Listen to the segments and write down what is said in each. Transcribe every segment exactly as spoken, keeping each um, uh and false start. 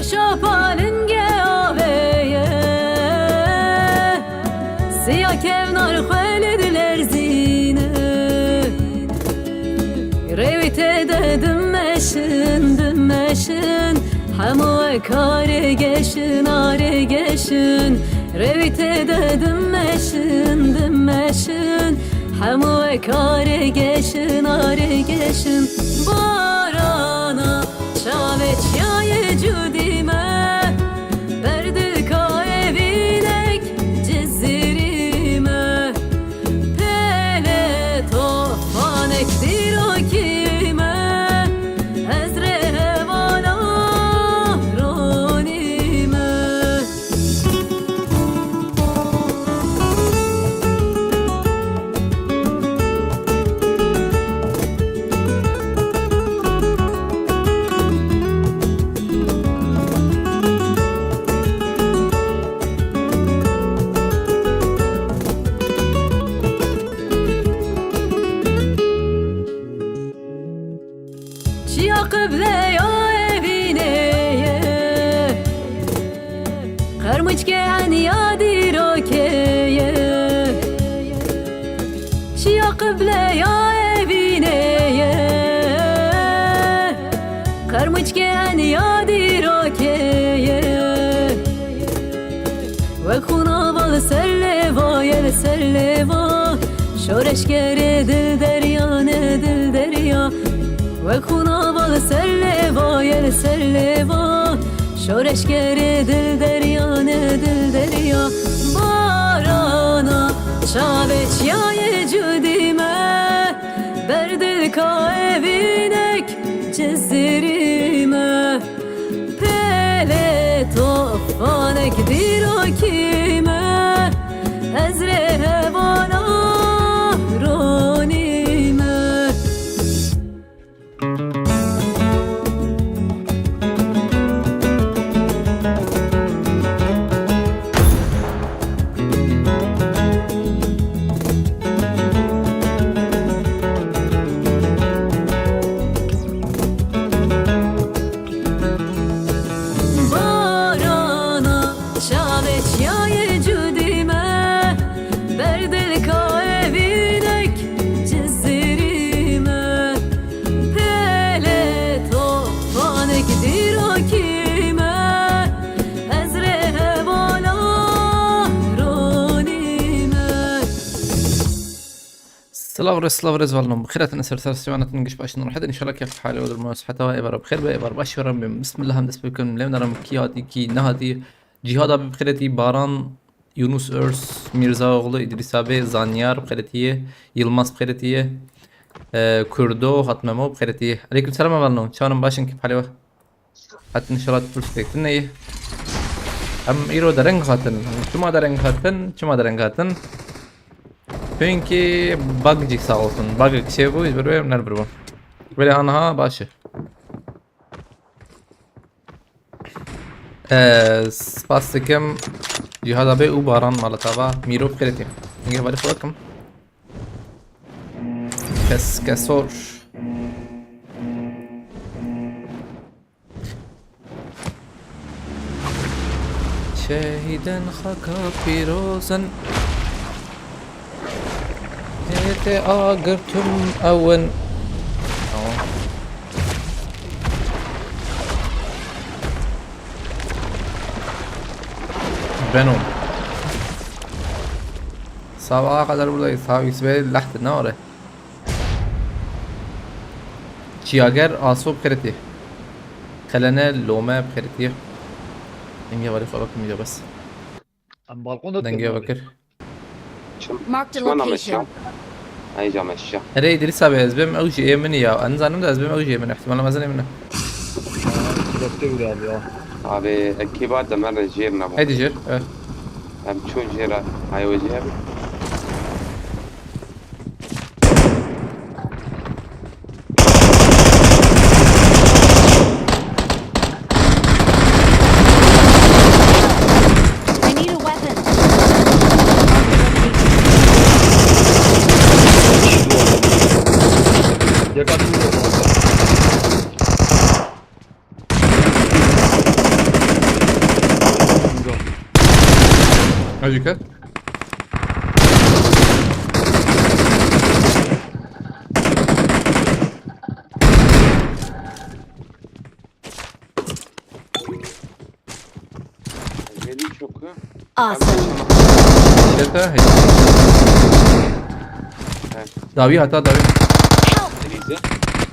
Şapalingê avê ye, siya kevnar xwe lê dilerzîne. Rêwî tê de dimeşin, dimeşin, hemû wek arê geşin, arê geşin. Rêwî tê de dimeşin, dimeşin, hemû wek arê geşin, arê geşin. Barana çavê çiyayê cudî me, berdilka evînek cizirî me. Pêlê tofanek dîrokî me, ez rê hevala ronî me. Çiya qibleya evînê ye, qermûçkê eniya dîrokê ye. Çiya qibleya evînê ye, qermûçkê eniya dîrokê ye. Wek xûna va li ser lêva ye, li ser lêva. Şoreşgerê dil derya ne, dil derya. Wek xûna va li ser lêva ye, li ser lêva. Şoreşgerê dil derya ne, dil derya. Barana çavê çiyayê cudî me, berdilka evînek cizirî me. Pêlê tofanek dîrokî me, ez rê hevala ronî me. Barana çavê çiyayê cudî me, berdilka evînek cizirî me. Pêlê tofanek dîrokî me, ez rê hevala ronî me. Silav rê, silav rê, ez valnom. Bi xêr hatin, ser ser siwana tin giş başin rahat. İnşallah keyf hali odur, ma sihata ve êvar bi xêr be, êvar baş veran bin. Bismillah, em dest bikin. Lê naram kî hatî, kî nehatî. Cihad abi bi xêretî, Baran, Yunus Örs, Mirza Oğlu, İdris abi, Zanyar bi xêretî ye, Yılmaz bi xêretî ye. E, Kurdo, Hatmemo bi xêretî ye. Aleyküm selam, evalno. Çanim başin, kî hali ve. Hatin inşallah tu spek tine ye. Em îro dereng hatin. Çima dereng hatin? Çima dereng hatin? Çünkü bug cik sağ olsun. Bug şey bu, bir böyle nerede bu? Böyle anha başı. Ee, spas dikim Cihad abi û Baran Malatava Mîro bi xêr tî. Hingê hevalî xwe kim? Kes kesor. Şehîdên xaka pîroz in. Hêtê agirtum ew in. Tamam. Beno. Sabaha kadar buradayız. Saat yüz ve lahtı ne var? Çiyager, Aso bi xêretî. Qelene, Lome bi xêretî. Dengê hevalî xwe vekim ya bes. Em balkonda Dengê dikevin vekir. Çim, Marked a çima location. Nameşiya? Ay, cameşiya. Erê, İdris abi, ez bêm ew jî ê min ya. Ez nizanim de ez bêm ew jî ê min. Ihtimala mezin ê min e. Kilotê wî abi ya. Abi, ekîba de me re jêr nebû. Heydi jêr, evet. Em çûn jêr e. Hay we jêr. I need a weapon. Yeka tu. Hadi dikkat. Geliş yok ha. Awesome. Şete, hey. Evet. Davi hata davi. Help! Denize.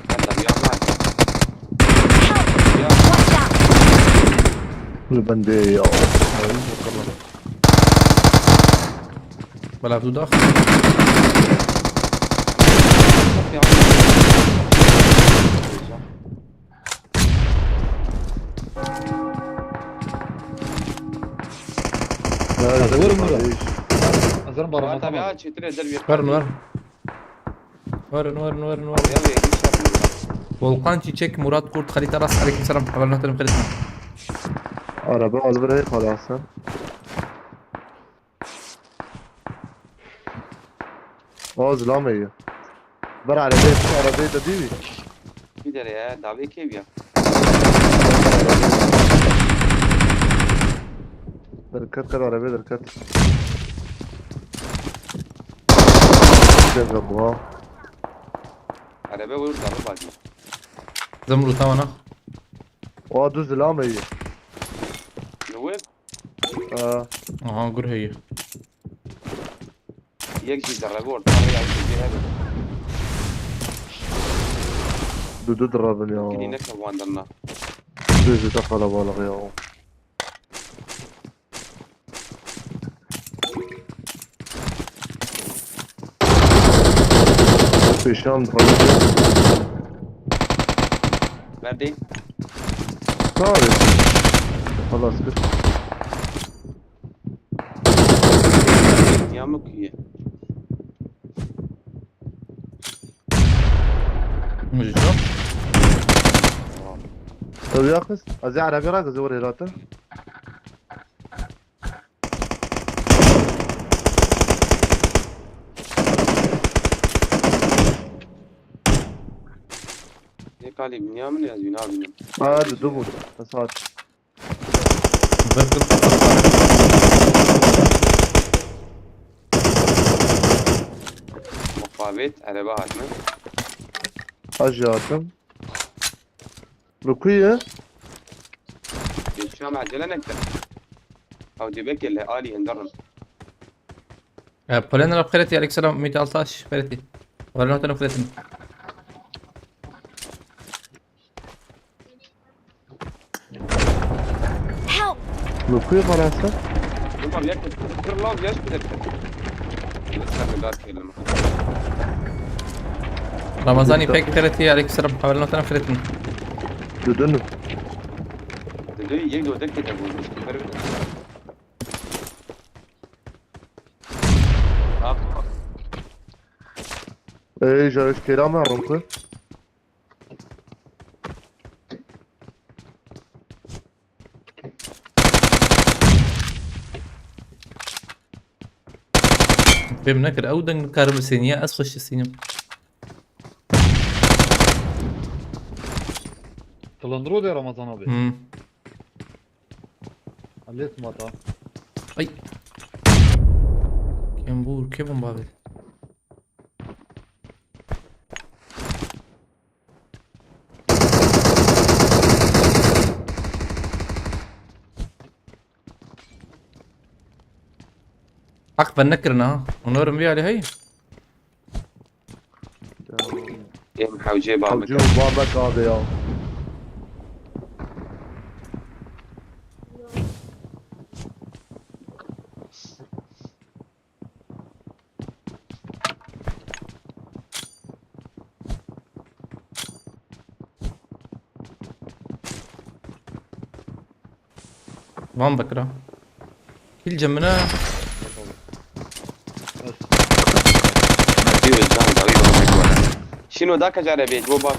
Ben de bir Allah. Help! Ya. Watch out! Dur ben de ya. Ay, bakalım. Bela tu dax. Ya. Hadi vurun burada. Hazırım barama. Tabii, tamam. Ha, çetin eder bir. Var mı lan? Varın, varın, varın, varın. Ya, ya, iş yapmıyor. Volkan Çiçek, Murat Kurt, Halit Aras, aleykümselam. Haber nokta kırık. Araba az buraya kalasın. O zilam iyi. Bir arabaya, bir arabaya da değil mi? Bir de ya, davi kev ya. Dikkat, dikkat, arabaya dikkat. Güzel bu ha. Araba vurur, davi bak. Zımru tamam ha. O düz zilam iyi. Ne bu? Aa. Aha, gur heye. Yek jî derebe orta ya, yek jî hebe. Dudu dirabin ya. Kidî neke wandanna. Dudu da kalabalık ya. Pêşan dirabin. Verdî. Tabii. Halas kir. Ya mı kuye? Müzik yok. Tabii ya kız. Azi Arabi rakı zor herhalde. Ne kalim, niye mi yazıyor, ne yapayım? Hadi dur. Saat. Bir kız. Mukavet, araba hatmi. Hacı hatım. Rukiye. Geçiyorum, acele nekte. Ew dibekê li alî hindirin. E, Polen Rab xêretî, aleykselam, Ümit Altaş, xêretî. Wala notene xêretin. Help! Rukiye parası. Tamam, yak kırlav yaş bir dakika. Sen de dar kelime. Ramazan İpek, xêretî, aleykselam, wala notene xêretin. Dudunu. Dudunu yek de odek de bu. Ey, Jaroş Kerem ya, Ronku. Fêm nekir, ew deng nikarim bisêniya, ez xweş disînim. Tlandro de Ramazan abi. Hmm. Hallet mata. Ay. Kembur, ke bomba ver. Haq ben nekirina. Onorim vî alî hey. Êm hewcê Hewcê babike. Babek abi ya. Van bikira. Kîl cemine. Şîno da kecare bêt bo bak.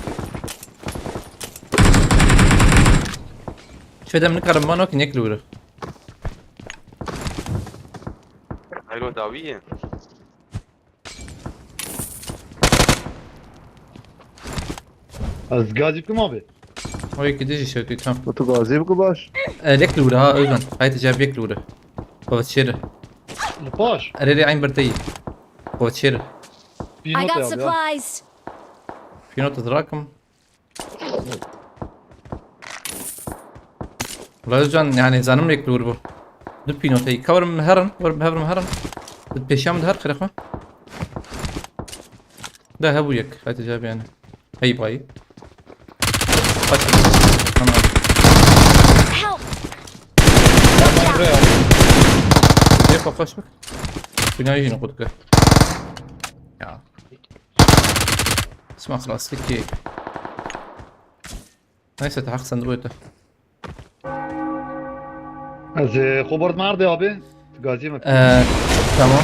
Şöyle min karim bana ki nek lura. Hayro dawiye. Ez gazî bikim abi. O yekî dijî şewtî tam. Tu gazî bike baş. E, lek li wira ha, Özmen. Haydi cevap yek li wira. Baba çêre. Li paş. Erê rê eyn birteyî. Koçêr. I Pînot got abi ya. Supplies. Pînot dirakim. Wala Özcan, yani zanim rêk li wir bû. Du pînoteyî. Ka werim herin, werim herin, herin. Di pêşiya min de her xêrê xwe. De hebû yek. Haydi cevap yani. Hey bay. Kaç. Tamam. Help! Tamam, buraya. Dê xwe xweş bik. Binayê jî nixwe dike. Ya. Sima xlastikî. Neyse, te heq sen de buyur. Ez, e, xwe bord merdê abi. Gazî me. Ee, tamam.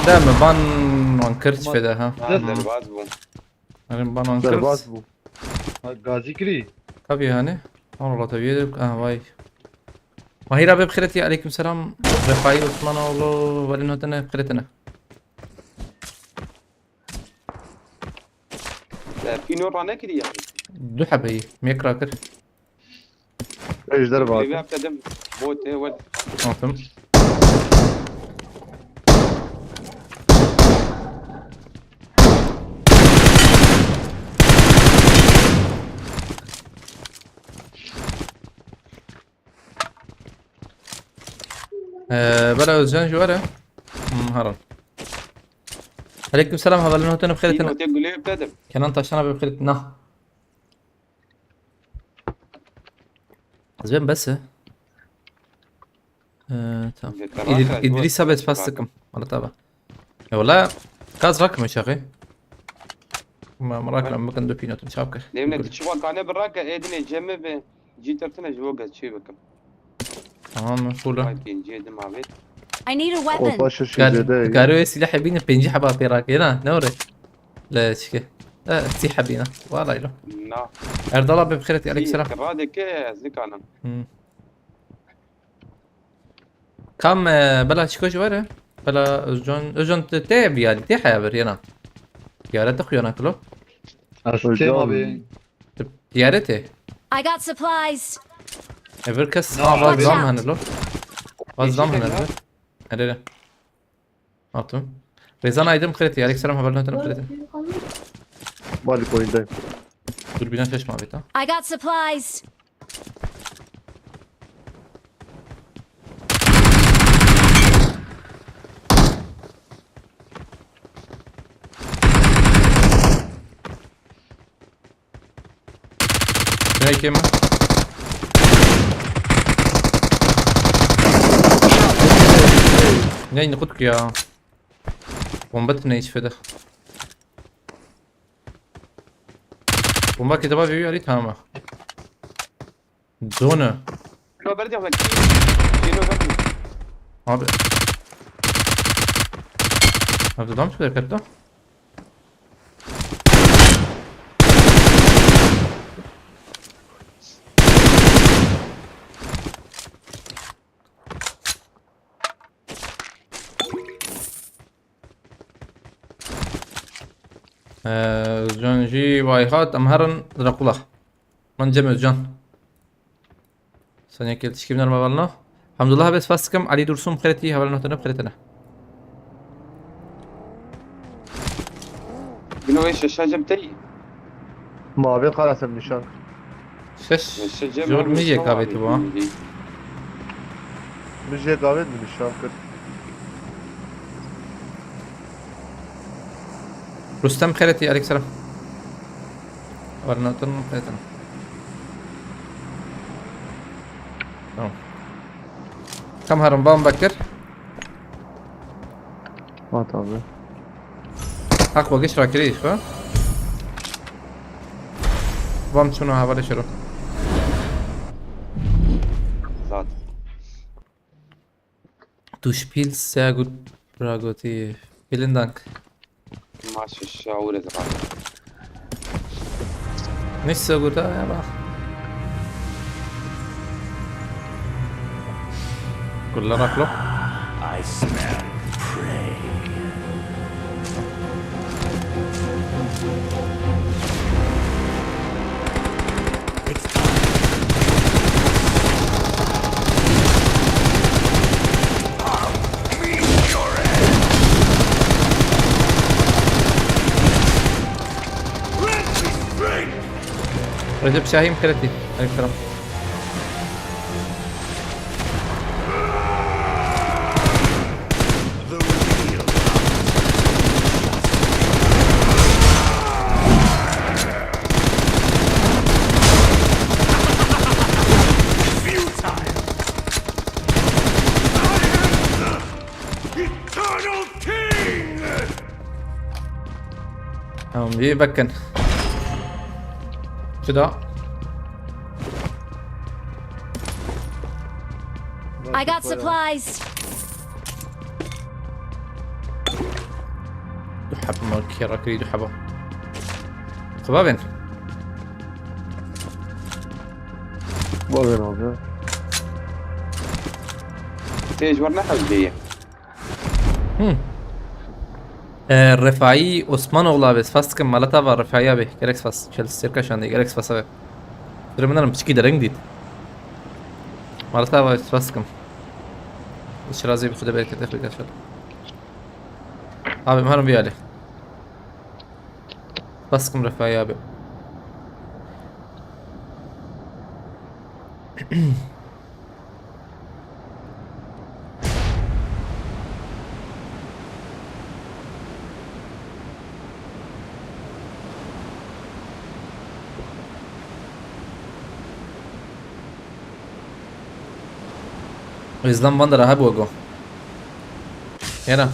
De me ban wan kir çi fêde ha. Ha, derbaz bû. Erim ban wan kir. Derbaz bû. Ha, gazî kirî. Tabii yani. An Allah tabii yedik. Ah vay. Mahir abi bixêretî, aleyküm selam. Refai Osmanoğlu, velin hotene bixêretine. E, pîno ranekiriye. Du hebeyî. Mêk rakir. Ejder var. Lêve dedim. Bot e, wet. Atım. Ee, bela Özcan ji were. Hmm, haram. Aleyküm selam, haberlerin hotanı bixêr. Pîno tê gulê dedim. Kenan Taşan abi bixêr. Na. Ez ben bes e. Ee, tamam. Yeter, İdil-, bak, İdris abi bak, spas bak. Sıkım. Wala taba. E wala, gaz rakma şaxê. Ma, ma rakma, bakın dopînotum çap kir. Demine, tu çiwa kane bir raka, edine cemi ve cî tertine ji bo gaz çê bikim. Tamam mı? Full. Vay, pêncî edim abi. I need a weapon. Opa şu Gar-, şeyde. Garo ve silah hebine pêncî heba pê rakê na, ne ore? Le çike. E, sî hebî ne. Wala ilo. Na. Erdal abi bixêret, aleyküm selam. Kira de ke ez nikanim. Hmm. Kam, e, bela çiko ji were? Bela Özcan, Özcan te, te bir yani, te haya bir yana. Ziyarete xuyana kilo. Hocam. Ziyarete. I got supplies. Ever kes. No, ha, vaz abi. Zam hanelo. Vaz zam hanelo. Nerede? Attım. Rezan Aydın kredi. Aleykümselam, haberlerini atarım kredi. Malik oyundayım. Dur, bir şaşma abi, tamam. I got supplies. Ne kemi? Ne, ne kutuk ya. Bomba tine hiç feda. Bomba kitaba bir yeri tamam. Zone. Lo berdi ama ki. Geliyor berdi. Abi. Abi adam çıkıyor katta. Ee, Özcan jî vay hat, em herin Drakula. Min Cem Özcan. Saniye gel tişkî nerme balna. Hamdullah abi spas dikim. Ali Dursun bixêretî, hevalên hotine bixêretine. Bino wê şeşa cem tey. Mavê xalasem nîşan. Şeş. Şeşa cem jor mi yek abi tu ba. Mi jek abi mi nîşan kir. Rustem bixêretî, aleyküm selam. Hevalên hotine bixêretine. Tamam. Kam herin bam bekir. Hat abi. Hak we giş rakirî xwe. Bam çûna hevalê şero. Zat. Du spielst sehr gut, Bragoti. Vielen Dank. Maşallah, ure zaten. Nicht so gut, aber. Kullanarak lo. I smell prey. Recep Şahî, xêretî. Aleyküm selam. Eternal King! Tamam, bir bakın. Şu da. I got supplies. Du hebe mal kêra kirî, du hebe. Xwe bavên. Bavên abi. Tê ji wir nehewcê ye. Hmm. E, Refai Osmanoğlu abi, spas dikim, malata va Refai abi, gerek spas, çel sirka şandê, gerek spas abi. Sırrı mınarım, piçki dereng dît. Malata va spas dikim. Şirazê bi Xuda bereketê xwe gerşat. Abi, meharim bir hali. Spas dikim Refai abi. Rizdan van de rahat bu go. Yara.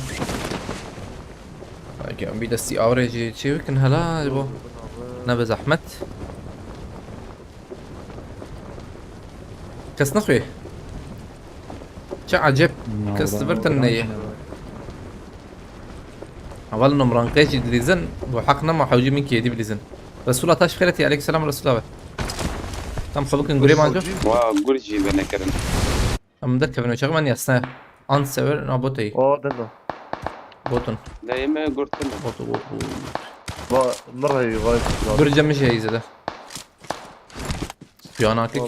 Belki bir de si average çevikin hala bu. Ne be zahmet. Kes nexwê. Çi acep. Kes li vir tune ye. Heval nomranqê jî dilîzin, bu heq nema hewcî min kêdî bilîzin. Resula taş xêretî, aleyküm selam Resula be. Tam xwe bikin gurê manco. Wa gur jî venekirin. Em derkevin çaxê me niyasne. An sever na botey. O, delo. Botun. Lê me gurtin. Botu, botu. Va, mirey, vay. Gur cem şey izle. Yanakı ki. I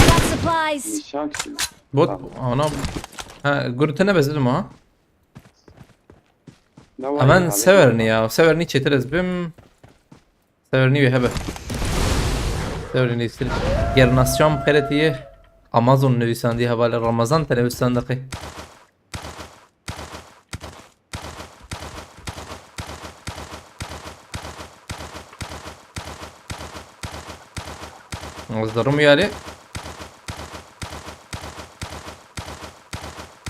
got supplies. Nişan kişi. Bot, ana. Ha, gurtene bezdim ha. Ne var Hemen ya, Severni ya. Severni çetir ez bim. Severni ve hebe. Severni sil. Gernasyan peretiye. Amazon nüvisandiye havale Ramazan tenevüsandaki. Ez derim yani.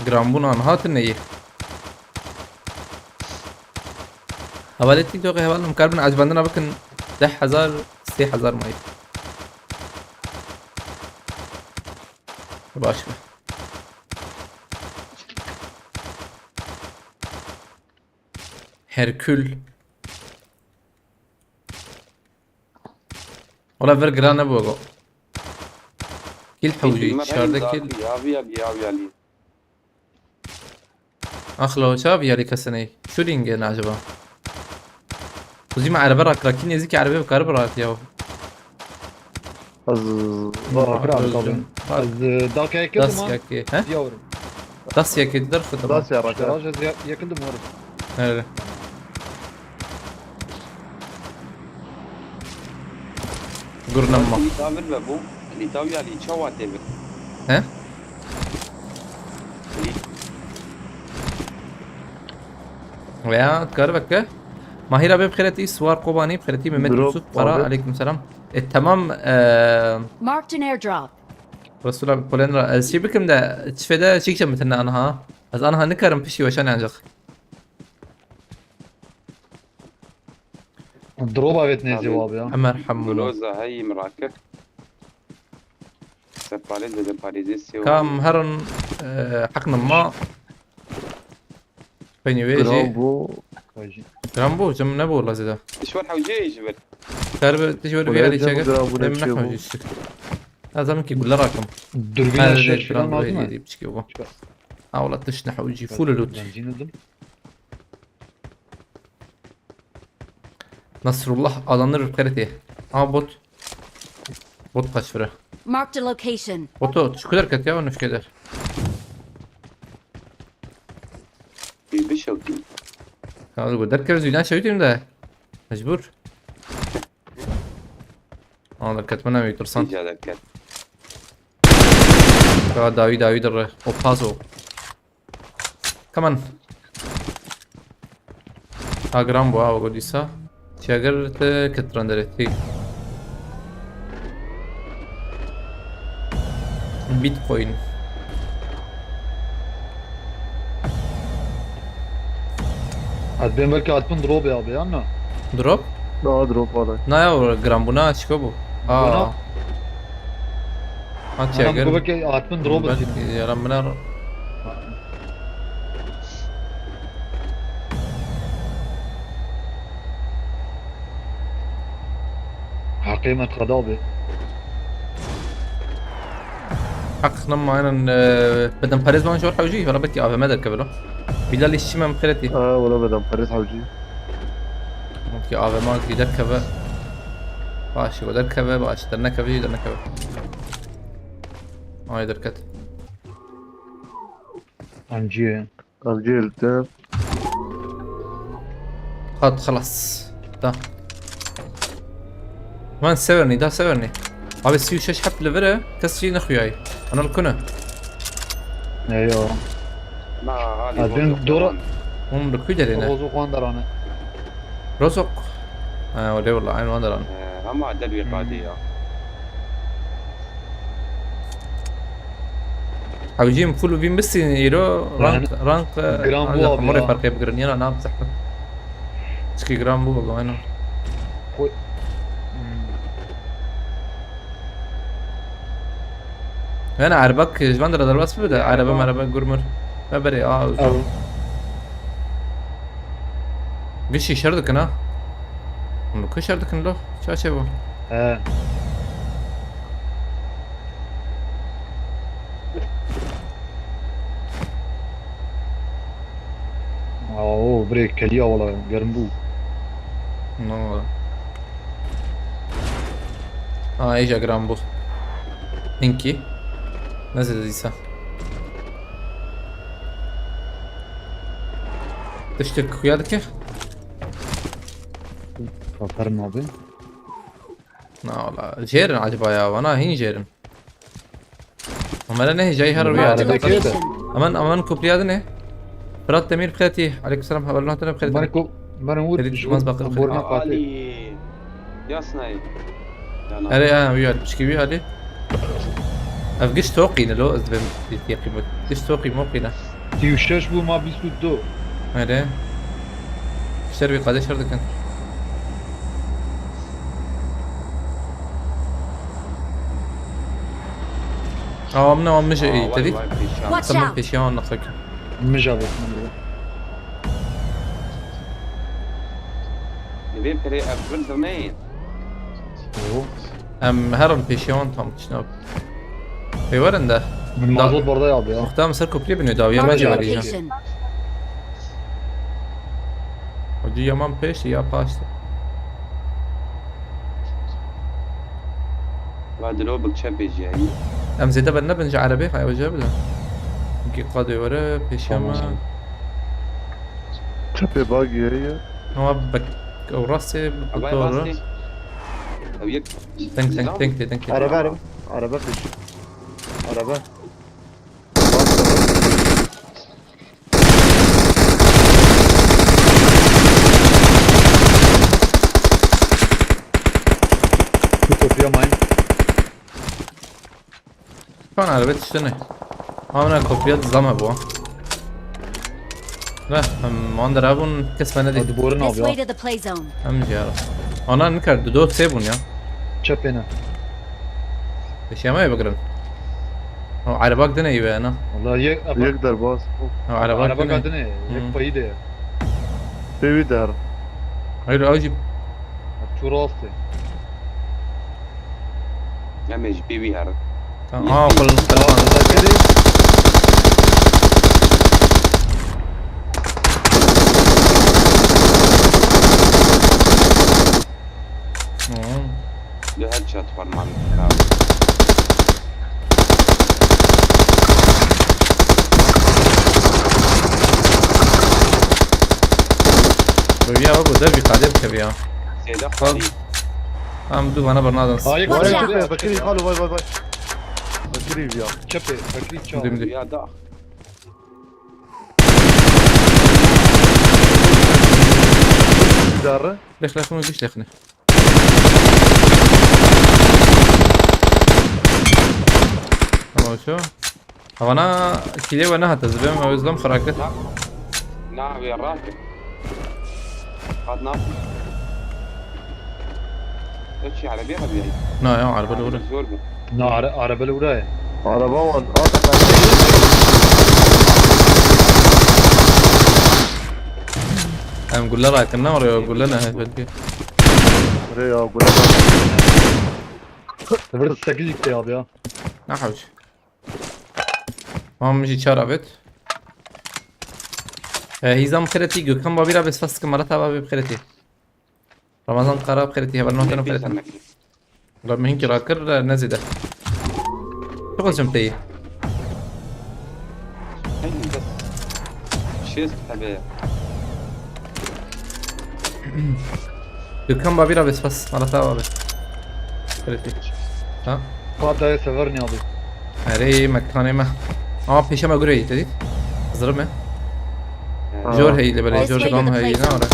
Giranbûna niha tune ye. Hevalê TikTokê hevalin em karibin ecibandina bikin deh hezar, sê hezar mayî. Baş be. Herkül. Ola vir giran nebû go. Kil hewcî, çardeh kil. Abi, abi, abi, abi. Axlo, çav yalî kesinê. Şu lîngê ne acaba? Xuzî me erebe rakira. Kî nêzîkî erebe bikare birat ya. Ez Bak, rakira Özgün. Bak. Ez, e, dakika yekê Das bûma. Yekê. He? Yavrum. Das yekê der xwe tamam. Das ya rakira. Garaj ez ya-, yakındım umarım. Öyle. Gurnem ma. Lîta vir ve bû. Lîta ya lî çawa tê vir. He? Lî- Veya dikare veke. Mahir abi bi xêretî, Suwar Kobanî bi xêretî, Mehmet Yusuf Kara, abi. Aleyküm selam. E, tamam, e, Marked an airdrop. Resul abi, polen ra. Ez şey bikim de, çifede çekeceğim bitirine anha. Ez anha nikarim pişi weşan ancak. Drop avêt nêzî wa bi ya. Emer Hemûno. Gloza heyî min rakir. Separê de de parêzê sê Kam herin, e, heqnim ma. Peynî wê jî. Giran bû. Giran bû, cem nebû la zêde. Tişwer hewcê ji vir. Terbi tişwer vê herî çeke. Giran bû, ne çê bû. Em nehewcî şik. Ez em ki gule rakim. Dürbün her şey filan lazım mı? Diyip çıkıyor bu. Ha, ola tişt nehewcî. Full loot. Benzin aldım. Nasrullah alanır kırıtı. Aa, bot. Bot kaç vura? Marked a location. Botu şu kadar kat ya, onu şu kadar. Bir, bir şey yok. Ya bu derken yüzünden şey diyeyim de. Mecbur. Aa, derket, min ew ê tirsan. Îca derket. Ya dawî dawî dire. O pazo. Come on. Ha, giran bû ha, wego dîsa. Çiyager te ketran derê tî. Bitcoin. Ez bên belkî hatibin drop ya be, yan na? Drop? Daha drop var. Na ya, o giran bûna çiko bû? Bûna? Aa. Ha, Ana çiyager. bu belkî hatibin drop Belki etsin. yaran biner. Heqê me qeda be. Heq, nema aynen, e, bedenperêz wan jor hewcî, wala belkî A V M derkeve lo. Bilal, îşçi me miqretî. Aa, wala bedenperêz hewcî. Belkî A V M jî derkeve. Baş, o derkeve, baş, dernekeve, jî dernekeve. Ay derket. Ancî. Ancî te. Hat xelas. Da. Man severnî, da severnî. Abi sî û şeş heb li vir e, kes jî nexuyayî. Ana li ku ne? Eyo. Ma halî Ha, dün dora- Hûn li ku derê ne? Rozo xwan derane. Rozok. Ha, wele wala, aynı wan deran. Ee, ama dervî qadî ya. Hewcîm full û vîn bistîn îro rank, rank, e, Giran bû ancak abi morê ya. farkê bigirin, yana nam zehmet. Çikî giran bû, wala, aynen. Xwe- Yani erbak ji van de derbas bide, Ya, araba erbak. meraba gurmur. Ve berê, aa, Ew. Gişî şer dikin ha. Hûn li ku şer dikin lo? Ça çê bû? He. Awo, birê keliya wala germ bû. No. Aa, êja giran bû. Hinkî. Ne zêde dîsa. Tiştek xuya dike? Kafer nabe. Na wala. Jêrin acaba ya, vana hîn jêrin. Amere ne hêjayî her Marked rüya. a location. Aman, aman kupriya dine. Fırat Demir Fıratî. Aleykümselam. Haberler hatırına Fıratî. Marco, ben vur. Herî dimaz bakir. Borna pate. Alî. Yasnayî. Yana. Erê, ha, wî alî. Pişkî wî alî. Ev giş toqîne lo, ez dibêm yekî bû. Giş toqî moqîne. Sî û şeş bû, ma bîst û du. Erê. Şer wî qadê şer dikin. Awa min, awa min ji Aa, ey, vay, tevî. vay, pêşiyan. Watch Tamam, out! pêşiya wan nexwekin. Min ja bêt min bû. Divê pirê ev bir dimeyên. Oo. Em herin pêşiya wan tam çina. Pê werin de. Min Da- mazot barda ya be ya. Muxtar, em ser kopriyê binê dawiya me Marked a jî verî jî. location. Hocî yaman pêş ya paştê. Va dilo bik çepê jî heyî. Em zêde ber nebin ji erebê, hay hoca bide. Ki qadê were pêşiya me. Tamam. Çepê bagî heye. Ama bek, ew rastê, Avay doğru. rastê. Ew yek. Denk, denk, denk, denk. Araba, araba. Araba peş. Araba. Bu kapıya mayın. Kan araba tiştine. Amına kopya zama bu. Ve, em, wan der abun kes bende değil. Hadi borun This abi way ya. To the play zone. Em jiyara. Ana nikar, du do sê bun ya. Çepene. Eşyama ya bakırın. O arabak dene iyi be ana. Vallahi yek, Yek derbas. O arabak araba dene. kadını Hı. yek payı de. Pêwî der. Hayır, avcı. Çurastı. Em ê ji pê wî herin. Tamam. Aa, kul, kul. Hı. Du headshot xwe man xirab. Roviya bak, o dervî qadê bikeviya. Êda xalî. Em du vana bernadan. Aa, yek Watch out! Bekirî, Bekirî, xalo, vay, vay, vay. Bekirî ya. Çepê, Bekirî çal. Dim, dim. Ya da. Darı. Lexlexin û giş lexine. Ama şu. Havana kîlê we nehate, zibêm ew zibêm xiraket. Na, na, wê rast. Hat na. Ew çi, erebiya xwe diyayî? Na ya, erebe li wir e. Zor bû. Na, are-, araba li wir e. Araba wan, ata ben. Em gulle rakin, ne oraya gulle ne, belki. Buraya gulle rakin. Sıfır sekizlik de abi ya. Ne havuç. Mam jî çar abêt. E, hîzam xirêtî, Gökhan Babîra bê spas dikim, Marat Ava bê xirêtî. Ramazan Kara xirêtî, heval notena xirêtî. Wala min hinkî rakir, e, ne zêde. Çok az teyî. Heyni bes. Şêst hebe. Gökhan Babîra bê spas, Marat Ava bê. Xirêtî. Ha? Pat dayê sever niye abi? Erê, mekanê me. Ama pêşe me gure yî, te dît? Zirim e. Ha. Jor heyî li belê, jor gam heyî, ne ore.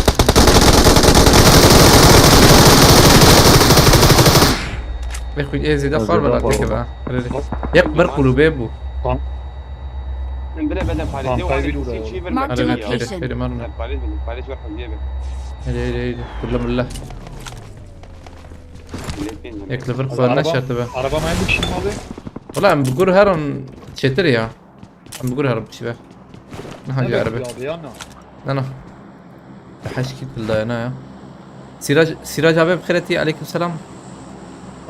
Vê xwî ê zêde xwar bela têke be. Erê, erê. Yek bir kulübe bu. Tamam. Bile beden Paris'te. Tamam, kaybı burada. Marked a location. Paris, Paris var diye be. Erê, erê, erê. Kulle mulle. Yek li vir xwe ne şert be. Araba mayın bir kişi mi abi? Wala em bi gur herin çêtir ya. Em bi gur herin pişî be. Niha caribe. Ne? Ne, ne. Heşkî pildayana ya. Sirac, Sirac abi bi xêretî, aleyküm selam.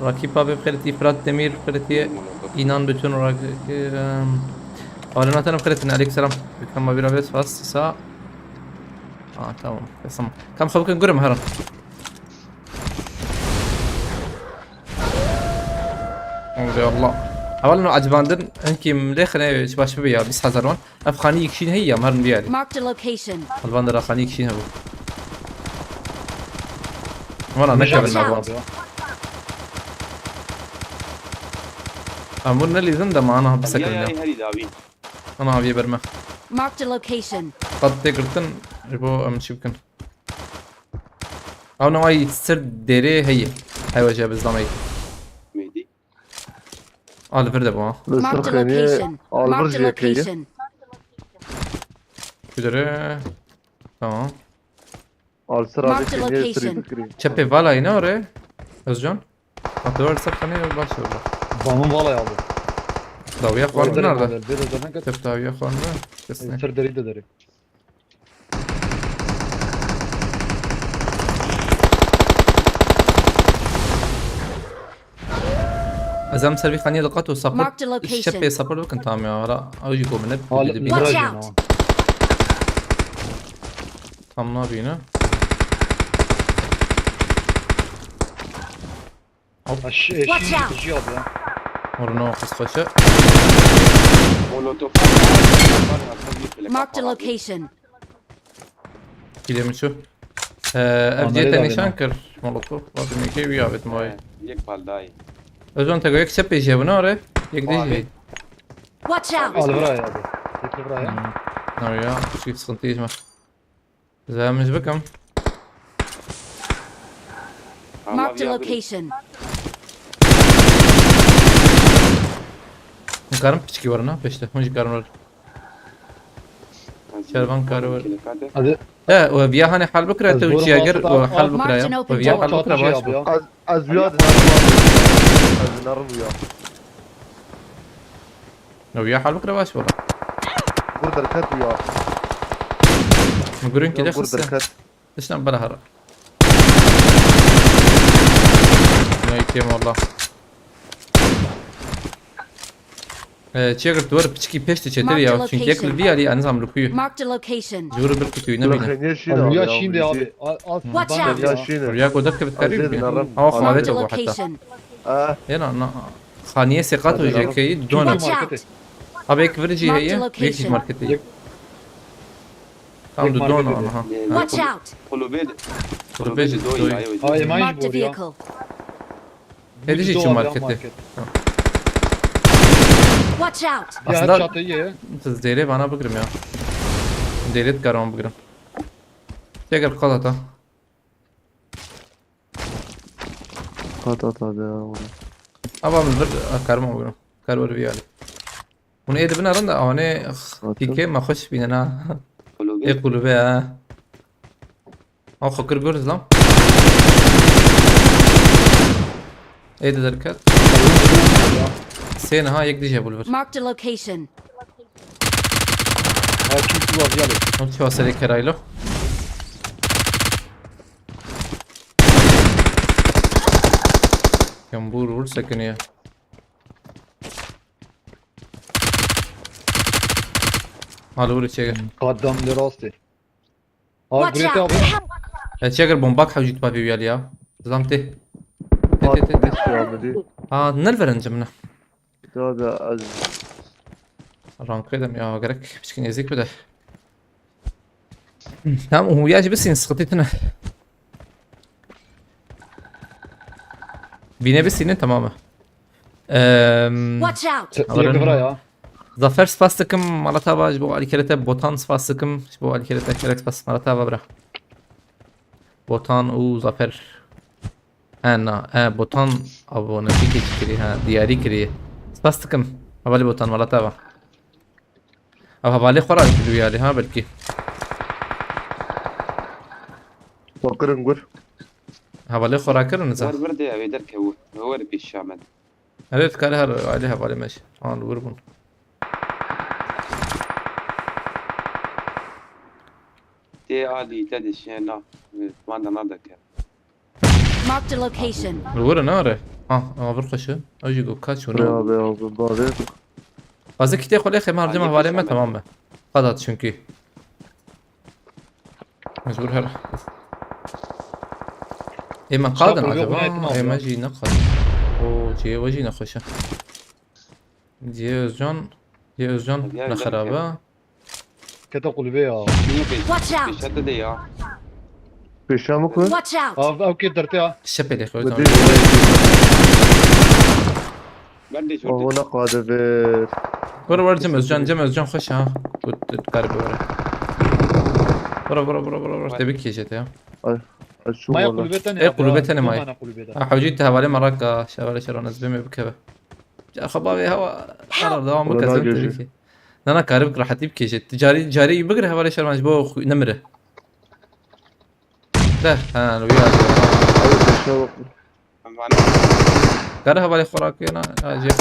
Rakip abi bi xêretî, Fırat Demir bi xêretî, İnan Bütün olarak, em, Alena Tanım xêretî, aleyküm selam. Gökhan abi biraz fas, sağ. Aa, tamam. Tamam. Kam xwe bikin gurim herin. Ey Allah. Hevalno acibandin, hinkî milê xine çi baş bibe ya, bîst hezar wan. Ev xanî yekşîn heyî ya, herin biyarî. Marked a location. Elvan de ra xanî yekşîn hebû. Vana nekevin nava. Em hûn nelîzin de ma ana bisekirine. Herî dawî. Ana aviye berme. Marked a location. Qat tê girtin, ji bo em çi bikin. Ew newayî ser derê heye. Heywa jê bizdanayî. Mêdî. A li vir de bû ha. Li ser xêniyê a li vir jî yek heye. Kudere. Tamam. A li ser a vê xêniyê serî bikirî. Çepê valayî ne ore? Özcan? Atı var ser xêniyê baş orada. Banın valay abi. Dawiya xwarin nerede? Tep dawiya xwarin ne? Kesin. Ser derî de derî. Ez em ser vî xaniyê diqet û sapir, Marked a location. Şepê sapir bikin tam ya, hala ew jî ku min ne Hala bide bî. Watch out! Tam nabîne. Hop. Watch out! Orno qisqaşe. Molotof. Marked a location. Kîlê min çû. Ee, ev cihê te nîşan kir. Molotof. Vatê min kê wî avêt mayê. Yek pal dayî. Özcan te go yek çepê jê bûne are. Yek de jî. Watch out! Al vira ya abi. Yek vira ya. Hmm. No ya, şu sıkıntı yaşma. Zehmiş bikim. Marked a location. Karim piçki var na peşte. Hûn jî karim var. Şervan karı var. Hadi. He, o viya hani hal bikra te uçiya gir, o hal bikra ya. O viya hal bikra baş bu. Az, az viya da. Az narim viya. O viya hal bikra baş bu. Gur derket viya. Gurun ki de gur derket. Dişten bana hara. Ne item valla. Ee, çiye girtu var piçki peşti çetir ya. Çünkü yek li viyali anizam lukuyu. Marked a location. Juru bir kutuyu ne bine. Rüya şimdi abi. Watch out! Rüya kodak kebit karı bir. Ama xavet yok hatta. Yena na. Xaniye sekat o jekeyî dona. Watch out! Abi ek verici heye. Büyük marketi. Tam du don, aha. Watch out! Kulübe de. Kulübe jî doyî. Ay, êman jî borî ya. Marked a vehicle. Êdî jî çû marketê. Watch out! Aslında zêrê vana bigirim ya. Zêrê dikarim wan bigirim. Çeker qat hata. Qat hata de ya. Ava min vir, karim wan bigirim. Kar wer vî alî. Hûn ê dibin erin de, awanê tîkê me xweş bînin ha. Ê kulübe ha. An xwe kir gur zilam. Ê di derket. Sê niha yek dî jî hebû li vir. Marked a location. Ha, kim tu var, gel. Hûn çawa serê keraylo? Kembûr vur sekiniye. Hadi vur içeri. Adam de rastê. Abi, Watch buraya out! Abi. Help! Ya çeker bombak hewcî tu pavê wiyal ya. Zam tê. Tê, tê, tê, tê. Abi, di. Ha, nel verin cimine. Ya da az. Rank edem ya, gerek piçkin ezik bir de. Tamam, o ya bir sin sıkıntı tine. Bine bir sinin tamamı. Ehm, Watch out! Te-, Alırım. Yedi vira ya. Zafer, spas dikim, mala te ava, ji bo alîkirê te. Botan, spas dikim, ji bo alîkirê te. Gerek spas, mala te ava, bira. Botan û Zafer. He, na, he, Botan abonetî kê çi kirî, he, diyarî kirî. Spas dikim. Hevalê Botan, mala te ava. Ev hevalê xwe ra duyarî, ha, belkî. Xwe kirin gur. Hevalê xwe rakirin, nizam. Wer vir de ev ê derkevin. Wer pêşiya me de. Erê, dikare her ailê hevalê me jî. An li wir bûn. Tê alî te dişe na. Van de na deke. Marked a location. Li wir e, ne are? Ah, ah, vir xweş e. Ew jî got kaç were. Ya be, ya be, bavê. Bazı kitê xwe lê xême harcama hevalê me, tamam be. Qat hat çünkü. Mecbur her. Ê me qadin acaba? Ê me jî ne qadin. O, cihê we jî nexweş e. Cihê Özcan, cihê Özcan ne xerab e. Kete kulübe ya. Watch out! Pêşete de ya. Pêşa min ku? Watch out! Av, ew kê dertê ya. Şepê lê xwe. Berdê şortê. Oho, ne qade bir. Were, were, Cem Özcan, Cem Özcan xweş ha. Ku tu dikare bibire. Were, were, were, were, were. Tebrik kêşete ya. Ay, ay, şu Maya valla. Kulübe tane. E, ya, kulübe tene Maya. Mana kulübe de. Ha, hewcî te hevalê me raka, şevale şeran ez bê me bikeve. Ca xwe bavê hewa, hewa devam bike, ez bê tebrik kê. Na, na, karib rehetî bikêşe. Tu carî, carî bigir hevalê şervan ji bo xwe nemire. De, ha, wî ya. Kare hevalê xwe rakiyana, ya jê.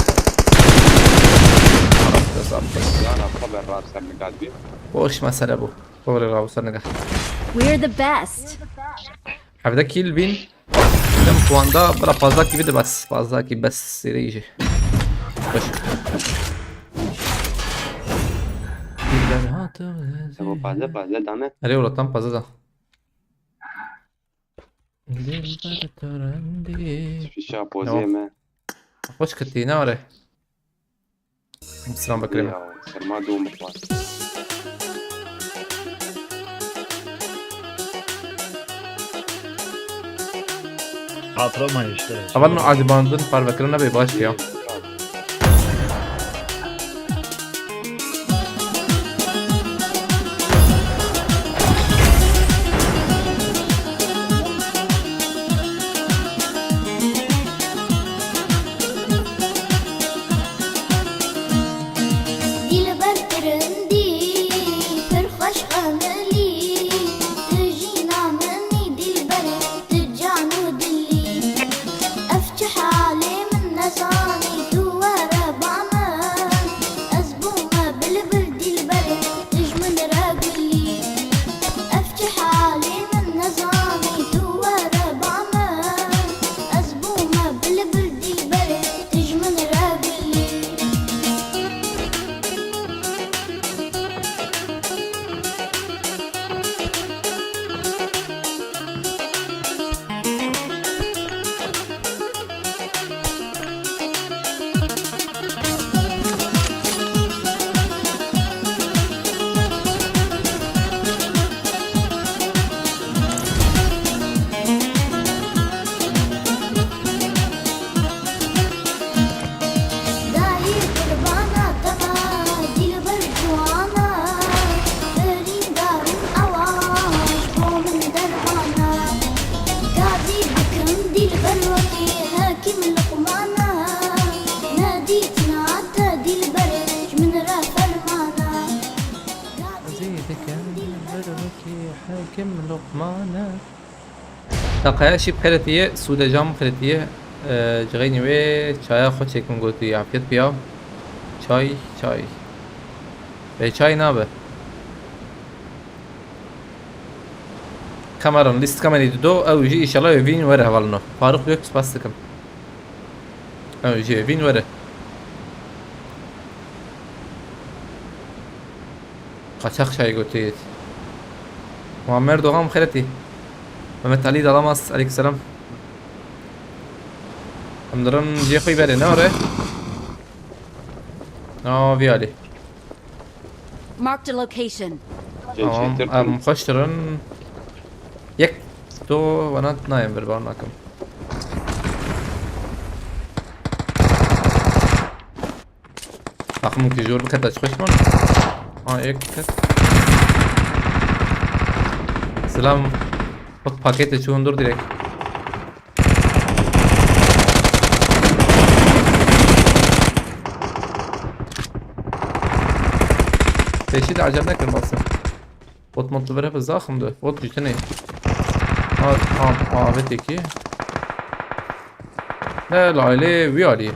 Yana xwe ber rav ser nigat bî. Boş mesele bu. Xwe ber rav ser nigat. We're the best. Hevde kill bin. Dem puanda bira pazdaki bide bas. Pazdaki bes seri işi. Boş. Sebo paze paze dane. Erê, ora tam paze da. Dilber törendi. Fişa pozê me. Hoş kıtı ne are? Selam bakırım. Ya, serma doğum var. Hatırlama işte. Havan acıbandın parvekirine bir baş ya. Dilber tirindî, pir xweş xemilî, tu jîna min î dilberê, tu can û dilî. Ev çi halê min nezanî, Kim Lokman e? Taqaya şî xeretiye, sûde cam xeretiye. E, cixeynî wê çaya xwe çêkim gotî, afiyet piyav. Çay, çay. Bê çay nabe. Kameran, lîst kamerî dido, ew jî înşallah wê vîn were hevalino. Faruk diyor ki spas dikim. Ew jî wê vîn were. Kaçak çay gotî. Muammer Doğan xeretî. Mehmet Ali Dalamaz, aleykümselam. Em dirin cihê xwe berê, ne ore? Aa, vî alî. Marked a location. Tamam, em xweş dirin. Yek, do, wana nayên bir bar nakim. Takım ki jor bikete, çıkış mı? Ha, ek ket. Selam. Bak, pakete çuğun dur direkt. Peşi de acele ne kırmasın. Bot motlu bere bi zaxim de. Bot jitine. Ha, ha, ha, ve teki. Ne la, ile, vî alî.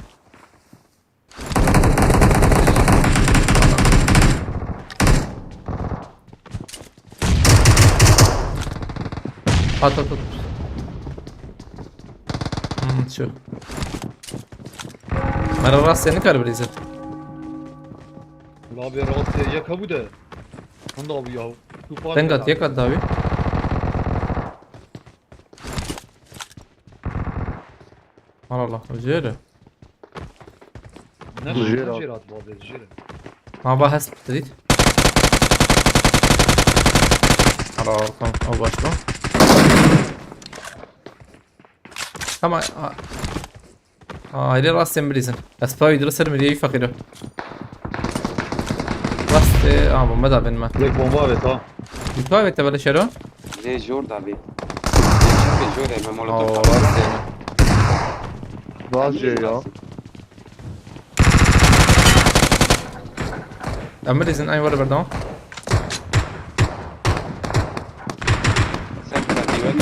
At, at, at. Hmm, şu. Mera rastê nikare bilîze. La bi rastê yek hebû de. Handa bû ya. Tu Tengat, yek at dawi. Allah Allah, jêre. Ne Jêr jêr al. Jêr at, bavê, jêr. Ha, ba hest dît. Hala ortam, o başka. Ama, a, a, aile rastên bilîzin. Ez payî dilo ser miriyê fakîro. Rastê, a, bombe da bin me. Yek bomba avêt ha. Yukarı avêt te böyle şero. Lê jor da vê. Lê jor e, me molotof. Oo, rastê. Rastê ya. Em bilîzin, ay were berdewam. Sen takip et.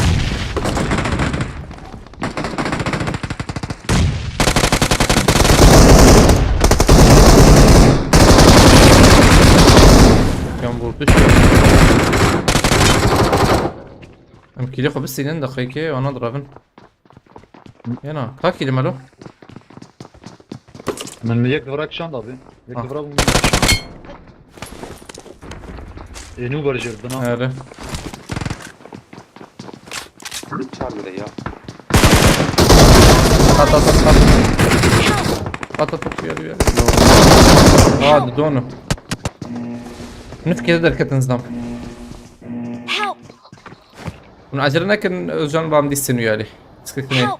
Yan vurdu şu. Em kili xwe bistînin, deqeyke, ona direvin. Yena, ka kîlim elo? Min yek vira kişand abi. Yek Ah. vira bû min kişand. Ê nû berjêr bina. Erê. Çar bile ya. At, at, at, at. At, at, at, yeri, yeri. Aa, didonu. Nifkê derketin zidam. Help! Hûn acele nekin, Özcan, ba em dîstin wî alî. Çikik ne? Help!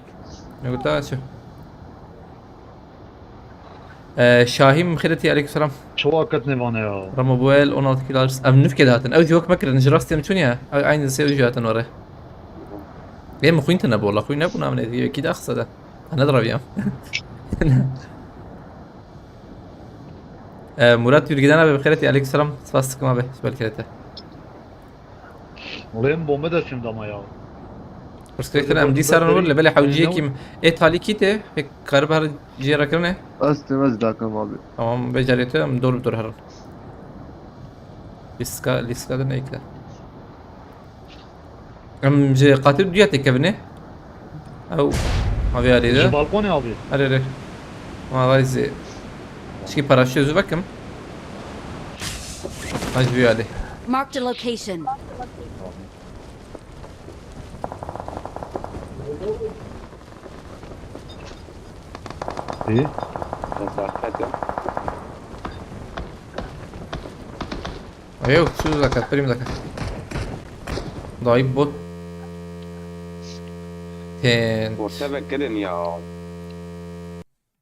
Ne gota çi? Ee, Şahî Mixêletî, aleykümselam. Çawa ket nêvane ya? Ramo Boel, on altı kilo alırız. Ev nifkê de hatin. Ew jî wek me kirin, ji rastê em çûn ya. Ew aynı se ew jî hatin were. Ê, min xwîn tine bol, xwîn nebûna min ê, yekî de xise de. Ha, ne diraviyam. Ee, Murat Yurgiden abi, Mixêletî, aleykümselam. Spas dikim abi, ji ber kerete. Olayım bomba da şimdi ama ya. Pirsgirêktir em dîsa rin wir, li belê hewciyekî ê talî kî tê, pêk karibe her cihê re kirine? Ez tê, ez dakim abi. Tamam, vê carê tu em dor bi dor herin. Lîska, lîska de neyke. Em ji qatê duya têkevine. Ew, ha vê alî de. Ji balkonê abi. Erê, erê. Ma vay zê. Çikî paraşütê zû vekim. Ha ji vê alî. Marked a location. Ê? Nezaket ya. Ayo, çi zakat, prim zakat. Dayı bot. Ten. Orta ve gidin ya.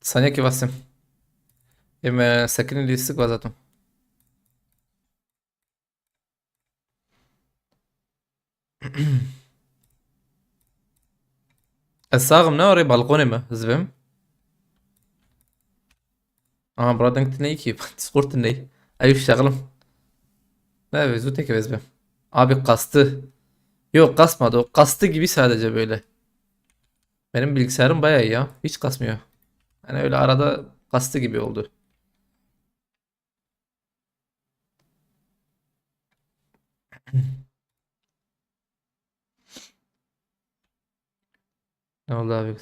Saniye ki basayım. Eme sekirin lîstik vazatum. Ez saxim ne orê balkonê me, ez bim. Aha, bura deng tine ki, Discord tine. Ew şexlim. Ne be, zû teke ez bim. Abi kastı. Yok, kasmadı. O kastı gibi sadece böyle. Benim bilgisayarım bayağı iyi ya. Hiç kasmıyor. Yani öyle arada kastı gibi oldu. Ne oldu abi?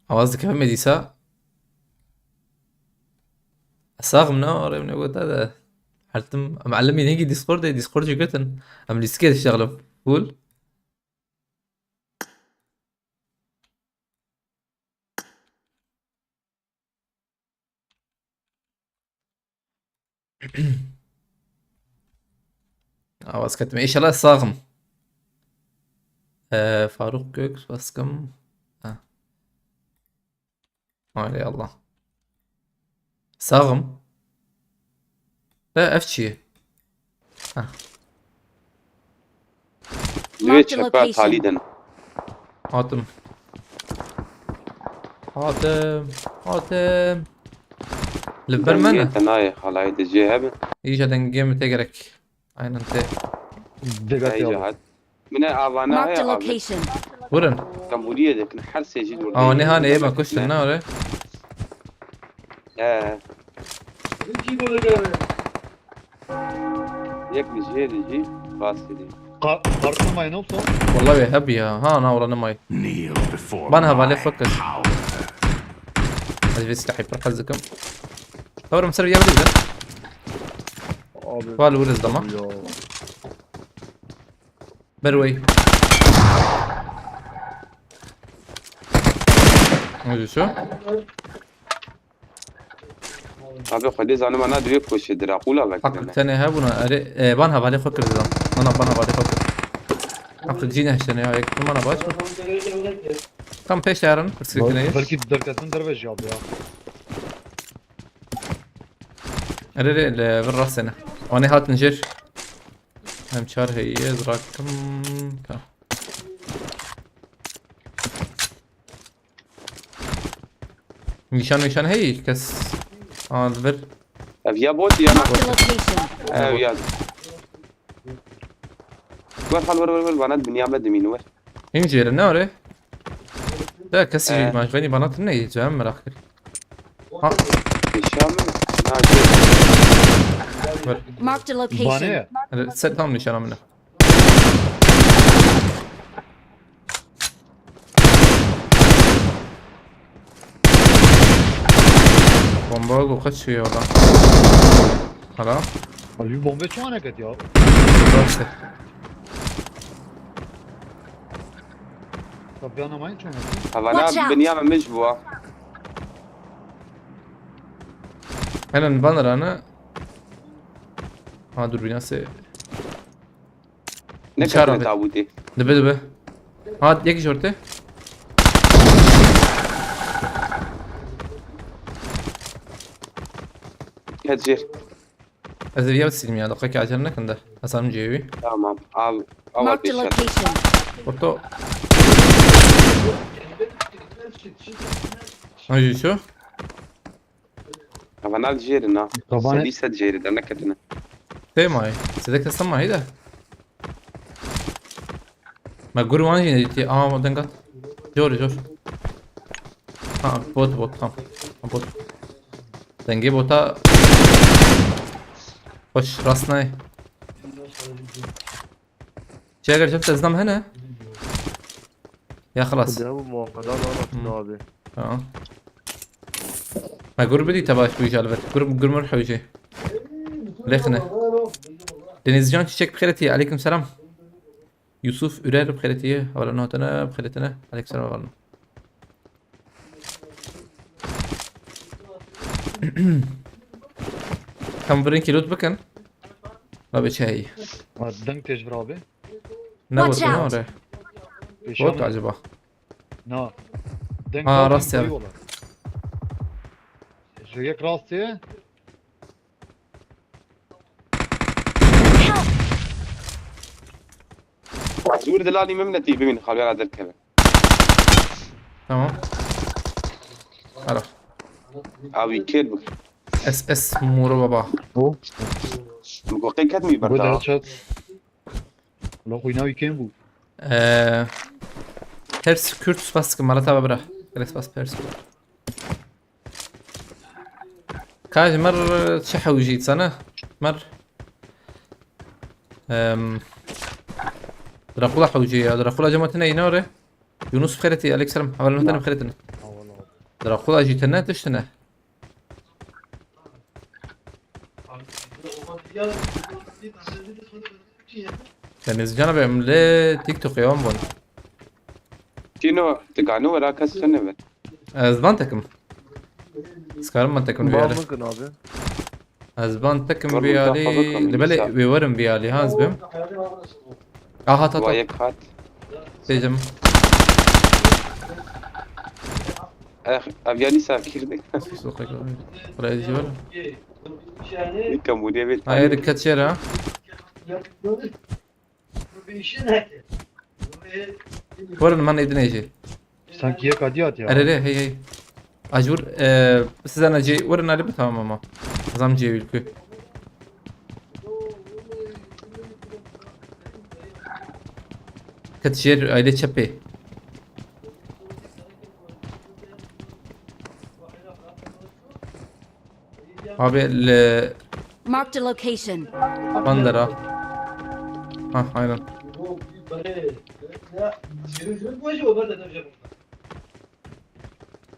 Awaz dikeve me dîsa. Sax im, ne arê min gota de. Hertim, em elimî nengî Discord de, Discord jî gotin. Em lîstikê dişexlim. Full. Awaz ketime. İnşallah sağım. Ee, Faruk Gök, baskım. Ha. Haydi Allah. Sağım. Ve F çiğ. Ha. Divê Marked a çepe location. Talî din. Hatim. Hatim. Hatim. Li ber me ne? Dengê te nayê xalayê de jê hebe. Îja dengê min tê gerek. Aynen tê. Dega Hey tê abi. Cehat. Mine avana Marked a heye abi. Location. Vurun. Kamuriye de kin her sejil vurdu. Aa, ne hane, ê ben kuştum ne oraya? He. Yek li jê li jî rastî dî. Ka-, kartı mayın olsa? Vallahi wê hebi ya. Ha, na, wala nemay. Kneel before Bana havale my fakir. Power. Ez vê silahê pir hez dikim. Tawrim ser ya bilî de. Abi. Val vuruz dama. Ya. Ber wey. Ne diyorsun? Abi xwedê zanim ana divê koşê Drakula vekirine. Hak tenê hebûna. Erê, e, ban hevalê xwe kir zidan. Nana ban hevalê xwe kir. Hak cî nehştene ya. Ek mana baş mı? Tam peş yaran. Pirsik ne? Belki derketin derve jî abi ya. Erê rê, li vir rastene. Anê hatin jêr. Hem çar heye, zirakim. Ka. Nîşan nîşan heyî kes. Aa, li vir. Ev ya bot ya na. Marked a location. Ev ya. Wer hal wer wer wer bana dünya be dimîn wer. Hîn jêre ne ore? De kesî Ee. Maşvenî bana tune yê cem merak kir. Ha. Nîşan mı? Na şey. Ver. Marked a location. Bane. Hadi set tam nîşana mine. Bomba go kaçıyor oradan. Hala. Abi bir bomba çuana ket ya. Bıraktı. Kapıyana mayın çuana ket. Havana Watch out. Binyam mecbua. Helen bannerana. Ha, dur binası. Ne Çar katına abi. Tabutê? Dibe dibe. Ha, yek jî ortê. Ket jêr. Ez ê viya silîm ya, deqekê acele nekin de. Ez anim cêwî. Tamam. Al. Al Marked a ateşe. Location. Oto. Ay şu. Ava nav jêrin na. Tabane. Sedî sed jêri de neketine. Tê mayî. Sedek kesem mayî de. Me gur wan jî nedîtî. Aa, dengat. Jor, jor. Ha, bot, bot, tamam. Ha, bot. Dengê bota. Hoş, rast nayê. Çeger cem tezdam hene. Ya xelas. Devam muhafaza da anlatın abi. Tamam. Ha, gur bidî te baş bu îca li vir. Gur, gur mir hewce. Lêxine. Denizcan Çiçek bi xêretî. Aleyküm selam. Yusuf Ürer bi xêretî. Wala notene bi xêretine. Aleyküm selam, wala. Tam virinkî loot bikin. Abi çi heyî? Ha, deng têj vir abi. Ne Watch bot ne out. Oraya? Pêşiya Bot min. Acaba? Na. Deng Ha, zaten rast ya. Koyu olan. Şu yek rastê. Help! Zûr dilalî min netî bibîn xalwera derkeve. Tamam. Ara. Abi kêr bû. S S Muro baba. Min ku qey ketmî berda. Wala xwîna wî kêm bû. Ee, Pers Kürt spas dikim, mala te be bira. Gelek spas Pers Kürt. Ka ji mer çi hewjî sana? Mer. Em, Drakula hewjî ya. Drakula cema tine yine ore. Yunus bixêretî, aleyk selam. Heval notene bixêretine. Drakula jî tine tiştine. Deniz cana be, em li TikTok ê wan bûn. Tino, tu gano wera kes tune be. Ez ban tekim. Skarim ban tekim viyale. Ban bikin abi. Ez ban tekim viyali. Li belê wê werim viyali ha ez bim. Aha, ta, ta. Yek hat. Têcim. Eh, ev yanî sar kirdi. Soqek abi. Buraya dizi var. Yek kamûnê bê. Hayır, kaç yer ha? Werin man edin êjê. Sanki yek adiya ya. Erê, erê, hey, hey. Ajur, e, size ne cê, werin ali bi tamam ama. Zam cê ülkü. Ket jêr aile çepê. Abi li Marked a location. Bandera. Ha, aynen.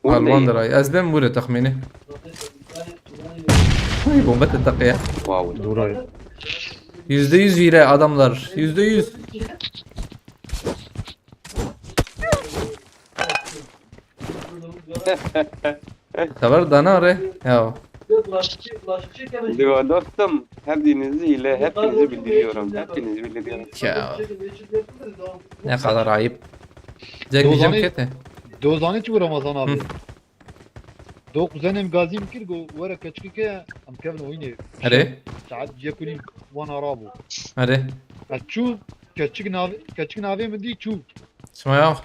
Al bandera. Ez ben buraya tahmini. Ay, bomba te takiye. Wow. Yüzde yüz hile adamlar. Yüzde yüz. Xeber dana re. Ya. Diyor dostum, hepinizi ile hepinizi bildiriyorum. Hepinizi bildiriyorum. Ya. Ne kadar ayıp. Cenk Dozanî, cem kete. Dozanî çi bu Ramazan abi? Hı. Do kuzenê min gazî min kir, got, "Were keçikê ke em kevin oyînê." Erê. Saet yek û nîv wan ara bû. Erê. Ez çû, keçik nav-, keçik navê min dî çû. Çima ya?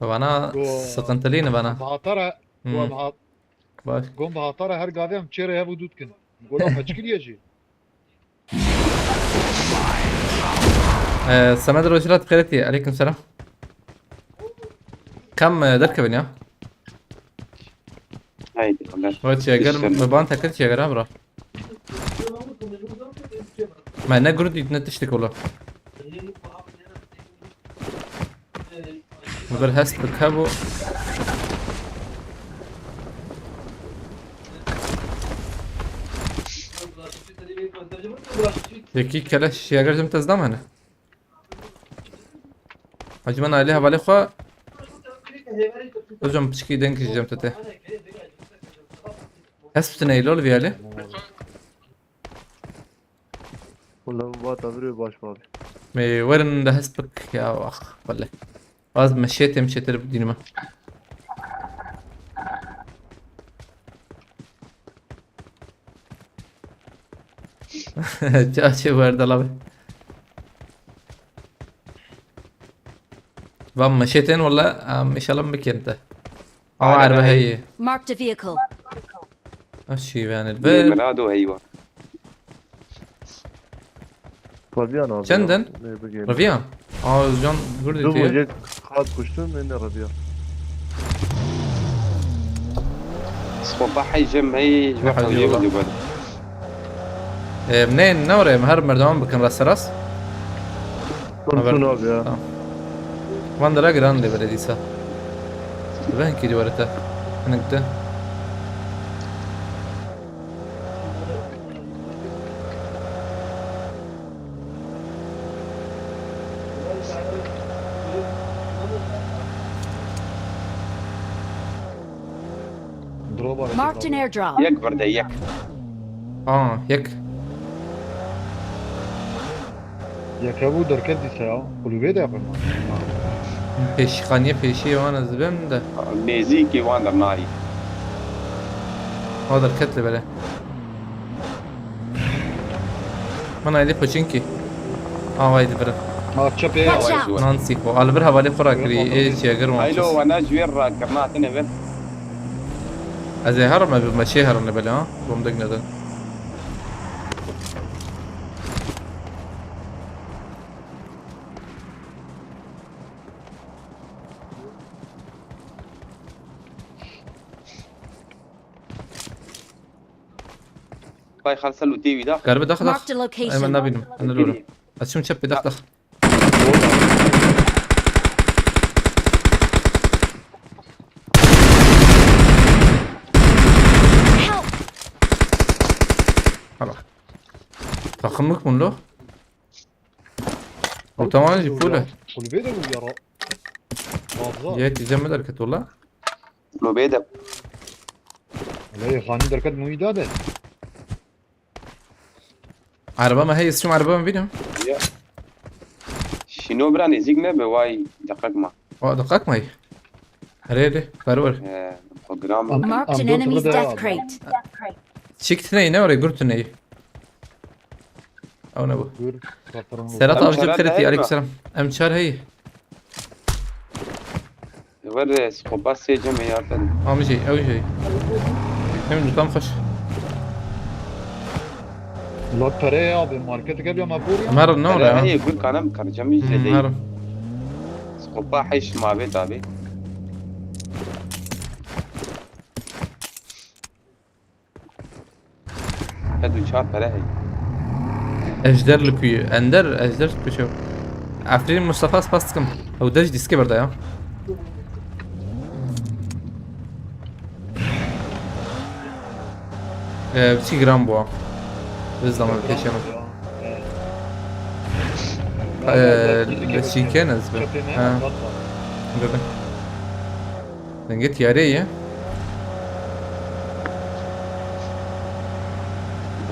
Bana Go-, sıkıntılı ne bana? Hatara, Hmm. go em hat-, Baş. Gom bi hatara her gavê em çêrê hev û dû dikin. Gola keçikî diye jî. Ee, Semed Rojhilat Xêretî, aleyküm selam. Kam, e, derkevin ya? Haydi, Ömer. Wait, çi eger Düştüm. Me ban tekir çi eger ha bro? Me ne gurût dît ne tiştik ola. Min bir hest bi kebû. Yekî keleş şiyager jim tez damene. Hacı, ben aile hevalê xwe. Hocam piçkî denk jim tete. Hest bitine lol viyale. Wala vata virê baş bavê. Me werin de hest bik ya, ah, wele. Az me şêtê, em şêtir bidînime. Çaçê werde la be. Van me şêtên wala, em, inşallah em bikin te. Awa erbe heye. Marked a vehicle. Ev şî venir. Bê Ve mirado heywa. Reviyan abi Çenden? Ya. Ne bileyim. Reviyan? Aa, Özcan burada Du diyor. Yek hat kuştum, ben de reviyan. Sixwe behey jem hey, ji Behey ber hewcê eyvallah. Wî bû. Em, ne, ne oraya? Her merdivan bakın rast rast. Haber. Konuşun abi ya. Tamam. Van der Grande Belediyesi. Ben ki diyor orada. Hani gitti. Marked an airdrop. Yek verde yek. Aa, yek. Yek hebû derket dîsa ya. Kulübê de yapın. Pêşî, xaniyê pêşî wan ez dibêm de. Nêzîkî wan de nayî. Ha, derket li bere. Min aydê Pochinki. Away dibirin. Ha, çepê. Watch out! Nancy xo. Al bir hevalê xo rakirî. Ê çiyeger wan. Aylo, wana ji wê rakirina tine bin. Ez ê herim, ez bi meşê herim li belê ha. Bomdek nedin. Bay Xalsa lûtê wî dax. Garibe dax dax. Marked a location. Ay, ben nabînim. Ben de lûrim. Ez çim çep bir dax dax. Help! Hala. Takımlık mı lo? O tamam, jî full e. Kulübe de bu yara. Fazla. Yek izleme derket ola. Kulübe de. Hele hani derket muyu da de. Araba me heye, ez çûm araba me bînim. Ya. Şîno bira nêzîk nebe, way deqek ma. Wa deqek ma. Erê, erê, berwer. He, program. Marked an enemy's death crate. Çik tine ne oraya, gur tine. Ew ne bu? Gur, Serhat avcı kredi, aleykümselam. Em çar heye. Ver, e, skopa sê cem ya ben. Amcî, ew jî. Hem tutam xweş. Lot pere abi, market gel ya mapur ya. Mer ne ora ya? Hey, gül kanım karcamı Hmm, izledi. Mer. Skopa heş mavi tabi. Qed û çar pere heye. Ejder li ku ye? Ender, Ejder li ku çew? Efrîn Mustafa spas dikim. Ew dej dîskê berda ya. Ee, biçî giran bû. Biz zaman geçemem. Ee, Leşîken ez be. Ha. Bebe. Dengê tiyarê ye.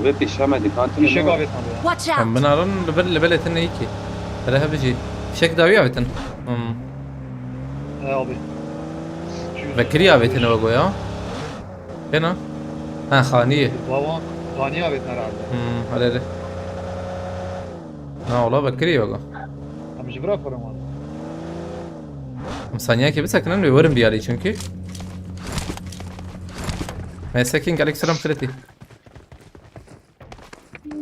Wê pêşa me dikan tune Fişek ne? Avêt abi ya. Watch out! Em binarin li ber, li belê tune yekî. Tere hebijî. Fişek dawî avêtin. Hmm. He abi. Vekirî avêtin wego ya. Kena? Ha, xanî ye. Baba, xanî avêtin herhalde. Hmm, hele hele. Na ola vekirî wego. Em ji bira xwe re wan. Em saniyekê bisekinin wê werin biyarî çünkü. Mesekin gelek selam xirêtî.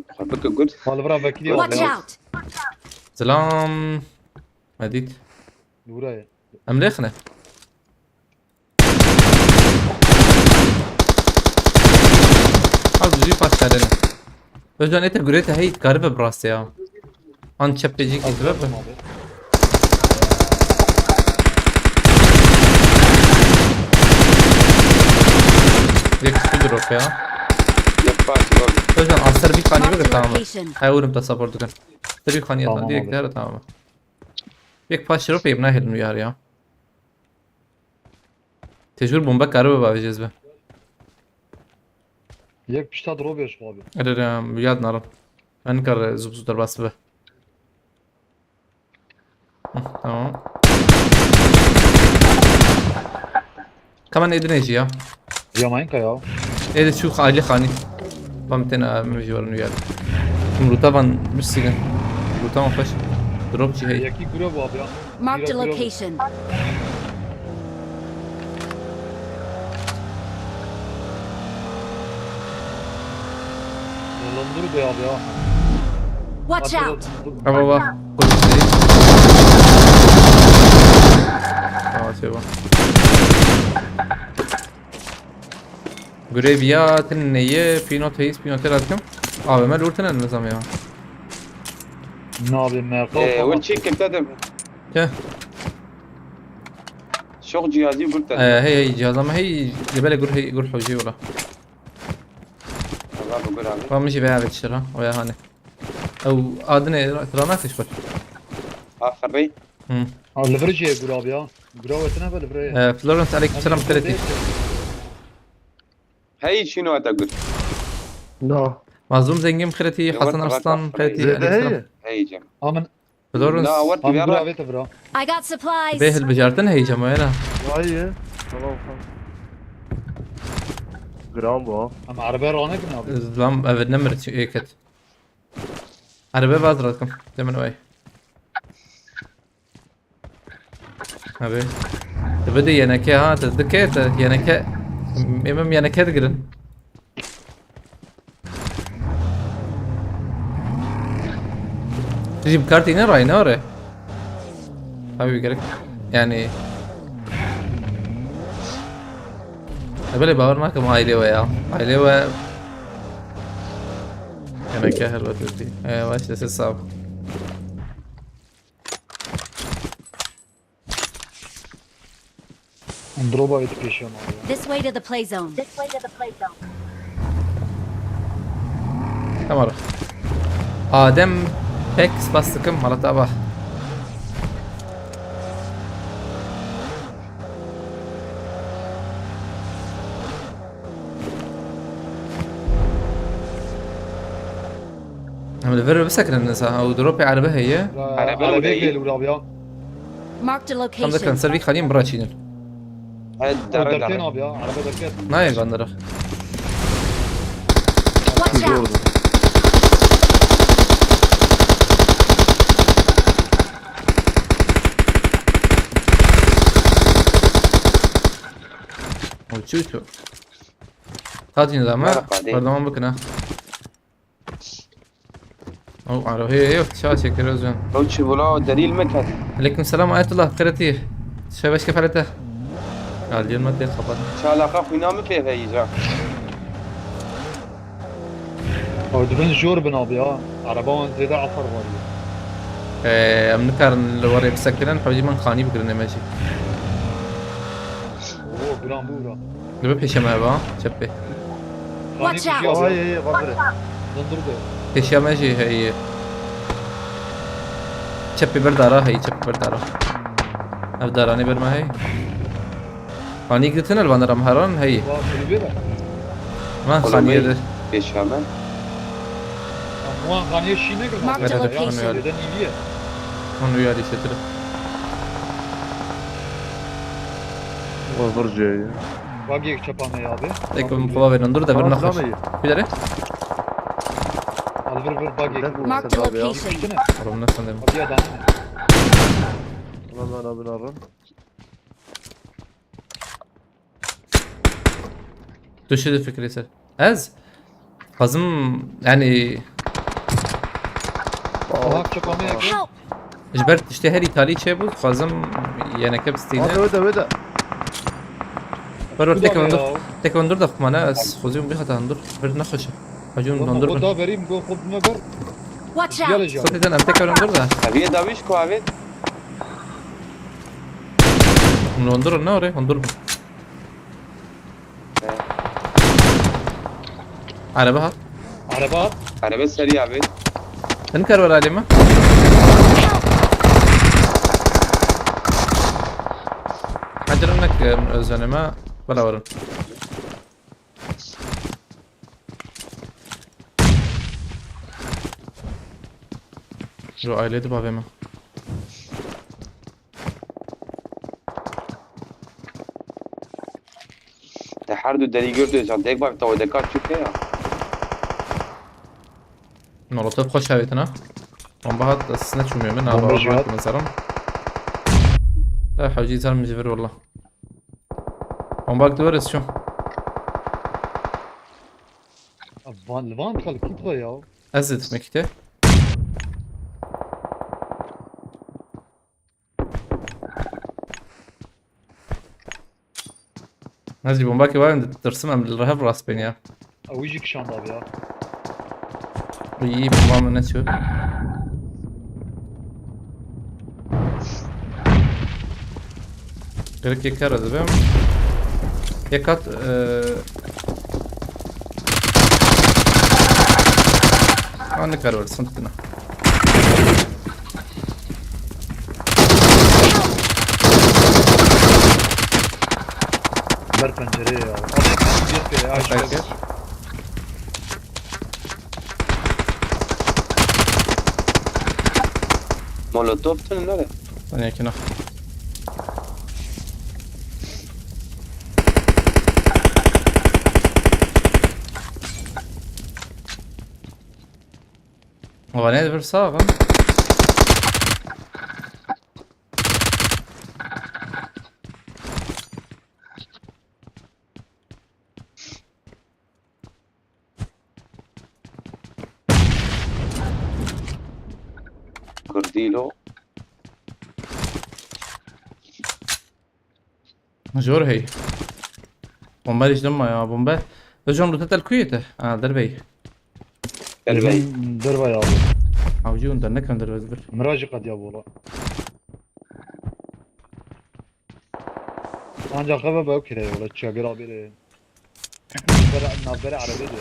Xwe bike gud. Xwe li vira vekirî Watch avêtin. Out! Zilam. Me dît. Li wira ye. Em lêxine. Az duzî pas şerê ne. Özcan ete gurete hey, garibe bi rastê ya. An çep pecî kî sebep be. Yek tu drop ya. Yek pas yok. Özcan, aser bir kaniye bir tamam. Marked a location. Hay, vurum da support dikin. Aser bir kaniye tamam, direkt abi. Her tamam. Yek pas şirop yem nahêlin uyar ya. Tecbir bombe karibe bavêjez be. Yek pişta dro bêş abi. Ere re, yad narim. Ben kar zub zub derbas be. Hı, tamam. Kamen edine jî ya. Yamayın ka ya. Ede çû xalî xanî. Bam tena min jî werin uyar. Him ruta van bisikin. Ruta van xweş. Drop jî hey. Yekî gure bu abi ya. Marked a location. Dolandırı be abi ya. Watch out! Ha, baba. Koş içeri. Tamam, şey bu. Greviya, tineye, pinoteyiz, pinote lazım. Abi, ben urten nizam ya. Ne abi, merkez Ee, falan. Win çî kirte de. Ke? Şok cihazî gurte. Ee, hey, hey, cihaz ama hey, jebele gur, hey, gur hocî wala. Allah bu gur abi. Tamam, jî veya veçir ha, o ya hani. Ew adine, trana kış bak. Aferin. Hı. Ha, li vir jê gur abi ya. Gura wetine be li vir. Ee, Florence, aleykümselam, Em, kredi. Hey, şino ata gur. No. Mazlum Zengin, kredi, Hasan Arslan, kredi, aleykümselam. Hey, Cem. Amin. Florence. Na, awar Am gura vete bro. I got supplies. Bê hilbijartin heycem o yana. Vay ye. Tamam, tamam. Gram bu. Am araba ranek ne abi? Zlam, evet, ne mırçı eket. Araba vaz ratkım. Demin vay. Abi. Tabi de yeneke ha, te dike te yeneke. Em, em yaneke digirin. Tu jî bi kar tîne rayne ore. Abi gerek yani. E, belê bawer nakim ailê we ya. Ailê we. Yaneke helbet wekî. E, baş, siz sağ ol. Droba wê dipêşe mala. This way to the play zone. Tamam. Adem pek spas dikim, mala te ava. Em li vir bisekinin nisa, ew dropê erebe heye. Erebe Erebe heye. Gel ura ya. Marked a location. Tam dikin ser vî xanî em biraçînin. Hadi, derê, derê. Derkên abi ya, araba derkên. Nayê gandira. Watch out! O çi tu? Hadi nizam ha. Merhaba, değil. Pardon, bakın ha. Ew ero, hê, hê, çawa çêkir Ozcan? Ew çi bula, delîl me ket. Aleyküm selam, Ayetullah, qeretî. Şebeşke felete. Aliyên me tê xebat. Çalaqa xwîna min pê ve îca. Ew dibin jor bin abi ya. Araba wan zêde efar var ya. Ee, em nikarin li warê bisekinin, hewcî min xanî bigirin ê me jî. Oo, giran bû ra. Dibe pêşe me heva, çepê. Watch out! Ay, ay, ay, bak bire. Dondurdu. Pêşiya me jî heye. Çepê ber dara heye, çepê ber dara. Ev daranê ber me heye. Xanî gitin el vanira meheran heye. Wa kulübe de. Van xaniyê de. Pêşiya me. Wan xaniyê şîne girma. Marked a location. Neden iliye? Onu uyarı hissettirim. Wa vir cihê ye. Bak yek çapa me abi. Tek bin kova verin, dur da bir nexweş. Tamam, tamam. Bir dere. Al vir vir bak yek. Marked a location. Oğlum ne sanırım. Abi ya da ne? Ulan lan abi narın. Tu şi difikirî ser. Ez xwazim, yani, Aha, çapa me yek. Help! Ji ber tiştê herî talî çêbû, xwazim yeneke bistîne. Hadi, hadi, hadi. Ber ber, tek hundur, tek hundur da xumane, ez xwazim bir hata hundur. Bir nexweşe. Hacun hundur bin. Oda vereyim, go xwe bime ber. Watch out! Geleceğim. Soteden em tek hundur da. Aviye dawiş ku avet. Hundur ne oraya? Hundur bin. Araba hat. Araba hat. Araba serî abi. Sen kar var halime. Hacirim nek özlenime. Bala varım. Şu aileydi bavê min. Te her du derî girtê can, tek bak tawê de kaç çûk heye. Molotof xweş avêtin ha. Bomba hat, ez neçûm min, bomba nava jî hat. Min seram. La hewcî ser min ji vir walla. Bomba tu were çûm. Van, van xelkî to ya. Ez dedim ekte. Ez jî bombakê wayên ditirsim, em li hev rast bên ya. Ew jî kişand abi ya. Î, bomba min neçû. Gerek yek kar dibim. Yek kat, e, an nikar were, sıkıntı. Ber pencereye ya. Abi, ben bir kere ya, aşağı. Molotof tune nere? Sen yakına. Ama ne bir sağ bakın. Kurdî lo. Jor hey. Bombe hiç dönme ya bombe. Hocam, bu tetel kuyete. Ha, derbey. Derbey. Dervay abi. Avcı gönder, ne kadar özgür. Mirajı kadya bola. Ancak eve bak kire yola çadır abi de. Navbere, navbere arabede.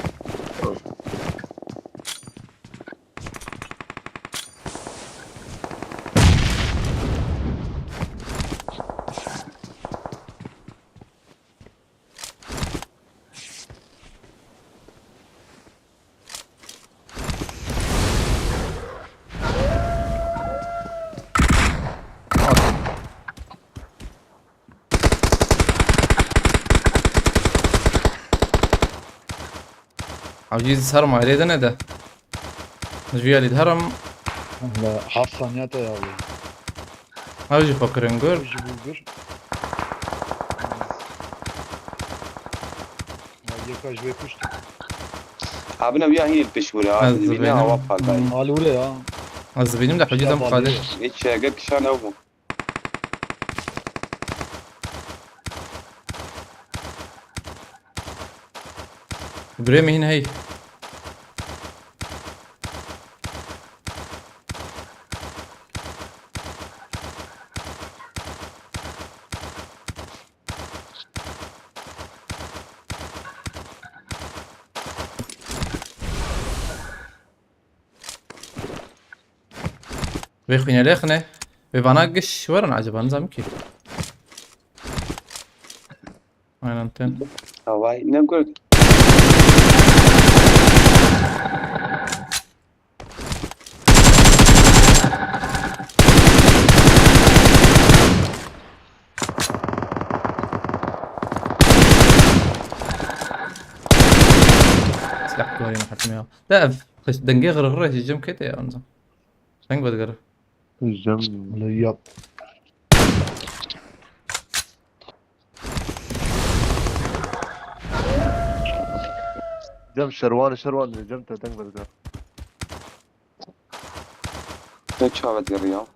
Aciz ser mayrê de ne de. Ji alî heram. La heft saniye te ya abi. Ew jî xwe kirin gur. Ew jî bû gur. Ya yeka ji wê kuşt. Abine wiya hîn pişt bûre. Ez Dibîne dibînim. Awa pardayî. Hmm. Alî wile ya. Ez dibînim de hecî dem xade. Hiç şege kişan ew bû. Gurê min hîn hey. Vê xwînelê xine. Vê vana giş werin acaba, nizam ki. Aynen ten. Havay ne gördün? Silah kullanıyorum hakkım ya. Da ev, denge gırı gırı cicim kete ya ondan. Sen göt gırı. Cem. Öyle yap. Cem şerwan şerwan Cem te deng berda. Te çavet geriya.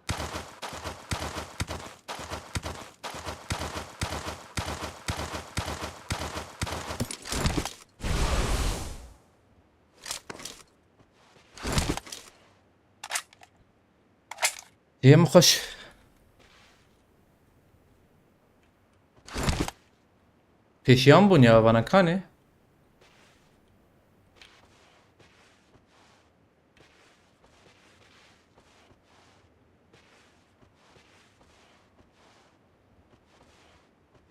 Cem xweş. Pêşiyan bûn ya vana kanê.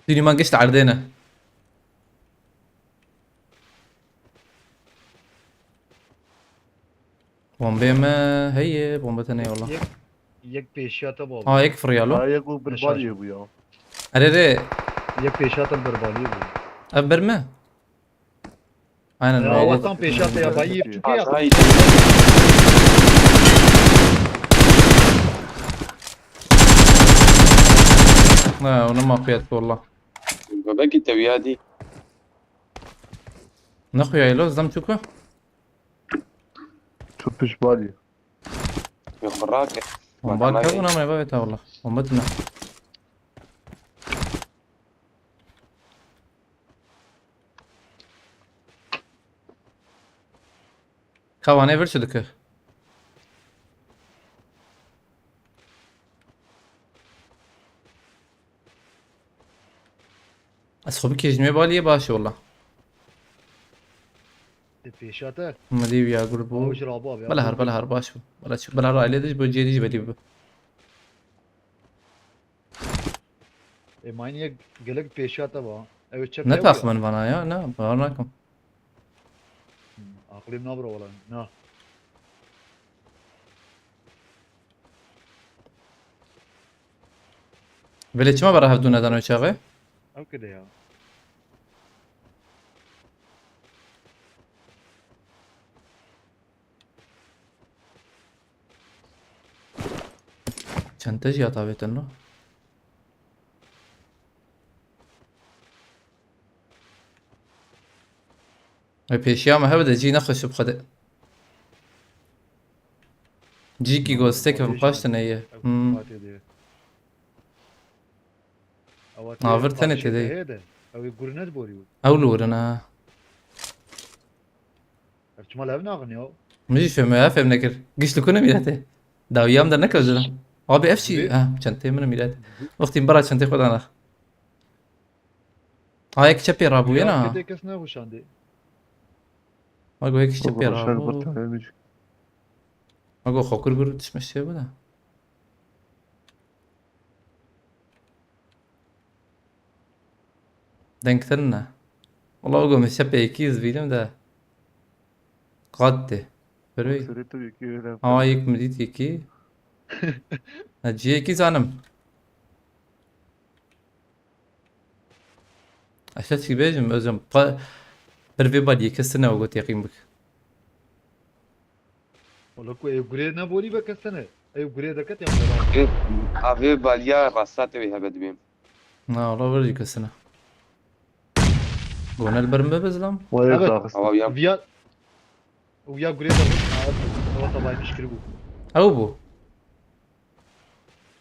Dînî man gişt erdê ne. Bombê me heye, bombe te neyê wala. Yek, yek pêşiya te bû. Ha, yek fırıya lo. Ha, yek û bir baliyê bû ya. Erê rê. Yek pêşiya te bir baliyê bû. Ev bir mi? Aynen. Ya, öyle. Allah'tan pêşiya te ya bayî yek çuke ya. Azay. Ha, onu mafiyet wala. Bebek te viyadi. Ne xuya lo, zam çuku? Tu piş balî. Yo xurake. Bomba ke buna me bavê ta wala. Bomba tine. Kavanê vir çi dike? Ez xwe bikêjimê baliyê baş e wala. Te pêşa te. Milî ya gur bû. Ew ji rabo abi. Bela her, bela her baş bû. Bela çi, bela ra aile dij bo cê dij belî bû. E, mayîn yek gelek pêşa te ba. Ew çek ne taxmin vana ya, ne, bawer nakim. Hmm, aqlê min nabira wala. Na. Belê çima bera hevdû nedan o çaxê? Ew kide ya. Çente jî hata vêtin lo. Ê pêşiya me hebe de cî nexweş bi xwe de. Cîkî go stek em paş tine ye. Hmm. Navir tenê tê de. Ew ê gurine diborî. Ew li wir in ha. Ev çima li hev naxin ya? Min jî fêm, ev fêm nekir. Giş li ku ne mîretê? Dawiyam de nekewzine. Abi ev çi? Ha, çenteyê min e mîret. Wextî bira çenteyê xwe dana. Ha, yek çepê rabûye na. Kete kes nexweşandê. Ha, go yek çepê rabû. Ha, go xokur bir tişme şey bu da. Dengtir ne? Wala go me çepê yekî zivîlim de. Qat de. Berê. Serê tu yekî öyle. Ha, yek mi dît yekî. Ha, cî yekî zanim. Aşağı çi bêjim, özüm. Pa-, bir vê bal yekesine o got yekîn bik. Wala ku ew gurê neborî vekesine. Ew gurê deket ya. Ev, avê baliya rasta te wê hebe dibêm. Na, wala bir yekesine. Gonel berim be bezlam. Wala Evet, daxist. Hava ya. Viya, viya gurê de. Hava tabaymış kiri bu. Ew bu.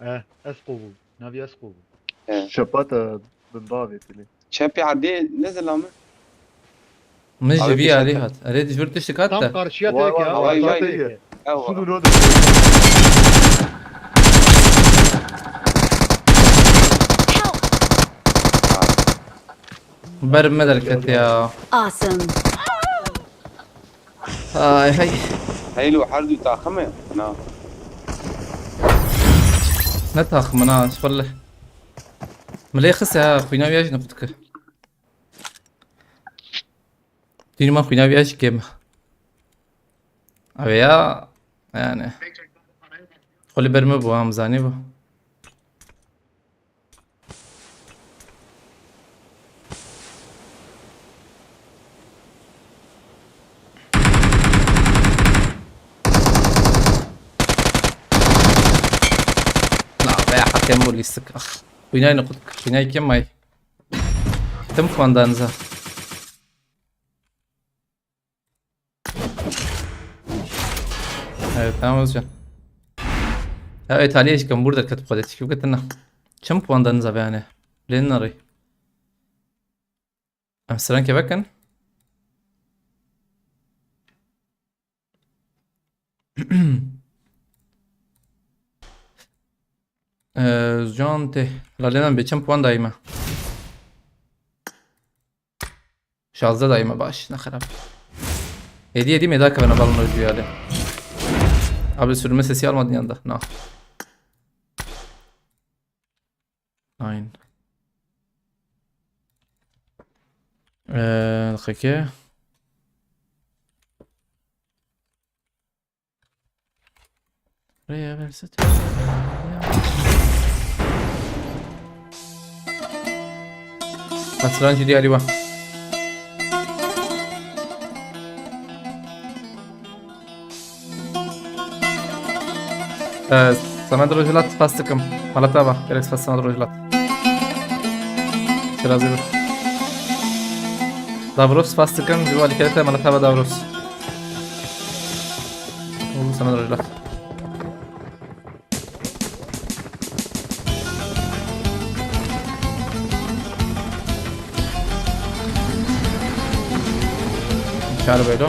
Eh, Esko bu. Navi Esko bu. He. Şepata bin bavê tili. Çepê erdê ne zilame? Min ji vî alî hat. Erê, di jûr tiştik hat. Tam karşıya tek ya. Vay, vay, vay. Ew. Sudu no de. Ber me derket ya. Awesome. Ay, hey. Heylo, her du taxim e? Na. Ne taxim e, na, welle. Milê xise ha, xwîna wiya jî nixwe dike. Dînî me xwîna wiya jî kêm. Ev ya, yani. Xwelî ber me bû, em zanî bû. Na, veya hakem bu listik. Ah, binayı kut, binayı kim ay? Tim kuandanıza. Evet, tamam Özcan. Ya, Îtalya işkembur derket xwe de çi bikitin na. Çim puan dan zabe yani. Lên narî. Em siren kevekin. Ee, Özcan te. La lênan be çim puan dayî me. Şazdeh dayî me baş, ne xerab. Hêdî hêdî mêda kevine balon rojî yade. Abi sürme sesi almadın yanında. No. Nine. Ee, dakika. Rêya verse tê. Qasran jî diyarî wa. Ee, Samet Rojhilat spas dikim. Malata ba, gerek spas Samet Rojhilat. Şirazî bir. Davros spas dikim. Ji wali kerete Malata ba Davros. Û Samet Rojhilat. Çar belo.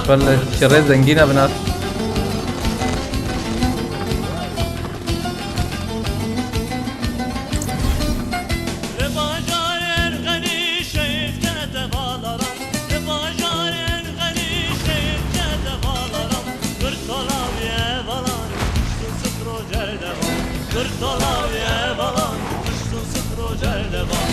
Welle şirê zengîn e binat. Li bajarên xenî şehîd kete valaran, li bajarên xenî şehîd kete valaran, bir tolaviye valan, kuştun sıfro cerdevan, bir tolaviye valan, kuştun sıfro cerdevan.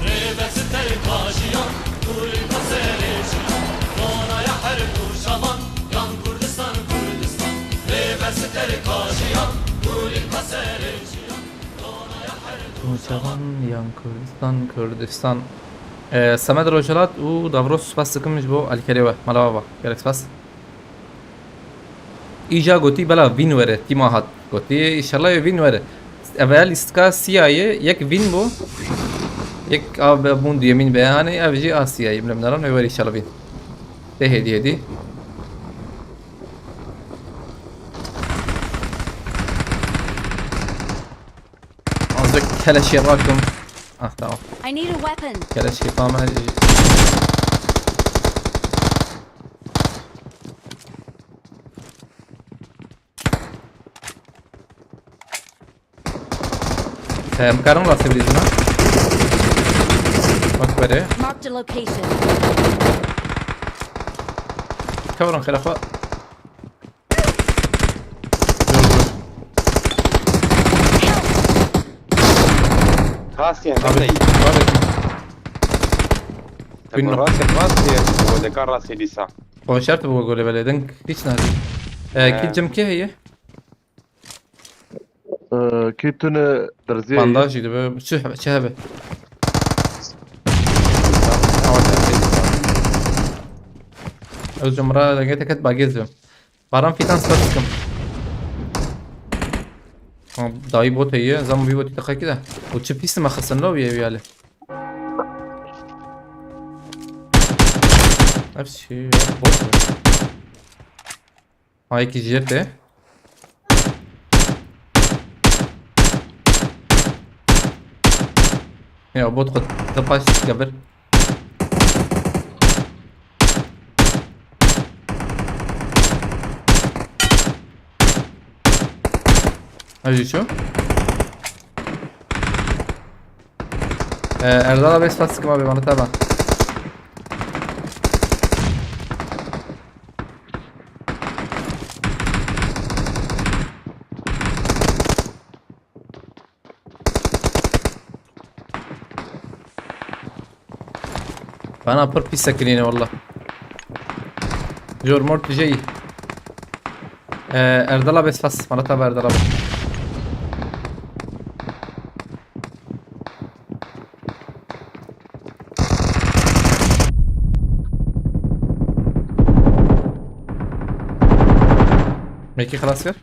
Rêbesi terê kajiyan, kulî paserê jiyan, ronaya her du şavan, yan Kurdistan, Kurdistan. Rêbesi terê kajiyan, kulî paserê jiyan, ronaya her du şavan, yan Kurdistan, Kurdistan. Ee, Semed Rojhilat û Davros spas dikim ji bo alîkerê we. Mala we, gelek spas. Îja gotî bela vîn were, tîma hat gotî, înşallah wîn were. Ev el îstika siyayê, yek vîn bû. Yek a be bûn duyemîn be, hanê ev jî a siyayê, bilem neran wê were înşallah vîn. Tê hêdî hêdî. Azıcık keleşe bakın. Ah, tamam. I need a weapon. Keleşe tamam. Em karin rastê bilîzin ha. Bak böyle. Marked a location. Cover'ın xelafa. Dur, dur. Rastê Abi, bekleyin. Var ya. Tabii Bilmiyorum. Rastê, rastê, bu da rastê dîsa. O şart bu golü böyle denk hiç ne. Ee, He. Kit cem ki heye? Ee, kit tune derziye. Bandaj gibi böyle. Çi, çi hebe? Özüm ra da gete ket bagezim. Baran fitan spas dikim. Ha, dayî bot heye, zam bir bot teqaki de. O çi pis me xesin lo ye yali. Hepsi şey ya, bot. Ha, iki jete. Ya bot xwe tepaş gavir. Hacı şu. Ee, Erdal abi espas sıkma abi bana, tamam. Bana pir pîs sekinîne walla. Jor mor tu jeyî. Ee, Erdal abi spas. Bana tabi Erdal abi. Mekî xelas kir.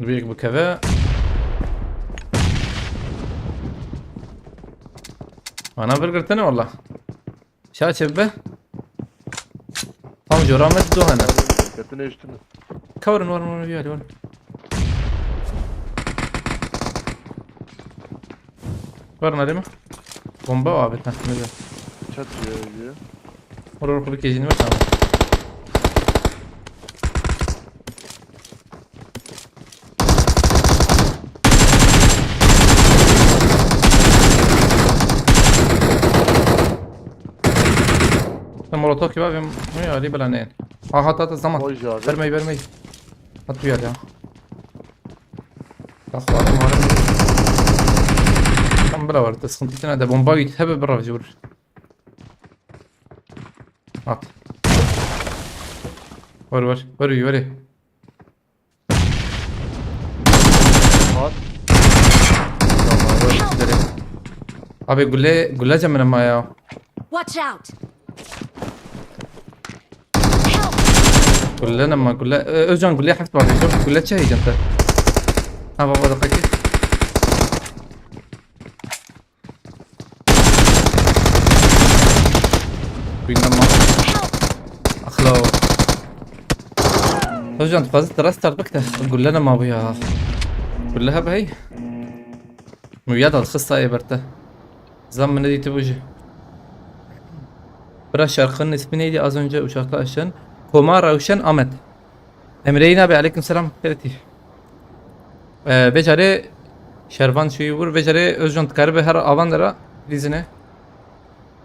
Dibê yek bikeve. Ana bir girtine walla. Şa çevbe. Tam jora me du hene. Ketine üstüne. Cover'ın var mı? Bir hadi var. Var nerede mi? Bomba var abi, ha, ne güzel. Çat ya, ya. Orada bir kejini var, tamam. Sen molotof gibi abi, ne ya, Ali bela ne? Aha, hatta zaman. Oy abi. Vermeyi, vermeyi. At bir yer ya. Bak, var mı, var mı? Tam bela var, sıkıntı içine de bomba git, hep bir avcı vurur. At. Var, var, var, var. At. Tamam, var, gidelim. Abi, gülle, gülle cemine ma ya. Watch out! Help! Gülle ne ma, gülle, Ö-, Özcan, gülle heft var, yok, gülle çe heyecan te. Ha, baba, da peki. Bilmem ne. Help! Axlo. Özcan, tu fazla teras tardık da. Gülle ne ma bu ya? Gülle hep hey. Müya da xista e berte. Zam min nedîtibû jî. Bira Şerqin'in ismi neydi az önce uçakta açtın? Koma Rewşen Ahmet. Emre Yayın abi, aleyküm selam. Xêretî. Ee, vê carê Şervan şûyî vur, vê carê Özcan dikaribe her avan de ra lîzine.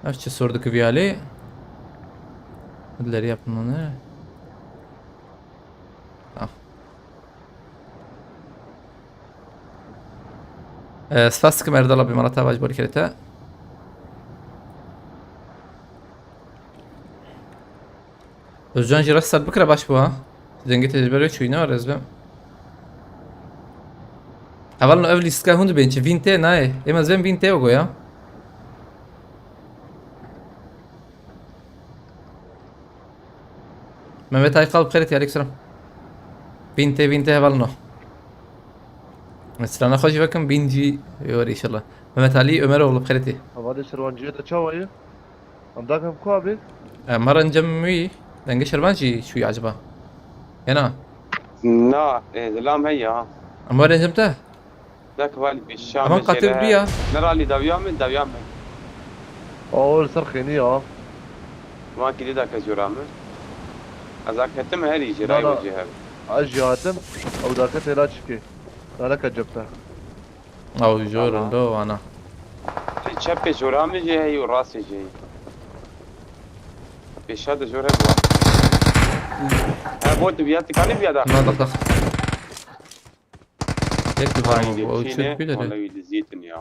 Ev çi sor dikivî alê? Dileriya pinane. Tamam. Ee, spas dikim Erdal abi, mala te vaj bol kerete. Özcan jî rest bikira baş bû ha. Dengê te ji ber wê çûyî ne ez bim. Hevalno ev lîstika hûn dibên çi? Vîn tê nayê. Êm ez bêm vîn tê goya. Mehmet Aykal bi xêrê tê, aleykum selam. Vîn tê, vîn tê hevalno. Strana xwe jî vekim, vîn jî yor inşallah. Mehmet Ali Ömeroğlu bi xêrê tê. Hevalê Şerwanciyê te çawa ye? Em dakim ku abi? E, mara encam wî, dengê Şervan jî çûyî acaba? Hena? Na, e, zilam heye ha. Em were encam te? Dak val bi Şam Aman jêre. Qatil biya. Nerali dawiya min, dawiya min. Awol ser xênî ya. Wan kî dida ke jora min. Ez aketim herî jê, Na, ray na. Wecê her. Ez jî hatim, ew dake têla çikê. Naleke cepte. Ew jor Tamam. in do wana. Çepê jora min jê heyî û rastê jê heyî. Pêşa de jor hebû. Ha, bot biya, tikanî biya da. Na da da. Yek duvar Ay, mı bu? O geçine, çöp bir de. Vallahi dizîtin ya.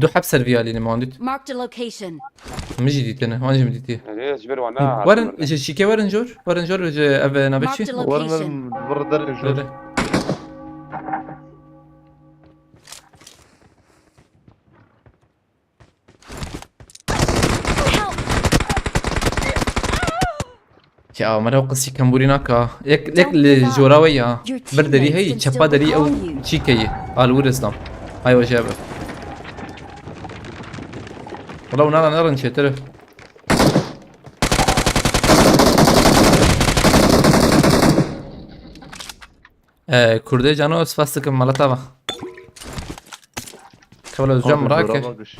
Du heb ser viyalî ne mandit. Marked a location. Min jî dîtine, wan jî min dîtiye. Erê, ji ber wana Werin, hatim ji şîkê werin jor, werin jor ji ev navê çi? Marked a War location. min vir derin jor. Öyle. Help! Ya, mera o qisî kembûrî naka. Yek, yek Don't li give up. Jora we ya. Your Bir derî teammates heyî, can çepa still derî ew recall you. Çîkeyî. Al wir Islam. Hay wece be. Wala wana narin çêtir. Ee, Kurdê cano, spas dikim, mala te va. Kevla hocam, Abi, mirake. Zora bak iş.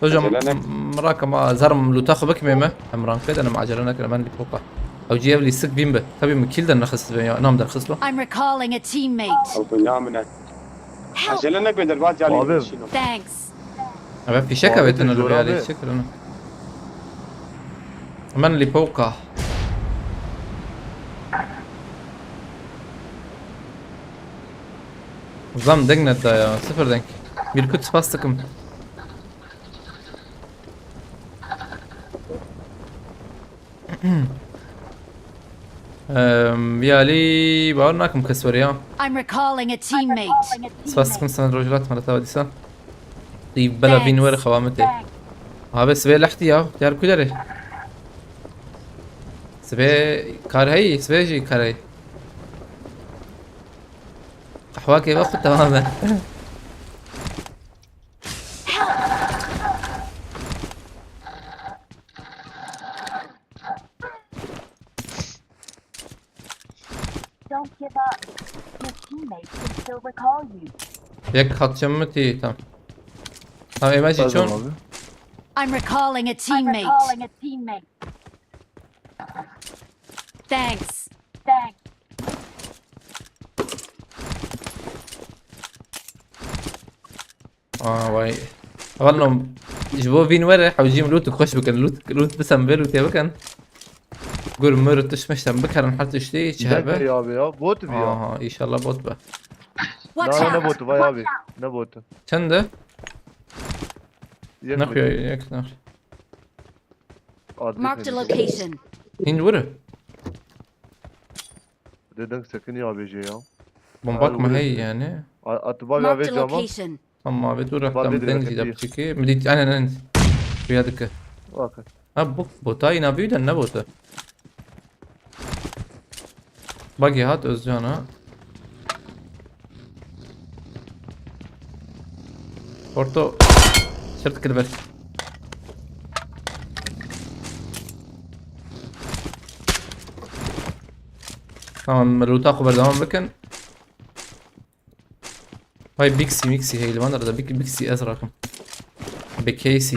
Hocam, Acele ne? Mirake ma zarım luta xwe bikmê me. Em ranke denim, acele nekin, ben lipoka. Ew ciyev lîstik bîn bi. Tabii mi kil de nexist be ya, nam derxist lo. I'm recalling a teammate. Ew kunya min e. Help! Acele neke, derba cali Abi. Şino. Thanks. Eve fişek Abi, avêtin li jora vê alî be. Çi kirine? Min lîpoka. Zam deng nedda ya. Sıfır deng. Bir kut spas takım. Ehm, vî alî bawer nakim kes were ya. I'm recalling a teammate. Spas dikim, sen rojhilat me li te dîsan. Dî bela vîn were xewa min tê. Abi sibê lehtî ya. Diyar ku derê? Sibê kar heyî, sibê jî kar heyî. Qehwakê ve xwe temam e. Don't give up. Your teammates can still recall you. Yek hatçım mı ti tam? Tamam, ême jî Pardon çon? Abi. I'm recalling a teammate. I'm recalling a teammate. Thanks. Thanks. Aa, vay. Hevalno, ji bo vîn were, hewcîm loot xweş bikin. Loot, loot bisan vê lootê bikin. Gur mür tişt mişten bikarin her tiştî çi hebe. Deke ya abi ya, bot bi ya. Aha, inşallah bot be. Watch Na, ne out! Bot, vay abi, ne bot. Çende? Yek Nak mi? Ya, yek nak. Marked a location. Hîn were. Dedin sekin ya abi ya. Bombak mı hey yani? Atiba ya Marked a ve cama. Location. Tamam abi, dur, Bak, tam bir den dakika, jî de bir. Biçikî. Min dît, aynen, aynen. Rüya dike. Bak. Ha, bu bota yine büyüden ne bota? Bak ya, hat Özcan ha. Orto. Sırt kırver. Tamam, loot'a xwe berdewam bikin. Vay Bixi Mixi heyli van arada Big, Bixi ez rakım. Bekeysi.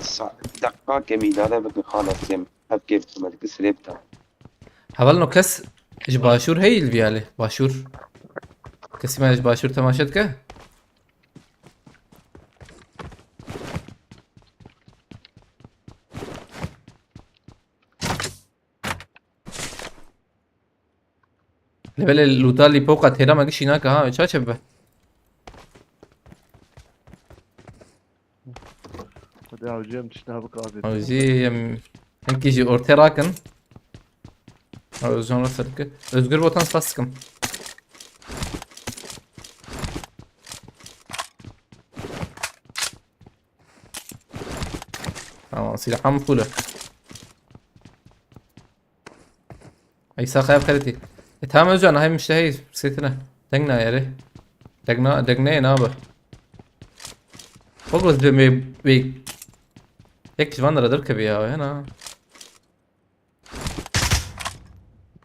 Sa-, dakika kemî îdare bikin xalas yem. Hep kêf xwe dike sirê bita. Heval no kes ji başûr heyî li viyalê. Başûr. Kesî me ji başûr temaşe dike? Lê belê lûta lîpoka têra me gişî nake ha, ça çê bibe? Hadi avcı em tiştine bik abi. Avcı em hinkî jî ortê rakin. Ha, Özcan rastedike. Özgür Botan spas dikim. Tamam, silahım full. Ey, sax ev xeritî. E, tamam Özcan, hay mişte hey, setine. Deng na yere. Deng na, deng ne, ne abi? Baba, deme bey. Tek civan da derkeve ya, ya na.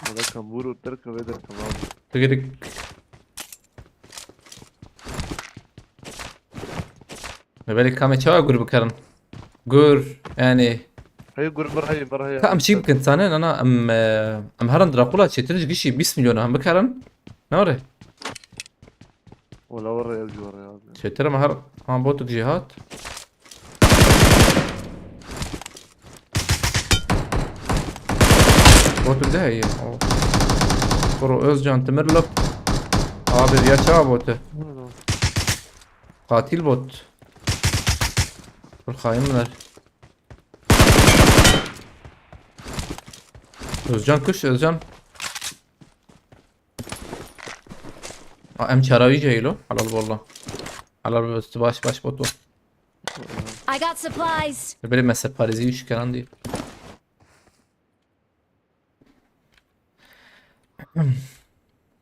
Bana kambur otur kave der tamam. Tıgırık. Ne belê kamê çawa gur bikarin? Gur, yani. Hey gur bir hey bir hey. Ka em çî bikin, sane, nana, em, e, em herin Drakula çêtir ji gişî bîst milyon hem bikarin. Ne var? Wala were ev ji were abi. Çêtir em her, ha, botuk jî hat. Botuk de heye. O. Kuro Özcan Timir lop. Abi ya çawa botu? Katil bot. Bir hainler. Özcan kuş, Özcan. Aa, em çarawî jeylo. Halal valla. Halal valla, baş baş botu. I got supplies. Böyle mesela Paris'i üç karan diye.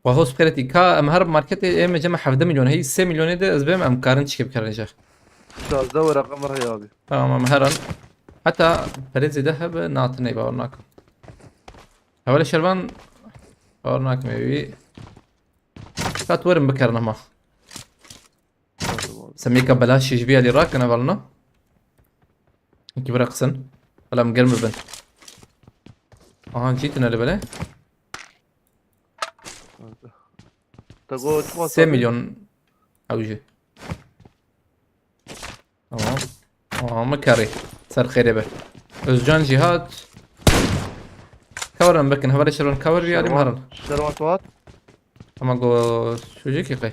Wa hospitality ka em her marketê em cem hevdeh milyon, hey sê milyonê de ez bêm em karin çike bikarin jî. Şazdeh were qemer hey abi. Tamam, em heran. Heta perê zêde hebe, natinê, bawer nakim. Hewale şervan, bawer nakim evi. Kat werin bikarin ama. Semêka belaş ji vî alî rakin hevalno. Ki bıraksın. Hala em germ bibin. Aha, çî tine li bele. Te got çiqa Sê milyon ew jî. Tamam. Aa, me karî. Ser xêrê be. Özcan Cihat. Cover em bikin. Hevalê şervan cover vî alî, em herin. Şervan tuat. Ama go çocuk ki qey.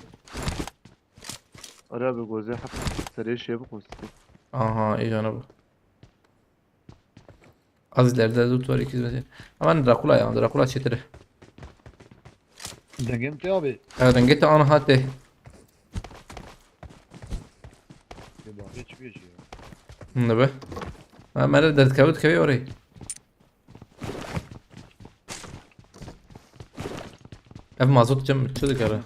Ara bi gozê hep serê şê bikun. Aha, iyi canı bu. Az ileride dur, tuvar ikiz mesela. Ama Drakula ya, Drakula çetiri. Dengê min tê abi. Evet, dengê te ana hate. Ê, bak, hiç bir şey yok. Ne be? Ha, mene derdkevit kevî orayı. Ev mazot cem çi dikare?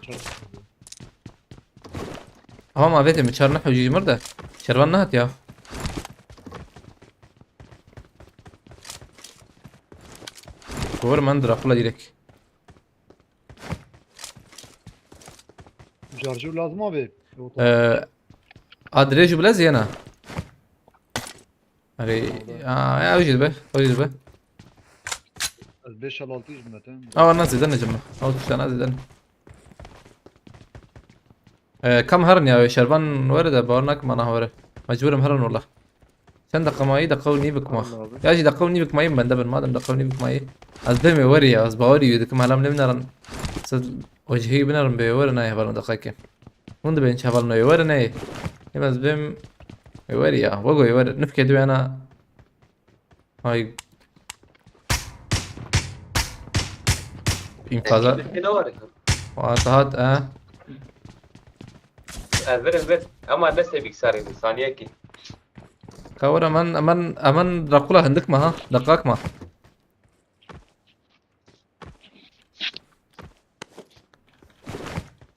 Aha, ma vete mi çar nehwe jî mir de. Şervan nehat ya. Doğru, men Drakula direkt. Şarjör lazım abi. Yok. Ee, adres ju bilez yena. Arê, a, ya, ew jî dibe, ew jî dibe. Ez beş al altı yüz metre. Awa, na zêde necim. Ew tişta na zêde. Ee, kam herin ya, şervan were de, bawer nakim ana were. Mecbur im herin wala. Çend deqa mayî, deqa û nîvik ma. Allah Allah. Ya jî deqa û nîvik mayî bende bin, madem deqa û nîvik mayî. Ez demê werî ya, ez bawerî wê dikim, helam lê binerin. Siz wecihî binerin bê were nayê herin deqekê. Hûn dibên çaval neyê were neyê. Ê, ez bêm were ya. Wego were. Nifkê diwêna. Ay. İnfaza. Ne var? Wa tahat, e. Ver ver. Ama ne sevik sarıydı saniyeki. Kawra, eman, eman, eman Drakula hindik ma ha. Deqak ma.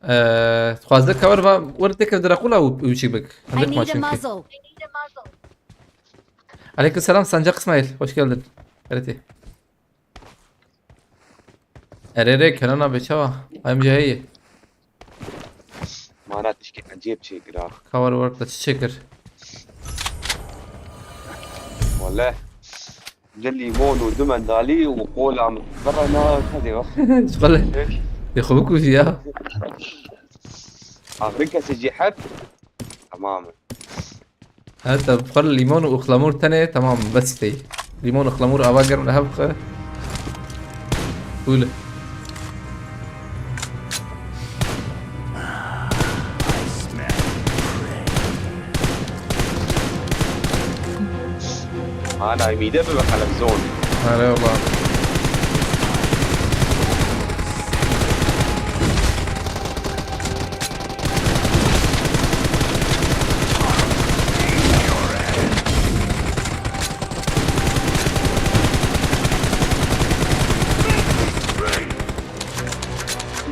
Eee, xwazde cover va, wer têke Drakula û, û çik bik. I Hindik ma need a çünkü. muzzle. Aleyküm selam Sancak İsmail, hoş geldin. Hereti. Erere, Kenan abi çawa? Ayım cahil. Mana tişkê ecêb çêkira. Cover work da çi çekir? Wele. Ji limon û du mendalî û qola min. Bera na, hadi bak. Şkale. De xwe bikujî ya. Axir kesê jî heb. Tamam. Heta bixwe limon û ixlamur tenê, tamam, bes tey. Limon ixlamur ava germ li hev xwe. Cool. Hala ümide mi bakalım zon? Merhaba.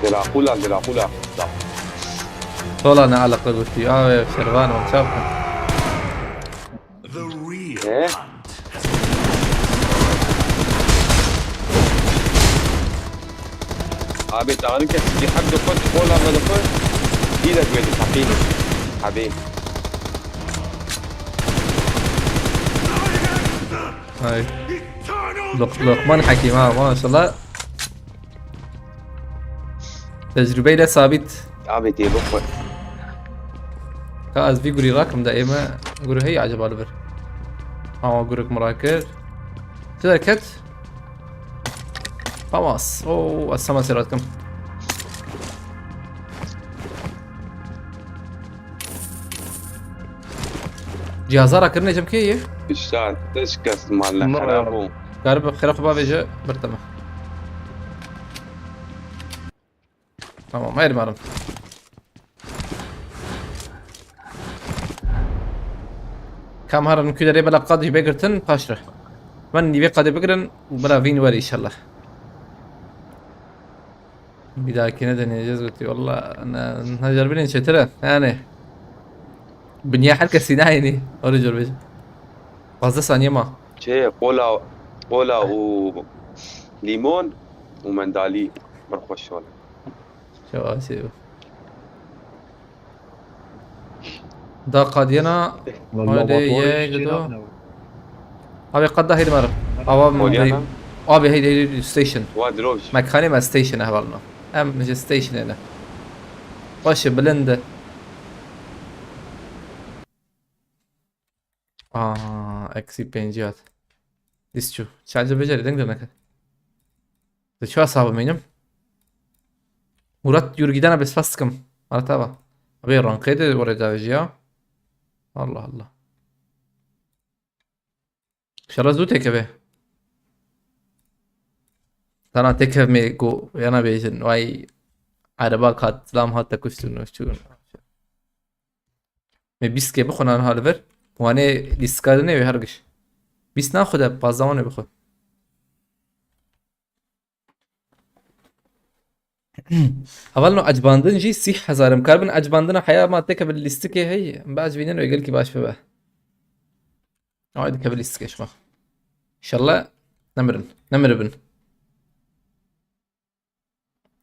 Drakula, Drakula. Sola ne alaka goştu ya ve Şervan ol çapın. The real He? Abi, Tarık, eski hak dokun, kola ve dokun. Bir de böyle takayım. Abi. Ay. Lok-, Lokman Hakim ha, maşallah. Tecrübeyle sabit. Abi, diye bak. Ka ez vî gurî rakim de ême gurî heye acaba li vir. Ama gurek min rakir. Çi derket? Hamas. Oo, ez sema sêrat kim. Cihazara kirinê cem kê ye? Üstad, te şikest malle. Mı xerab ya? Bû. Garib xêra xwe bavêje, bir teme. Tamam, her marim. Kam harin ku derê bela qadî be girtin, paşre. Ben nîvê qadî bigirin, bela vîn wer inşallah. Bir dahakine deneyeceğiz, götü. Valla ne, ne carbinin çetire. Yani. Dünya herkes aynı. Öyle cor bêje. Fazla saniye ma. Şey, kola, kola û limon û mendalî bir xweş şol. Şewa, şewa. Da qadiyena. Vallahi hadi batuwa ye hiç gido. Şey yapmıyor. Abi qada heydi mara. Ava Kolyana. Abi heydi heydi station. Wa diroj. Mekane me station hevalno. Em je station ene. Başı bilindi. Aa, eksi pêncî hat. Dîs çû. Çence becerî deng de neket. Di çi hesabê mînim? Murat Yurgîdana bêspas dikim. Murat ava. Abi rankê de oraya daveji ya. Allah Allah. Şerra zû têkeve. Sana têkevmê ku yana bêjin. Vay. Araba kat, lam hat te kuştun, çûn. Me bîst ke bixwe nan haliver. Wane lîstika de newê her giş. Bîst naxwe de, pazdeh wane bixwe. Hevalno ecbandin jî sîh hezar im. Karbin ecbandina heya ma teke bi lîstikê hey. Em biecbînin wê gelkî baş bibe. Ay dike bi lîstikê şima. İnşallah nemirin. Nemiribin.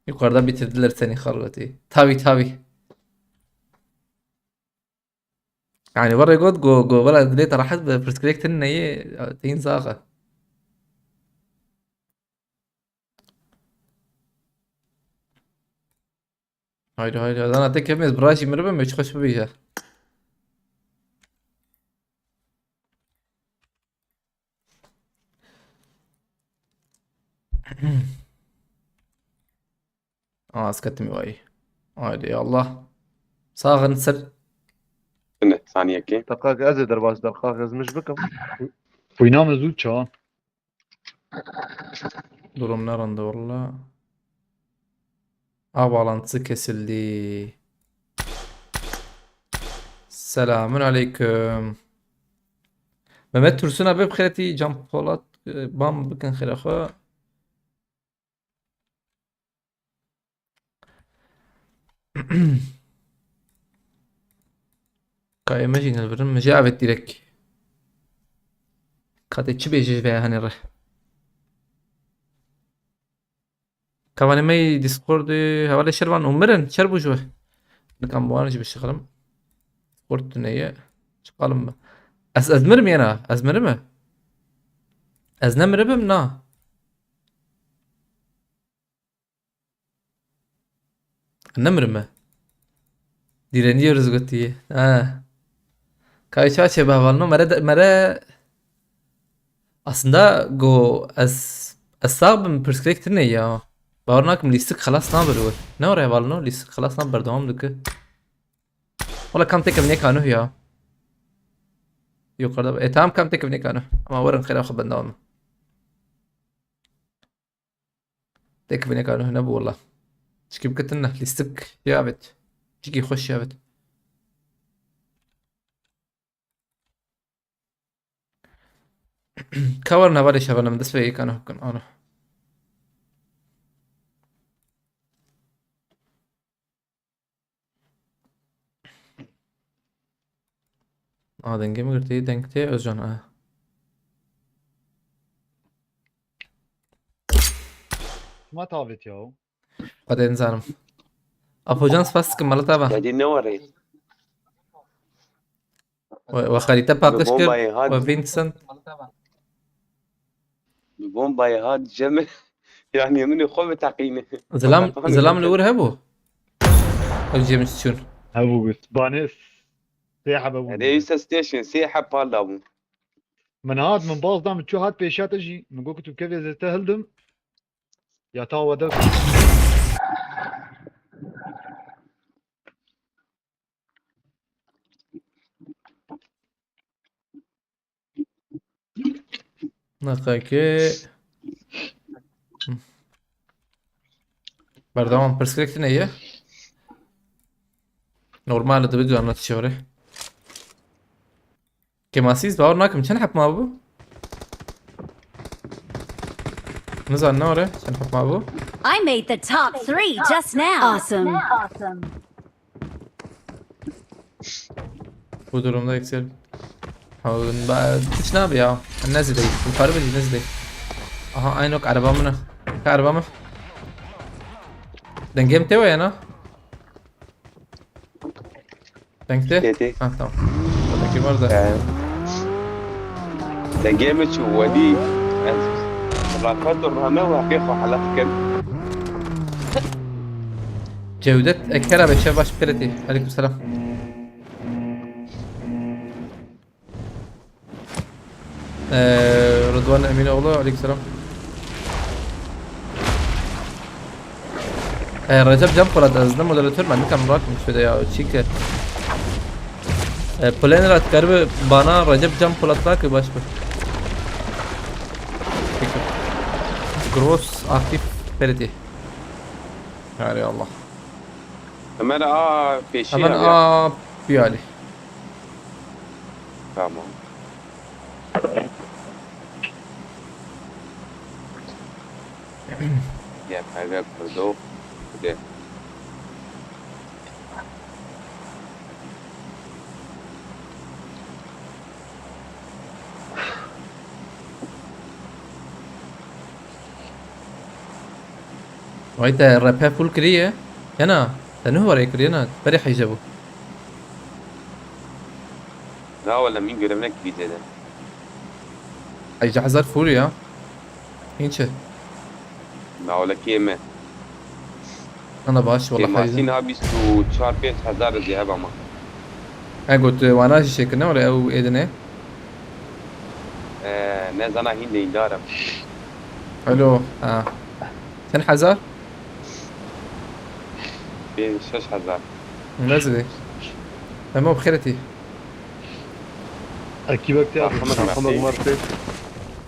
Yukarıda bitirdiler seni Harlot'u. Tabi tabi. Yani var ya god go go valla dilê te rahat be pirsgirêk tune ye teyîn zaxa. Haydi haydi. Adana tek hepimiz bırakayım mı be meç kaç bir ya. Aa, ez ketim vay. Haydi ya Allah. Sağın sır. Ne saniyeki? Dakika ez ê derbas dakika ez miş bikim. Xwîna min zû çawan. Durum ne rende valla. A bağlantısı kesildi. Selamun aleyküm. Mehmet Tursun abi, bi xêretî Can Polat, e, bam bikin xêra xwe. Kayê me jî nilbirin, min jî avêt direk. Katê çi bêje ji vê hanê re? Kavanê me yê Discordê hevalê şer van û mirin, şer bû ji we. Nikan bi wan jî bişixlim. Discord tune ye. Çiqalim be. Ez, ez mirim yena, ez mirim mi? Ez nemiribim na. Nemirime. Direniyoruz gotiye. Ha. Kayı çaçe be hevalno. Mere, mere aslında go ez, ez sağ bim pirsgirêk tune ya. Bawer nakim lîstik xelas nabe li wir. Ne were hevalno? Lîstik xelas nabe berdewam dike. Wala kam tekem nêka nuh ya. Yukarıda. E, tamam, kam tek ne kano. Ama varın xêra xwe benda olma. Tek ne kano, ne bu valla. Çikî bikitin ne. Lîstik ya evet. Çikî xweş ya evet. Ka werin hevalê şevanim, dest pê yekane bikin, ano. A, dengê min girtî, deng tê, Özcan, a. Ma tavêt ya. Xwedê nizanim. Apocan spas dikim, mala te ava. Xwedê ne were. We, we xerîte paqij kir. Bombayê hat. We Vincent. Bi bombayê hat cem. Yani min xwe bi teqîne. Zilam, zilam li wir hebû. Ew cem çûn. Hebû bit. Banê sê hebe bû. Yani üst station sê heb pal da bû. Min hat, min baz da, min çû hat pêşiya te jî. Min got ku tu kevê zê te hildim. Ya ta we de. Neqekê. Berdewam, pirsgirêk tune ye. Normal, divê duyar ne tişe were. Kêmasîz, bawer nakim, çend heb mabû? Nizan ne were, çend heb mabû? I made the top three just now. Awesome. Bu durumda eksel. Ha, ba-, hiç ne abi ya? Nezî değil. Yukarı bir nezî değil. Aha, aynı yok, araba mı ne? Ka araba mı? Dengem te o yana. Deng tê? Tê, tê. Ha, tamam. Dengê me de. Ee, dengê me çû, wedî ez rakat û rame û heqê xwe helaq kir. Cewdet Eker abi, şev baş, bi xêretî. Aleyküm selam. Ee, Rıdvan Eminoğlu, aleykümselam. Ee, Recep Can Polat, ez ne moderatör, ben nikam rakim şöyle ya, çünkü. Ee, Planer at garibi bana Recep Can Polat da ki baş bir. Peki. Gross aktif belediye. Her Allah. Ömer, a, peşiya. Hemen ya. A, piyali. Tamam. Gel, gel, Kurdo. Hadi. Vay, te R P full kiriye. Yana, te nuh were kiriye na. Berê heyce bu. La wala min görevine kiriye de. Heyce hazar full ya. Hinçe. La wala kê me. Ana baş, wala Kêmasî heyce. Niha bîst û çar pênc hezar zî heba ma. He, got, wana jî şekil ne, wala ew êdine. Ee, ne zana hîn deyndar im. Alo, ha. Çend hezar? Pênc şeş hezar. Ne zî? Hema bi xêretî. Ekîbek te Takımı takımı bıraktı. Martı.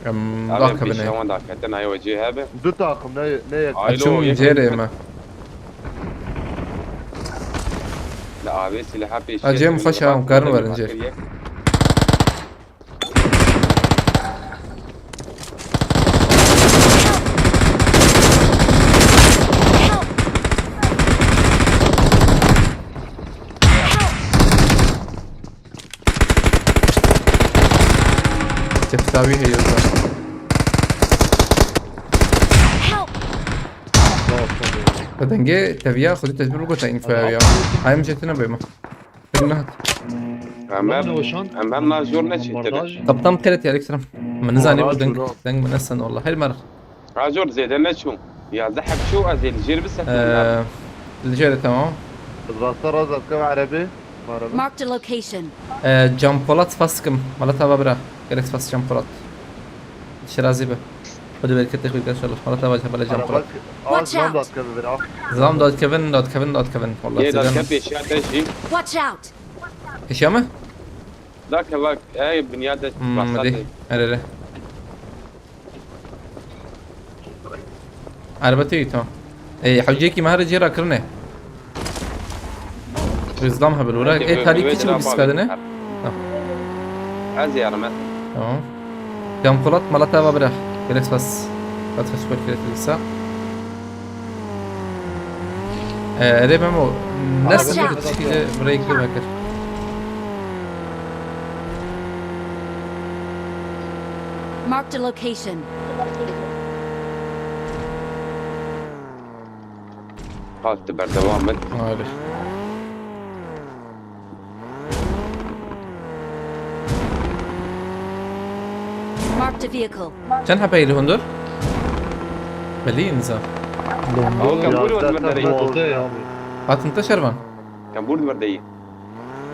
Em, abi, dakevine. Bir şey onda hakikaten ayı hocayı abi. Du takım ne, ne yak- Aylo, Açım yak- cere me. La abi, silaha peşiye. Acem dönüyor. Hoş Bak, ağam, karın burada var bir önce. Bakır yak. Teftawî heye da. Help! Te dengê teviya xwedî tedbîr bigota înfoya ya. Hayım jetine bême. Pek nehat. Em hem, em hem na jor neçî tebe. Kaptan Keret ya, aleyküm selam. Min nizanî bu deng, deng min nesen wallah. Her mer. Ha jor zêde neçû. Yazdeh heb çû, ez ê li jêr bisetim. Ee, li jêr de tamam. Rasta rast dikeve erebê. Marked a location. Ee, Can Polat spas dikim. Mala te ava bira. Gelek spas Can Polat. Şirazî be. Xwedê bereketê xwe bike inşallah. Mala te ava hevalê Can Polat. Watch out. Zam dadkevin, dadkevin, dadkevin. Wallah, Yê zêde dadke ne. Pêşiya te jî. Watch out. Pêşiya me? Dake bak, ey binyade Hmm, basate. Hadi. Her hele. Araba tê, tamam. Ê, hewciyekî me here cê re kirine. Rızlam hebel ora. Peki, Ê, böyle, talî böyle kiçi bir bir diskadine. Tamam. Ez yarım et. Tamam. Yan Polat, Malat ava bırak. Gerek spas. Katkı spor kiretilirse. Ee, Erê Memo, ne Watch sınır out. Çekili break bir bakır. Marked a location. Hat tu berdewam et. Öyle. Marked a vehicle. Çend hepeydi hundur? Belli inza. Bomba Al, kan ya, buyur, zaten Ömer Bey. Bomba ya abi. Hatın ta şervan. Kan buyur, Ömer Bey.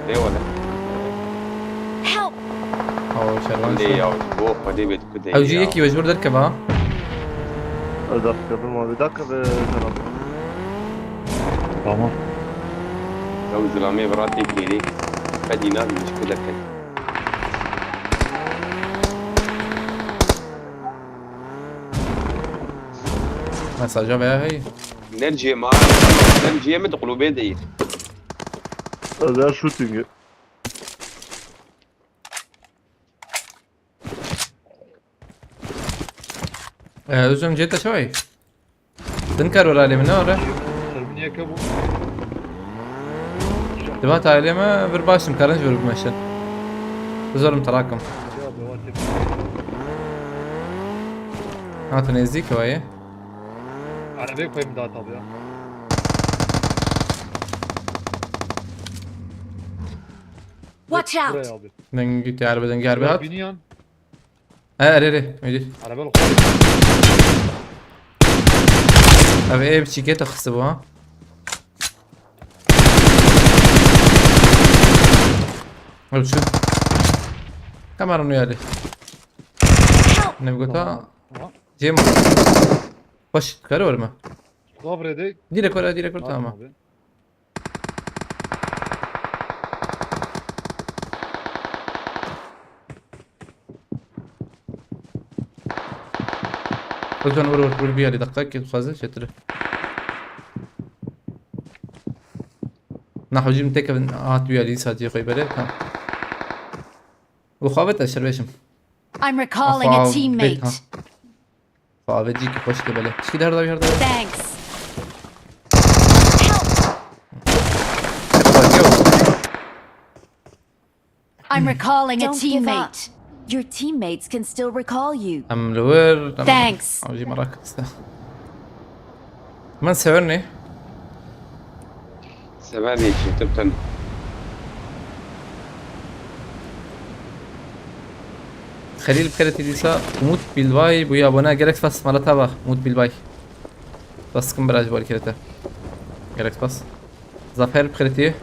Eyvallah. Help! Aw, şervan Lê sen. Ya, bu Xwedê bê tu kudê Ew jî ya. Yekî mecbur derkeva. Dakika, bir muhabbet, dakika be, selam. Tamam. Ew zilamê bi ratê kêrê. Fedî nabî ji ku derket. Mesaja veya hey. Ner ciyê ma, ner ciyê min di qulubê de yî. Özel shooting. Ee, özüm cete çay. Din kar oralê min ne ore? Terminiye ke bu. Dibat aileme bir başım karınç vurup meşin. Zorun tarakim. Ya, bu var tepki. Ha, tu nezdîk vayê. Arabaya koyayım daha tabii ya. Watch out! Buraya abi. Dengî te araba dengî araba Ya hat. Biniyan. He, erê, erê, müdür. Araba lokal. Abi ev çikete xısı bu ha. Abi şu. Kameranı uyarı. Help! Ne bu gota? Tamam. Tamam. Cem. Baş, karı var mı? Kabrede. Direkt oraya, direkt oraya, tamam. Abi. Ozan vur vur vur bir yeri dakika ki fazla çetiri. Na hocam tek evin at bir yeri sadece koy böyle. Ha. Bu xavet aşırı beşim. I'm recalling a Xavet, teammate. Ha. Xwe avêt jî ki xweş ke belê. Pişkî de her daw her daw. Thanks. Help! I'm recalling a Don't give up. Teammate. Your teammates can still recall you. Em li wir, em Thanks. Ew jî merak kir. Min sewer ne? Sever ne çi? Tirten. Xelîl bi xeletî dîsa Umut Bilbay bûye abone. Gelek spas, mala te ava Umut Bilbay. Spas dikim bira ji bo alî kerete. Gelek spas. Zafer bi xeletî.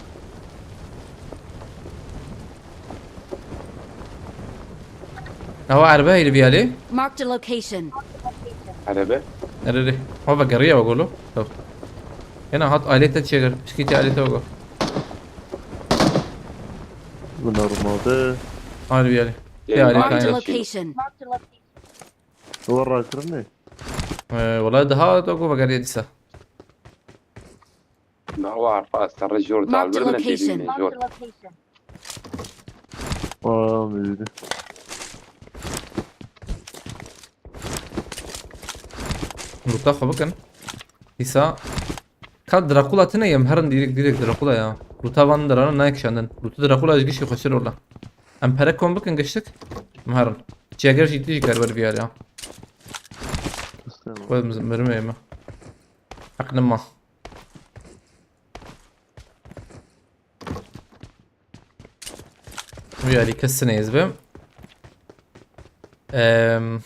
Ewa erbe heyli biyalî. Marked a location. Erebe? Erere. Ewa vegeriya we golo. Tav. Yena hat ailete çeger. Pişkî te ailete we go. Bu normalde. Hadi biyalî. Te ailete Marked a aynen. Location. Duvar rakırın ne? Ee, wala daha da go vegeriya dîsa. Na wa arfa ez te re jor dal. Marked a bir ne location. Dêrî ne jor. Aa, müydü? Ruta xwe bikin. Dîsa. Ka Drakula tine yem herin direkt direkt Drakula ya. Ruta van dirana nayek şandin. Ruta Drakula ji gişî xweşir ola. Em pere kom bikin giştik. Em herin. Çeger jî tijî kar ber biyar ya. Xwe mirim ême. Heq nima. Wî alî kes sinê ez bim. Em,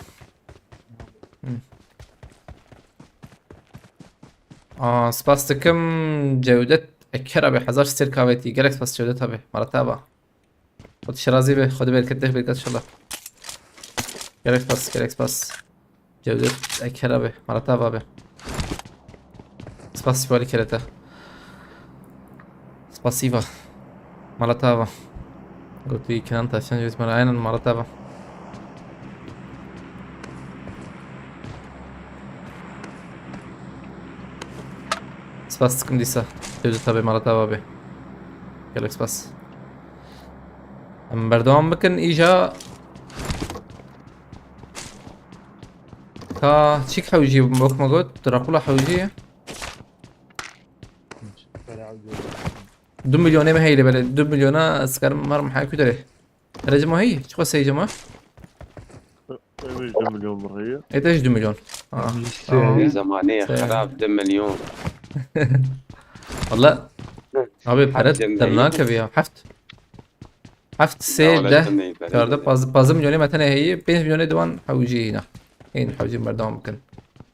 hmm. Aa, spas dikim Cewdet Eker abi, hezar sêr kavetî. Gerek spas Cewdet abi. Mara te ava. Xwedî şirazî be, Xwedî bereket te bereket inşallah. Gerek spas, gerek spas. Cewdet Eker abi, mala te ava be. Spas ji bo alî kerete. Spasîva. Mala te ava. Gotî Kenan Taşyan jî me re aynen mala te va. Spas dikim dîsa. Tevzi tabi mala te va bê. Gelek spas. Em berdewam bikin îja. Ka çîk hewcî wek me got, Drakula hewcî ye. Du milyonê me heye lê belê. Du milyona ez karim marim haya ku derê. Recimo heye? Çiqas heye cema? Ev jî du milyon min heye. Ê te jî du milyon. Ha. Lîste Tamam. heye. Zamanê Seyir. Xerab du milyon. Valla. Abi Heft pere cem heye. Dernakeve ya. Heft. Heft, sê, Ya, wala deh, cem heye, pere çardeh, cem heye. Paz, paz milyonê me tenê heye. Pênc milyonê diwan hewcî yîna. Hên hewcî berdewam bikin.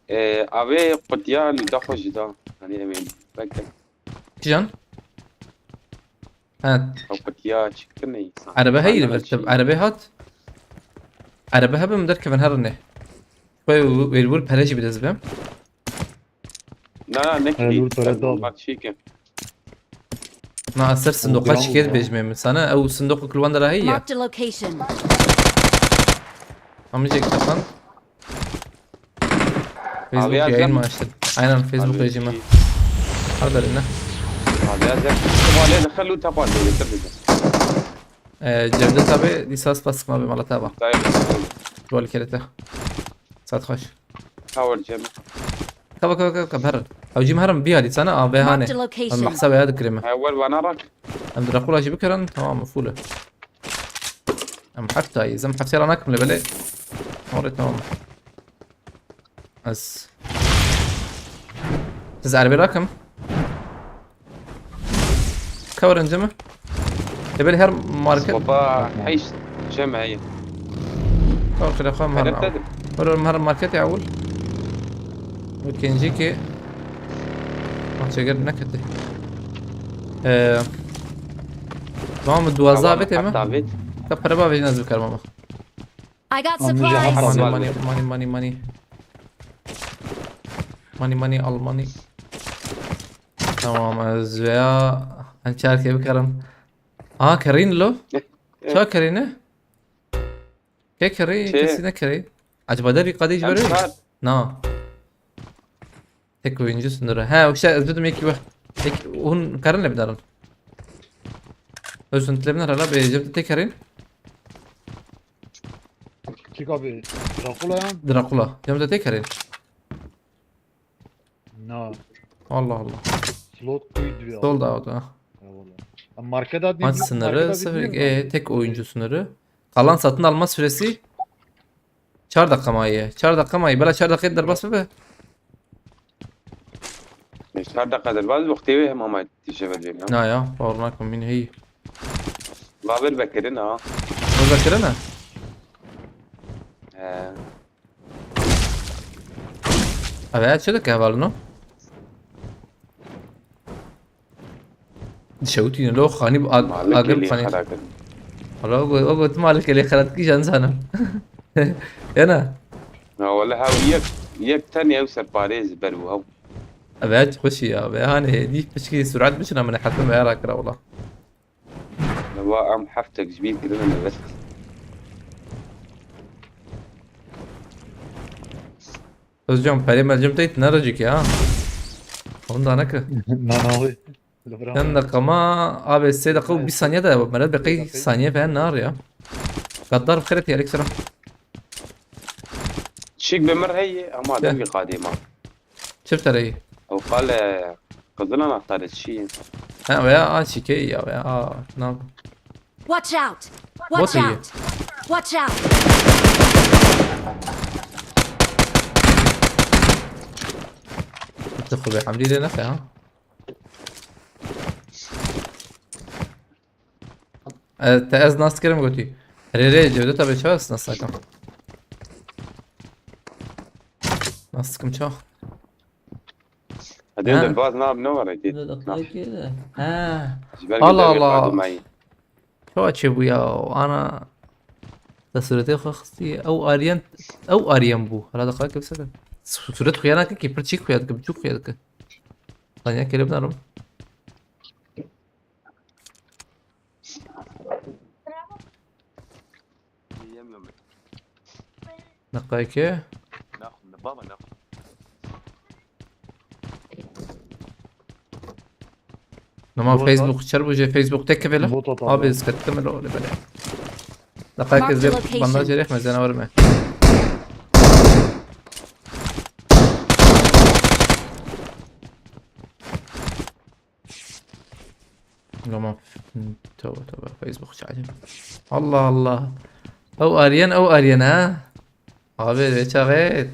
Ee, abi qutiya li daxwe jî da. Hani emin. Bekle. Kijan? Ha. Ew qutiya çi kirine insan? Erebe heye li vir tib. Erebe hat. Erebe hebe min derkevin herine. Xwe wêrwir pere jî bi dest bim. Na, na, nekirî. Erebe pere da. Bak, çêke. Na, ser sindoqa çiket bêjime min sana. Ew sindoq kulwan dera heye. Marked a location. Amicek tapan. Facebook Abi, yayın yazdım. Mı açtın? Aynen, Facebook Abi, rejimi. Her derine. Abi, yazdım. Abi, yazdım. Xelu tapar böyle, tabii ki. Ee, Cevdet abi, lisans basma bir malata bak. Dayı. Rol kerete. Saat hoş. Tower Cem. Kaba, kaba, kaba, kaba, her. Hewcî me herim vî alî sana, a, vê hane. Marked a location. Em hesabê ya dikirê me. Ha, wer vana rak. Em Drakula jî bikirin, tamam mı, full. Em heft ayî, zem heftê ra nakim lê belê. Orê tamam. Ez. Siz erbê rakim. Ka were cem e? Ê belê her market. Baba, heşt cem heye. Ka were xwe em her Hedef na. Dedim. Were em her marketê ewil. Û ikincî ki. Bak çeker nekete. Ee, tamam mı? Duwaza Tamam, bete mi? Hatta bit. Ka para ba vejin ez bikarim ama. I got Anlayacağım. Supplies. Money, Var money, mı? Money, money, money. Money, money, al money. Tamam, ez veya hançer ke bikarim. Aha, kerîn lo. Eh, eh. Ça kerîne? Ke kerî, Şey, kesî ne kerî? Acaba derî qadî ji em berê? Çar. Na. Tek oyuncu sınırı. He, işte ez dedim eki bak. Tek hûn karin le bidarin. Özün tile biner hala be, cem tek karin. Kik abi, Drakula ya? Drakula. Cem de tek karin. Na. Allah Allah. Slot kuydu ya. Sold out ha. Eyvallah. Market admin. Maç sınırı sıfır. E, tek oyuncu sınırı. Kalan satın alma süresi çar dakika maye. Çar dakika maye. Bela çar dakika derbas be. Çar dakika derbas wextê wê hem ama tişeve diyem ya. Na ya, bawer nakim min hey. Bawer vekirin ha. Ne vekirin ha? He. Abi ya, çi dike hevalino? Dişewitîne lo xanî bi ag-, agir xanî. Hala o got, o got malik lê xerat kî jan zanim. Yana. Ha, wala ha, yek, yek tenê ew serparêz ber û hew. Abi ya, xweşî ya. Ve hani dî piçkî surat biçin amine hetim ve yara kira wala. Wa em heftek ji bîr kirine me bes. Özcan, perê mercim teyt ne recik ya. Onu da ne ki? Na, na, wê. Yan dakika ma abi sê dakika û bîst saniye de meret be qey saniye falan nar ya. Gaddar bi xêret ya, aleyküm selam. Çik bi mir heye ama Ya. Demî qadê ma. Çi bi te re yî? Ew qal, e, qizil anahtarê çi ye? Ha, veya a çîkê ya, veya a, na. Watch out! Watch Bot ye. Out! Watch out! Tu xwe bê hemlî lê neke ha. E, te ez nas dikirim gotî. Rê rê, Cevdet abi, çawa ez nas nakim? Nas dikim çawa? Hadi Ha. Derbaz nab ne var eti? Böyle Na. Kayık yeri. Ha. Ji ber Allah bir Allah. Fadime. Çawa çêbû ya? Ana. Te suretê xwe xistî. Ew Aryen, ew Aryen bû. Hala da xwe kevse de. Su-, suret xuya nake ki, pir çîk xuya dike, biçûk xuya dike. Lan ya kelê binarim. Demiyorum ben. Dakika iki. Ne yapayım? Baba ne yapayım? Noma Bot at. Facebook çer bu je Facebook tek kevela. Bot at abi. Abi sıkıntı mı lo öyle böyle. Dakika Mark the kez bandaj location. Gerek mi? Canavar mı? Tamam. Tövbe tövbe, Facebook çağırayım. Allah Allah. Ew aryen, ew aryen ha. Abi ne çağır.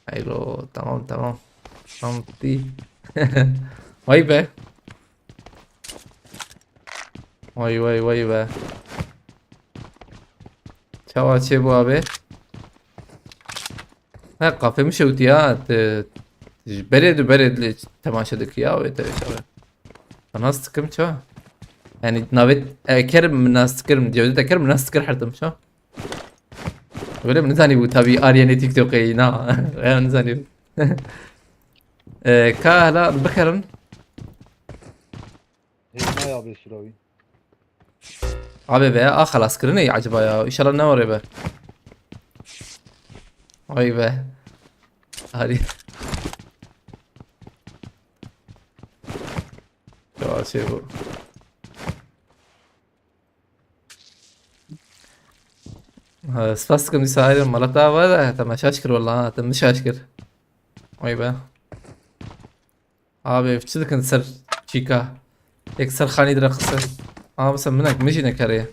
Haylo, tamam tamam. Tamam bitti. Vay be. Vay vay vay be. Çawa çê bu abi? Ha, kafê min şewtî ya, te, ji berê du berê dilê temaşe dikî ya, wê tevê çawa. Nas dikim ça? Yani navet eker min nas dikirim, Cevdet eker min nas dikir hertim ça? Öyle mi? Nizanî bu tabii Aryanê TikTok'ê na. Ya nizanî bu. Ee, ka hala bikerin. Hêma ya bê sirawî. Abi be, a xelas kirinê acaba ya? İnşallah ne oraya be. Ay be. Hadi. Ya şey bu. Ha, spas dikim dîsa ayrı malata var da, te me şaş kir wala, ha, te min şaş kir. Ay be. Abi, çi dikin ser çîka? Yek ser xanî dire qise. Ama mesela minek, min jî nekerê.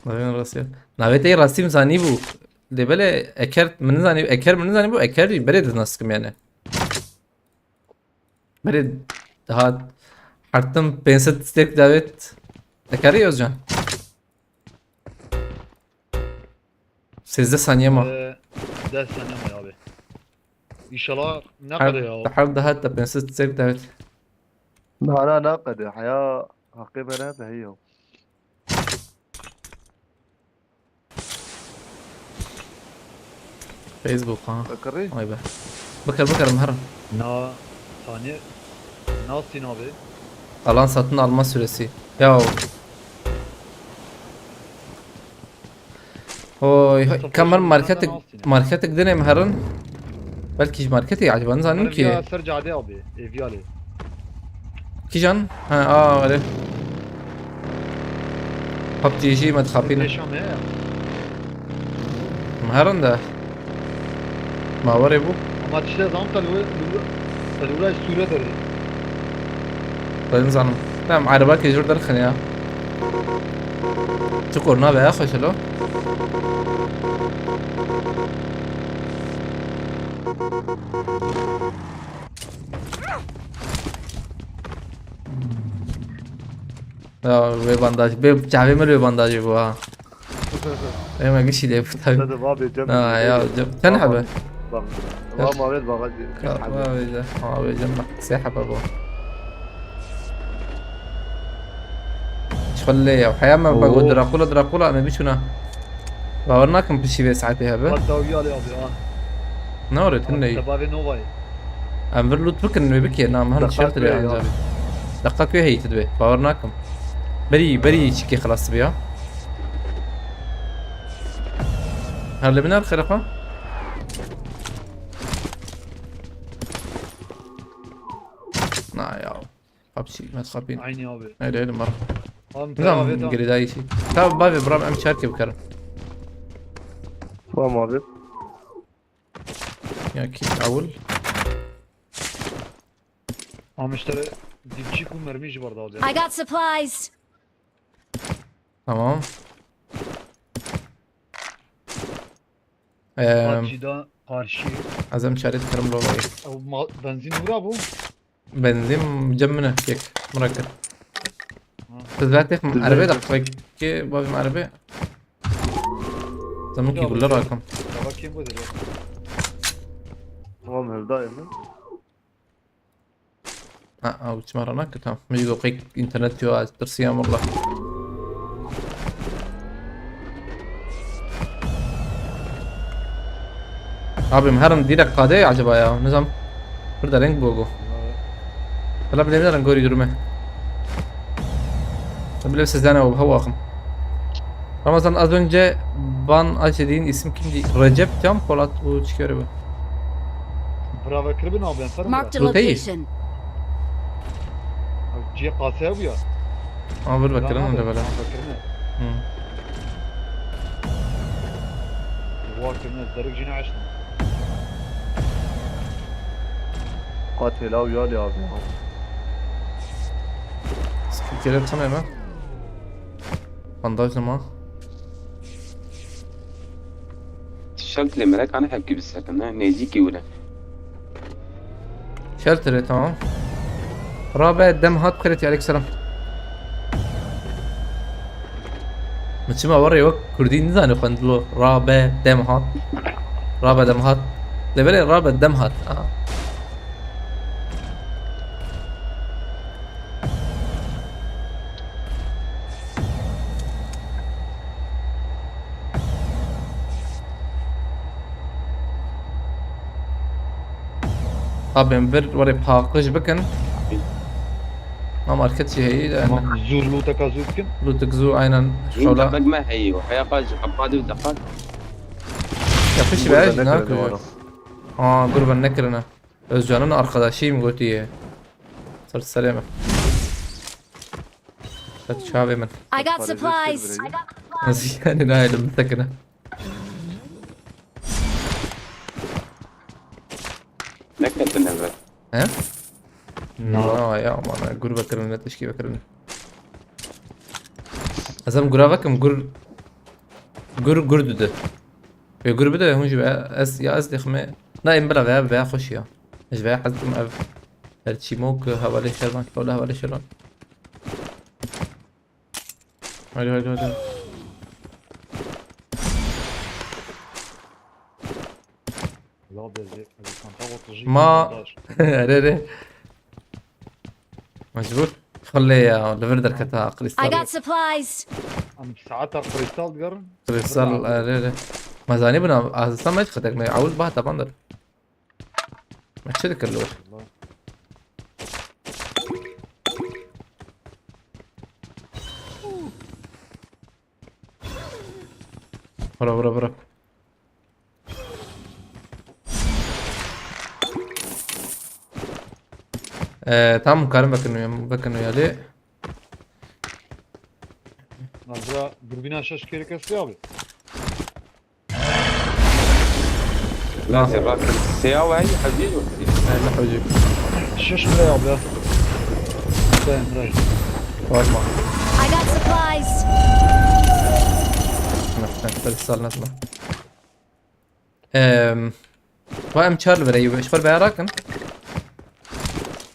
Navê rastî. Navê te rastî min zanî bû. Lê belê eker min zanî, eker min zanî bû, eker jî berê dinas dikim yani. Berê daha hertim pênc sed stek davet. Ekerî Özcan. Sêzdeh saniye ma. Ee, deh saniye ma abi. İnşallah ne Her, kadar ya? Her daha da pênc sed stek davet. Na, na, ne kadar? Haya hakkı bana da hiyo. Facebook ha. Bakırı? Vay be. Bakır bakır Mehran. Na saniye. Nasıl abi? Alan satın alma süresi. Ya. Oy, hay, Mustafa kamar Şahin marketik, benden alsın ya. Marketik denem herin. Belki marketi acaba ne zanım Benim ki. Ya ser cadde abi. Ev yali. Kijan? Ha, aa, öyle. PUBG jî me dixapîne. Yaşam ya. Herin de. Ma were bû. Ama işte zam telura, telura sure deri. Ben zanım. Tamam, araba kejur derxin ya. Çukur na veya xweşelo. Ya, wê bandaj, bê çavê min wê bandajê bû ha. Ê, me gişî lê bû tabii. Hadi abi, cem. Ha, ya, cem. Çend hebe? Bak. Bak, Mehmet bak, hadi. Ya, abi, cem. Abi, cem, bak, sê hebe bû. Şixul lê ya. Heya me bak, Oo. Drakula, Drakula, me biçûna. Bawer nakim pişî vê saetê hebe. Hatta uya lê abi ha. Ne ore, tun Abi, ney? Tebavê Novayê. Em vir loot bikin, wê bikê, na, em hem Dakika tişört lê kuye ya. Anca. Dakika kuye heyî tu dibê, bawer nakim. Berî, berî çikê xilas dibe ya. Her li bin her xêre xwe. Na ya. PUBG, me dixapîn. Aynı abi. Haydi, haydi, mara. Tamam, tamam, tamam. Girêdayî çî. Tamam, bavê, bira, em çarkê bikarin. Tamam abi. Ya ki, awil. Ama işte dipçik û mermî jî barda alacak. I got supplies. Tamam. Eee, Karşıda, karşı. Ez em çarê dikirim lo vayî. Ew ma-, benzîn ûra bû. Benzîn cem min e, kek. Min re kir. Ha. Tu zaten Benzîn. Erebe de, ki bavê min erebe. Zaman ki Ya, güller bu- rakim. Ya bak kim bu dedi. Tamam, hevdayê min. Ha, ew çima rana kir, tamam. Min jî doqek înternet yo, ez tirsiyam walla. Abi, em herin dîrek qadê acaba ya? Nizam. Bir de renk bogo. Hala bile ne renk gorî durume. Bile sizdane o, hewa axim. Ramazan, az önce ban açedin isim kimdi? Recep, Can Polat, bu çıkıyor bu. Bravo, kiribin abi, ben sarım. Marked a Rotayı. Location. Ciye kasaya bu ya. Ama bir bakalım öyle böyle. Bakırın. Hı. Vakırın, derek cine açtım. Katil abi ya abi. Spikeri açsana hemen. Bandaj ama. Şertli merek ana hepki bisekin ne? Nêzîkî wile. Shelter'e, tamam. Rabe Demhat Kreti, aleykümselam. Min çima warê wek Kurdî nizane xwendilo. Rabe Demhat. Rabe Demhat. Lê belê Rabe Demhat. Aha. Abim bir were paqij bikin. Ma market şey heyî de. Tamam, zûr lûteka zûr bikin. Lûtik zu aynen. Yine Şola. Tabak me heyî o. Heya qaj qapadi û daxat. Yapış be, ne yapıyor? Aa, kurban ne kirine. Özcan'ın arkadaşıyım götüye. Sır sereme. Sır çavê min. I got supplies. Nasıl yani, ne ayrıldı takına? Neketin eve. He? Na ya, aman, gur vekirin, ne tişkî vekirin. Ez em gura vekim, gur... Gur, gur dide. Ve gur bide, hûn jî be, ez, ya ez dixme. Na, em bila veya, veya xweş ya. Ez veya hez dikim ev. Her çîmok, hevalê şervan, şola hevalê şervan. Haydi, haydi, haydi. La bezê, bezê çanta otuz. Ma- Erê, erê. Mecbur. Xilê ya, li vir derketa I kristal. Got supplies. Em saeta kristal digerin. Kristal, erê, erê. Mezanî bina, azistan me xetek me, awul bah tabandır. Me çi dikir li wir? Vura, vura, vura. Ee, tamam, karim bakın, bakın öyle. Nazra, dürbüne şaş kere kesti abi. Lazê bak. Seyaw ey hezî yok. Aynen hocam. Şaş bile abi ya. Ben bırak. Korkma. I got supplies. Kristal nasıl? Ehm, va em çar li vir heyî, ji xwe beya rakin.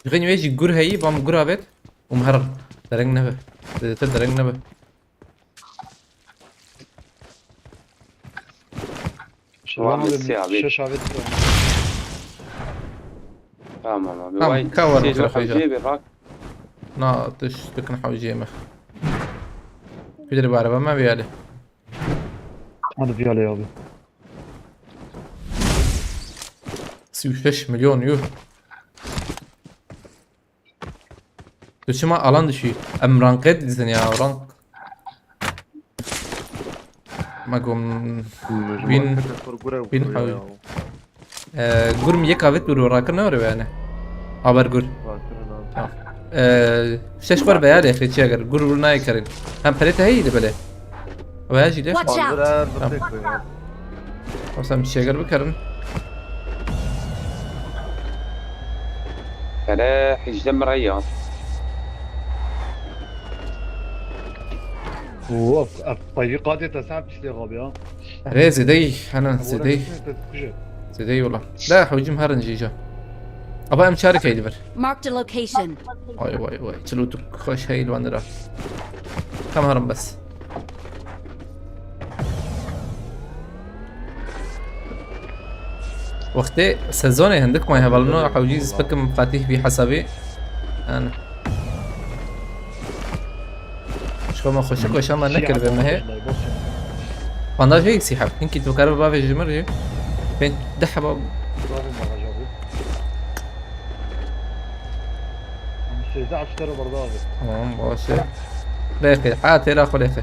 Ji xwe wê jî gur heyî, va min gur avêt û min herin. Dereng nebe. Zêdetir dereng nebe. Şervan abi, siyah abi. Şaş abi. Tamam abi. Tamam, Vay, ka var seyir bu bak, tarafa hevceye bir bak. Na, tişt dikin hewceyê me. Kudir bi araba me viyale. Hadi viyale abi. Sî û şeş milyon yuh. Tu çima alan dişî? Em ranked dizin ya, rank. Me gom win, win hewcî. Ee, gur mi yek avêt û rakir ne were yani. Haber gur. Tamam. Ee, şeş xwer be ya lêxê çi eger gur gur nayê kerin. Hem pere te heyî de bele. Veya jî lêx. Watch out. Tamam. Tamam, sen bir şey eger bikerin. Hele hijde mi reya. Of, ev payî qadê te sen pislê abi ya. Erê zêdeyî, hene zêdeyî. Te kuje. Zêdeyî wala. La hewcîm herin jî ca. Aba em çarek heyî li vir. Marked a location. Vay vay vay. Çilo tu xweş heyî li van dira. Tam herin bes. Wextê sezonê hindik may hevalino hewcî spekim Fatih bir hesabî. Yani. Şkoma xweşik weşan me nekir be mehê. Bandaj heyî sî heb. Hinkî tu kare bavê ji mir jî. Pênc deh heba. Sêzdeh aşkere barda abi. Tamam, baş e. Lêqê. Ha, têra xwe lêqê.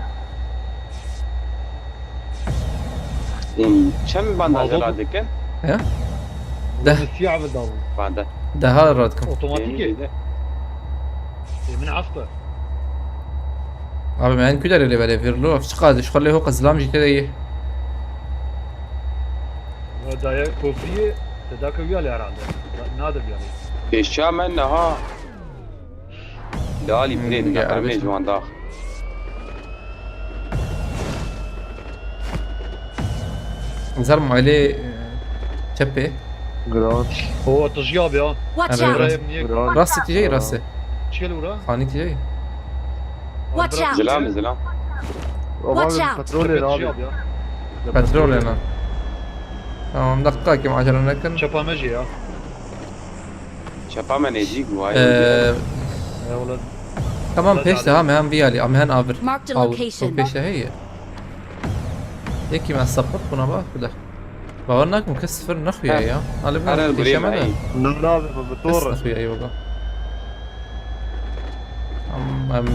Çend bandaj Mağdur. Herhalde ki? He? Deh. Siyah bir dal. Bende. Daha rahat kan. Otomatik. Benim de. Emin Aslı. Abi ben küder ele vere virlo. Çıkardı şu kalle hoka zlam jite de iyi. Ve daya kopiyi te daka üyali herhalde. Nadir yani. Eşya men ha. Dali Hmm, bire ya, naqrime abi. Juan da. Zar maile, e, çepê. Gran. O atıcı abi ya. Watch Evet. out! Buraya niye? Gran. Rastı tijey rastı. Çel ura. Hani tijey. Watch out! Zilam zilam. Watch out! Petrol abi. Petrol yani. Tamam, dakika kim acele nekin. Çapamacı ya. Çapa me nêzîk bû, ay Ee, Eyvallah. Tamam, Eyvallah. Pêş de ha, me hem vî alî, em hen avir. Marked a Aw, location. Pêş de heye. Yekî me support bûna ba, kuda. Bawer nakim kes sıfır naxuya ya. Alê Her bu el pêşe buraya me de. Navra abi, bu Kes tor. Naxuya ya baba. Am, am.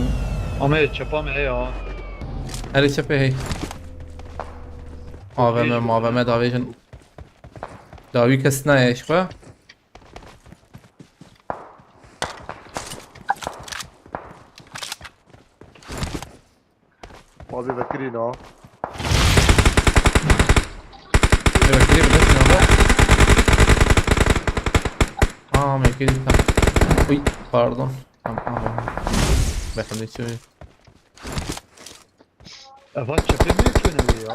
Ama çapa me ya. Her çapa hey. A V M, A V M davêjin. Dawî kes nayê ji xwe. Abi vekirî na. Vekirî bir dakika. Aa, vekirî tam. Uy, pardon. Tamam, tamam. Bakın ne söylüyor. Ev çepê me kuyne wê ya.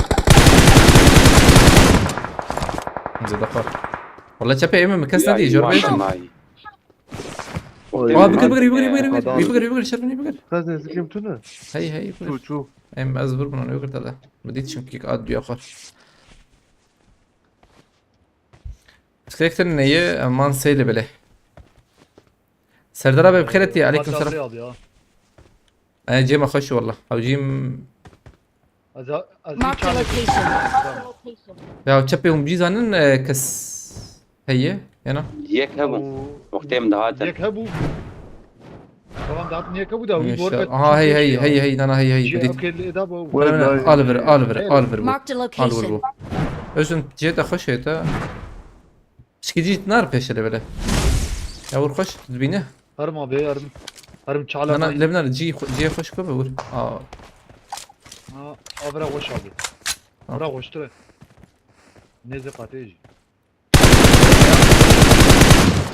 Zêde xwe. Wala çepê ême mi kes nedî, jor bêjî. Aa, bigir, bigir, bigir, bigir, bigir. Bigir, bigir, şerfini bigir. Qez nêzîkî min tune. Hey, hey, bigir. Çû, çû. Em ez vur buna, ne bigir tada. Mi dît çünkü ad diyor xwe. Bisiklet neye, aman seyle bile. Serdar abi, bi xêr etî, aleyküm selam. Abi ya. E, cê me xweş walla. Ew cî m- Ez a-, ez Marked a location. Ya çepê hûn cî zanin, e, kes heye, yana? Yek hebû. Wextê em dihatin. Yek hebû. Tamam, dihatin yek hebû da, wî bor. Aha, hey, hey, hey, hey, nana, hey, hey, Cî bidît. Ew kêlê da bû. Al vir, al vir, al vir. Marked a location. Al vir bu. Özün cê de xweş heye ta. Pişkî cî nar pêşe de bile. Ya vur xweş, dibîne. Herim abi, herim. Herim çala. Nana, lebnar cî xwe-, cî xweş ko be vur. Aa. Ha, abra xweş abi. Ha. Abra xweştir e. Nêzê qatê jî.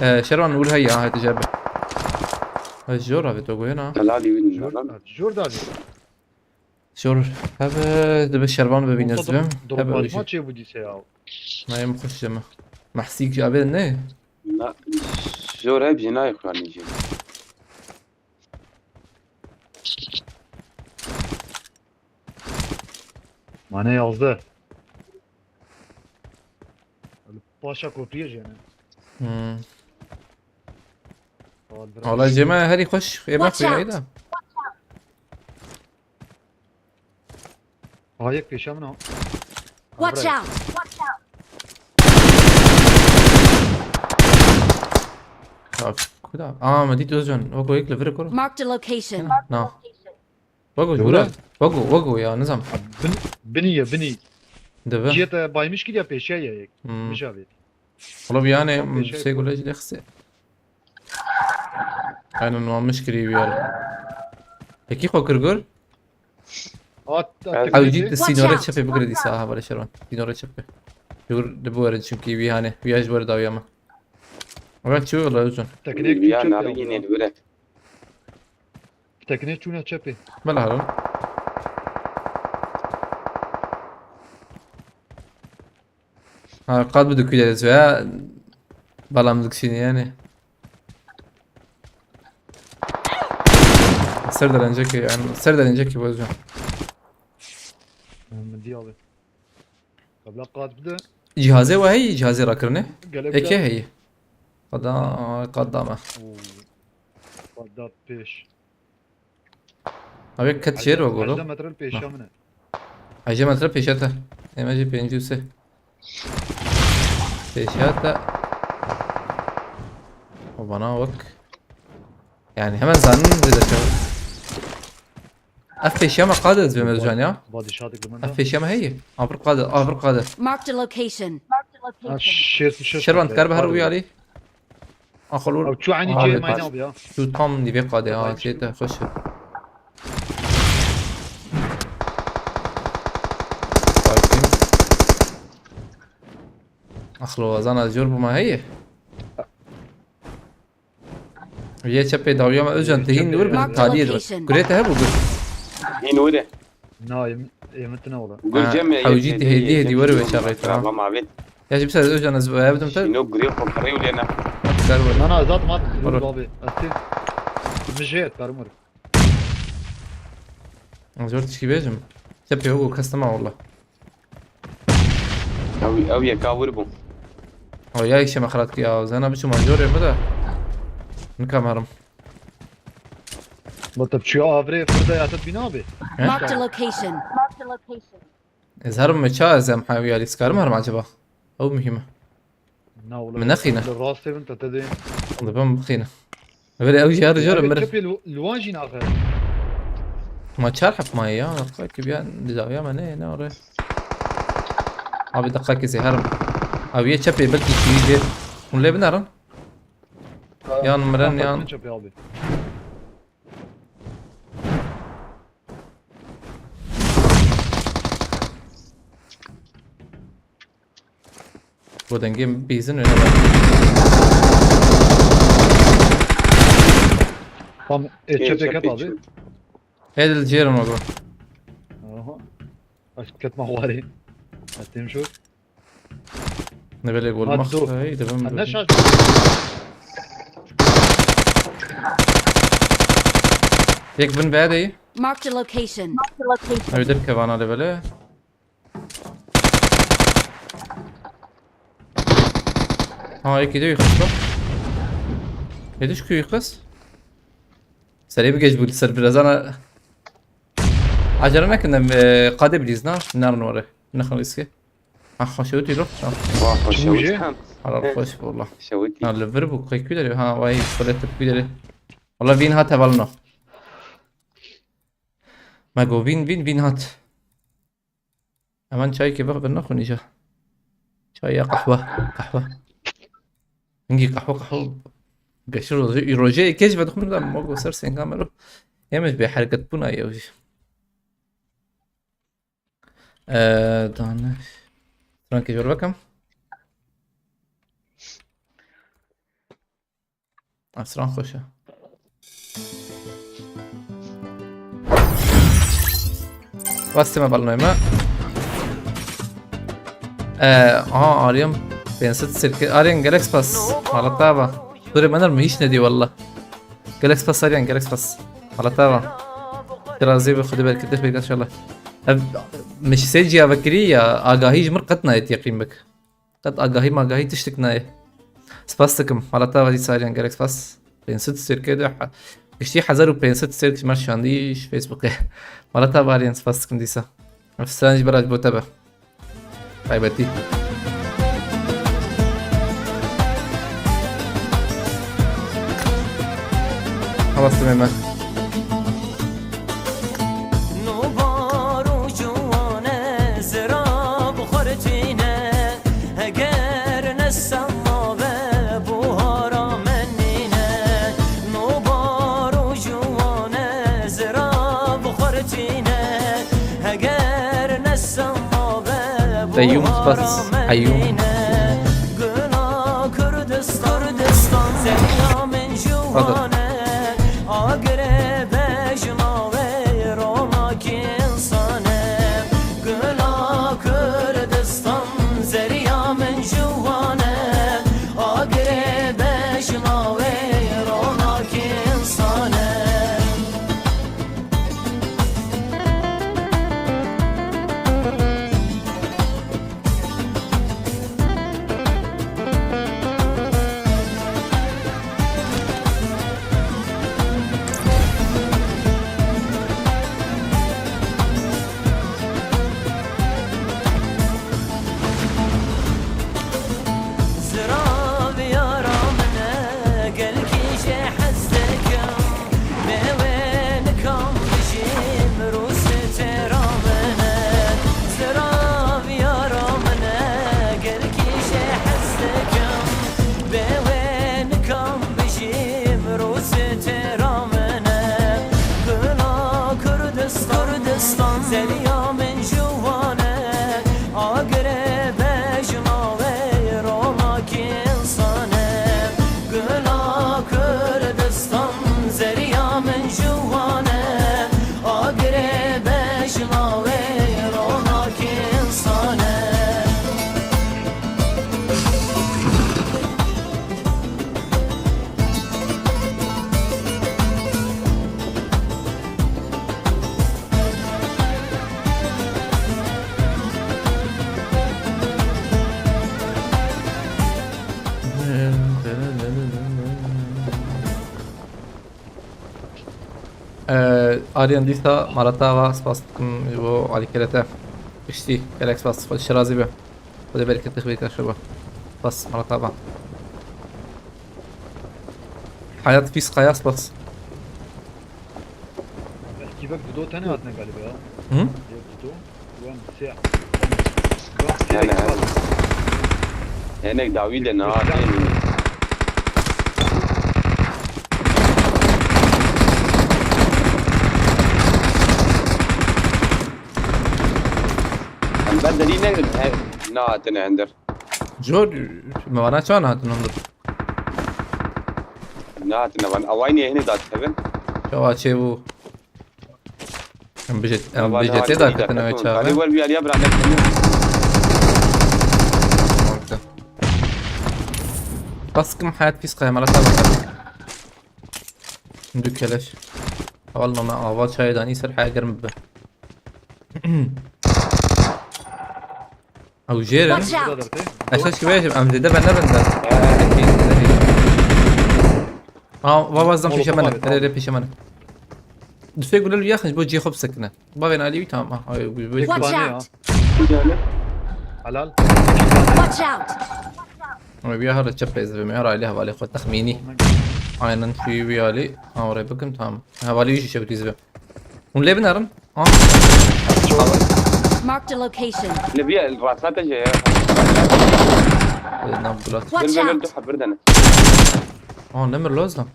Ee, Şervan vur hey ya, hadi cebe. Ha, jor abi to goyena. Helal iyi Jor, lan. Jor da abi. Şor, hebe, dibe şervan bibîne zibim. Hebe, maç bu dîse ya. Nayê min xweş jeme. Mehsîk jî avê ne? Na, jor hep jî nayê xwe nîjî. Mane yazdı. Paşa kopiye jene. Hmm. Wala cema herî xweş ême xuya da. Ha, yek pêşa min a. Watch out! Watch out! Bak, kuda. Aa, me dît Özcan. O koyuk li vir kur. Marked a location. Na. Wego jura. Wego, wego ya, nizam. Bin, binî ye, binî. Deve. Ciye te baymiş kiriya pêşiya ye yek. Hmm. Mijavê. Ola bir yani, tamam, pêşiya sê gule jî lexse. Aynen, olmuş kiri bir yer. Peki, xwe kir gur? At, at. Ew cî tu sînore çepê bigire dîsa, ha, vale şervan. Sînore çepê. Jor de bu were çünkü bir hani, bir yaş var dawiya mı? Ama çi ola uzun. Tekne ya çepê nari yine bire. Tekne çûne çepê. Bela halo. Ha, qat bi dikû deriz ya. Balam dikşini yani. Ser derence ki yani, ser derence ki bozacağım. Min dî abi. Kabla qat bide. Cihazê we heyî, cihazê rakirine? Gelek Eke heyî. Qada, qada me. Oo. Qada pêş. Abi ket şêr we golo. Hejdeh metre pêşiya min e. Hejdeh metre pêşiya te. Ême jî pêncî û sê. Pêşiya te. O bana bak. Yani hemen zanın bir de çabuk. Ev pêşiya me qade ez bêm Özcan ya. Badî şadik li min Ev de. Pêşiya me heye. A vir qade, a vir qade. Marked a location. Ha, şêst û şeş Şervan, metre. Dikar bi her Var wî ya. Alî. Axol ur. Ew çû enî Abi, cihê mayne abi ya. Çû tam nîvê qade ya, Vay çê te xweş e. Bakayım. Axlo wazana jor bûma heye. Yê çepê dawiya me Özcan, te hîn Çepê wir bin, ya. Marked a taliyê de. Location. Gurê te hebû gur. Hîn were. Na, em-, em tine ola. Gur Ha, cem ya, hewcî yê te hêdî, hêdî, hêdî, yê were cem wê ya, çaxê te, ha. Tamam abi. Ya jî bir saniye Özcan, ez ev dim te. Şîno gurê xwe perê wile ne. Ser were. Na, na, ez hatim, hatim. Were. Dur abi. Ez tê. Min jê et, perim were. Ez were tişkî bêjim. Çepê Hugo kestim ha, walla. Ew, ew yeka wir bû. O ya îşe me xelat kir ya. Zana biçûma jorê min de. Nika merim. Bata çiya avrê fırda ya tet bîna abi. He? Marked a location. Marked a location. Ez herim me ça ez em hewî alî, dikarim herim acaba? Ew muhîm e. Na, wala Min nexîne. Li rastê bin te te dê. Dibim bixîne. Were ew jî her jor Abi, mir. Çepê li, li wan jî naxe. Ma çar heb maye ya. Deqayekî biya dizaviya me ne, ne oraya. Abi deqayekî zê herim. Abi yê çepê belkî çiğ jê. Hûn lê binerin. Ha, Yan mirin, ha, yan. Çepê abi. Bu dengê bêzin öne bak. Tam, e, Ê, çepê çepê ket abi. çû. Hê dil cêrim o bu. Aha. Aşk ketma warê. Hatim şu. Ne böyle gol Ha, dur. Hey, devam Ha, ne edelim. şaş. Yek bin B de. Marked a location. Marked a location. Ev der kevana de böyle. Ha, yekî de yıkıs bak. Hediş ku yıkıs. Serê bi geç bû li ser biraz ana. Acele nekin em, e, qadê bilîz na. Narin were. Nexin riskê. Ha, xweşewitî ro. Tamam. Wah, Çi bû jî? xweşewitî. Halal xweş bû, wallah. Xweşewitî. Ha, li vir bû, qey kû derê? Ha, vay, xwelet kû derê? Wallah vîn hat hevalino. Me got vîn, vîn, vîn hat. Hemen çayekê bixwin nexwin îja. Çay ya qehwe, qehwe. Hingî qehwe, qehwe. Geşi roje, roje yekê ji vedixwin da mogo ser senga mero. Yemiş bê hereket bûna yew jî. Ee, daniş. Strankê jor vekim. Asran xweş e. Westê me balnoyê me. Ee, aha, Aryan pênc sed sirke. Aryan gelek spas. Malata va. Durê me ner mi hiç nedî wallah. Gelek spas Aryan, gelek spas. Malata va. Biraz zê bi Xwedê berketê bêga inşallah. Ev, min ji sê ciya vekirî ya, agahî ji min qet nayê yeqîn bik. Qet agahî magahî tiştik nayê. Spas dikim. Malata va dîsa Aryan gelek spas. Pênc sed sirke de ha-, giştî hezar û pênc sed sirk ji me şandî ji Facebookê. Malata va Aryan spas dikim dîsa. Ev stran jî bira ji bo te be. Taybetî. Havas dimê me. Nûbar û ciwane zira bi xwe re tîne, heger ne sema be buhara me nîne. Nûbar û ciwane zira bi xwe re tîne, heger ne sema be Qeyyûm, buhara spas, me Qeyyûm. nîne. Gula Kurdistan, Kurdistan, zerya min Hadi. ciwane. Agirê bejna wê ronakî însan e. Gula Kurdistan, zerya min ciwan e. Agirê bejna wê ronakî însan e. Aryan dîsa mala te ava, spas dikim ji bo alîkariya te. Piştî gelek spas, Xwedê şirazî be. Xwedê bereketê xwî te şibe. Spas mala te ava. Hayat Fîs Kaya, spas. Kîvek dido tenê hatine galiba ya. Hı? Dido. Wan sê. Wan sê. Hene, hene. Henek dawî de ne hatê. Em ber derî ne, he, nehatine hinder. Jor, me vana çawa nehatin hundir? Nehatine van. Awayî nê hinê dadikevin. Çawa çêbû? Em bijê, em bijê tê daketine wê çaxê. Kalî wer biyariya bira ne. Bas kim Hayat Fîs Kaya, mala te ava. Du keleş. Heval me ava çayê danî ser heya germ bibe. Ew jêr in. Watch out! Ez keşke bêjim, em zêde bende bende. Ha, va va zam pêşe me ne. Here, here, pêşe me ne. Dusê gule lu yaxin ji bo cihê xwe bisekine. Bavên alî wî tamam. Ha, ha, wî, wî. Watch out! Helal. Watch out! Ama bir hara çep ez ve, me hara alî hevalê xwe texmînî. Aynen şu bir alî. Ha, oraya bakın tamam. Hevalê wî jî çep dîz ve. Hûn lê binerin. Ha. Marked a location. Li vî rasta te jê ya. Wê nam bulat. Watch out! Gel, gel, gel, tu hebir dene. Ha, nemir loz lan.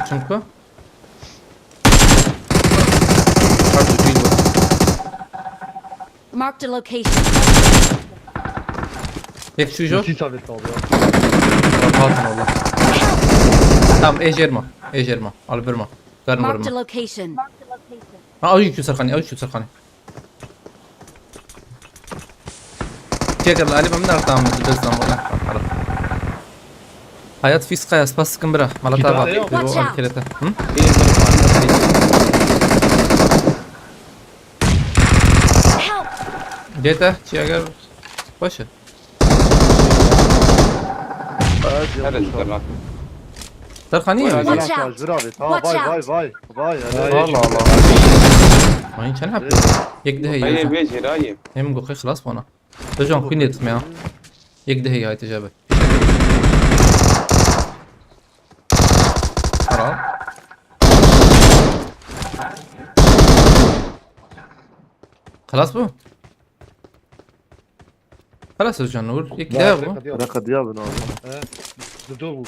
Çimko? Marked a location. Yek şu jor. Nasıl isabet aldı ya? Rahatın Allah. Tamam, ejir ma. Ejir ma. Al bir ma. Karın vurma. Marked a location. Ha, avuç yükü sarkani, avuç yükü sarkani. Çek el, Ali, ben de tamam, biz de tamam, Allah. Hayat Fîs Kaya, spas dikim bira. Mala te ava. Watch out. Hı? Dê te, çi eger baş e? Her in, tamam. Serkanî ye. Watch out! Watch out! Vay, vay, vay, vay. Allah Allah. Mayın çend hep? Yek de heye. Hayır, vecir, hayır. Hem goxê xilas bana. Hocam, kuîn yedim ya. Yek de heye, haydi cabe. Ara. Xelas bû? Xelas Özcan Nur. Yek daha bû. Reka diya bin abi. He. Dido bû.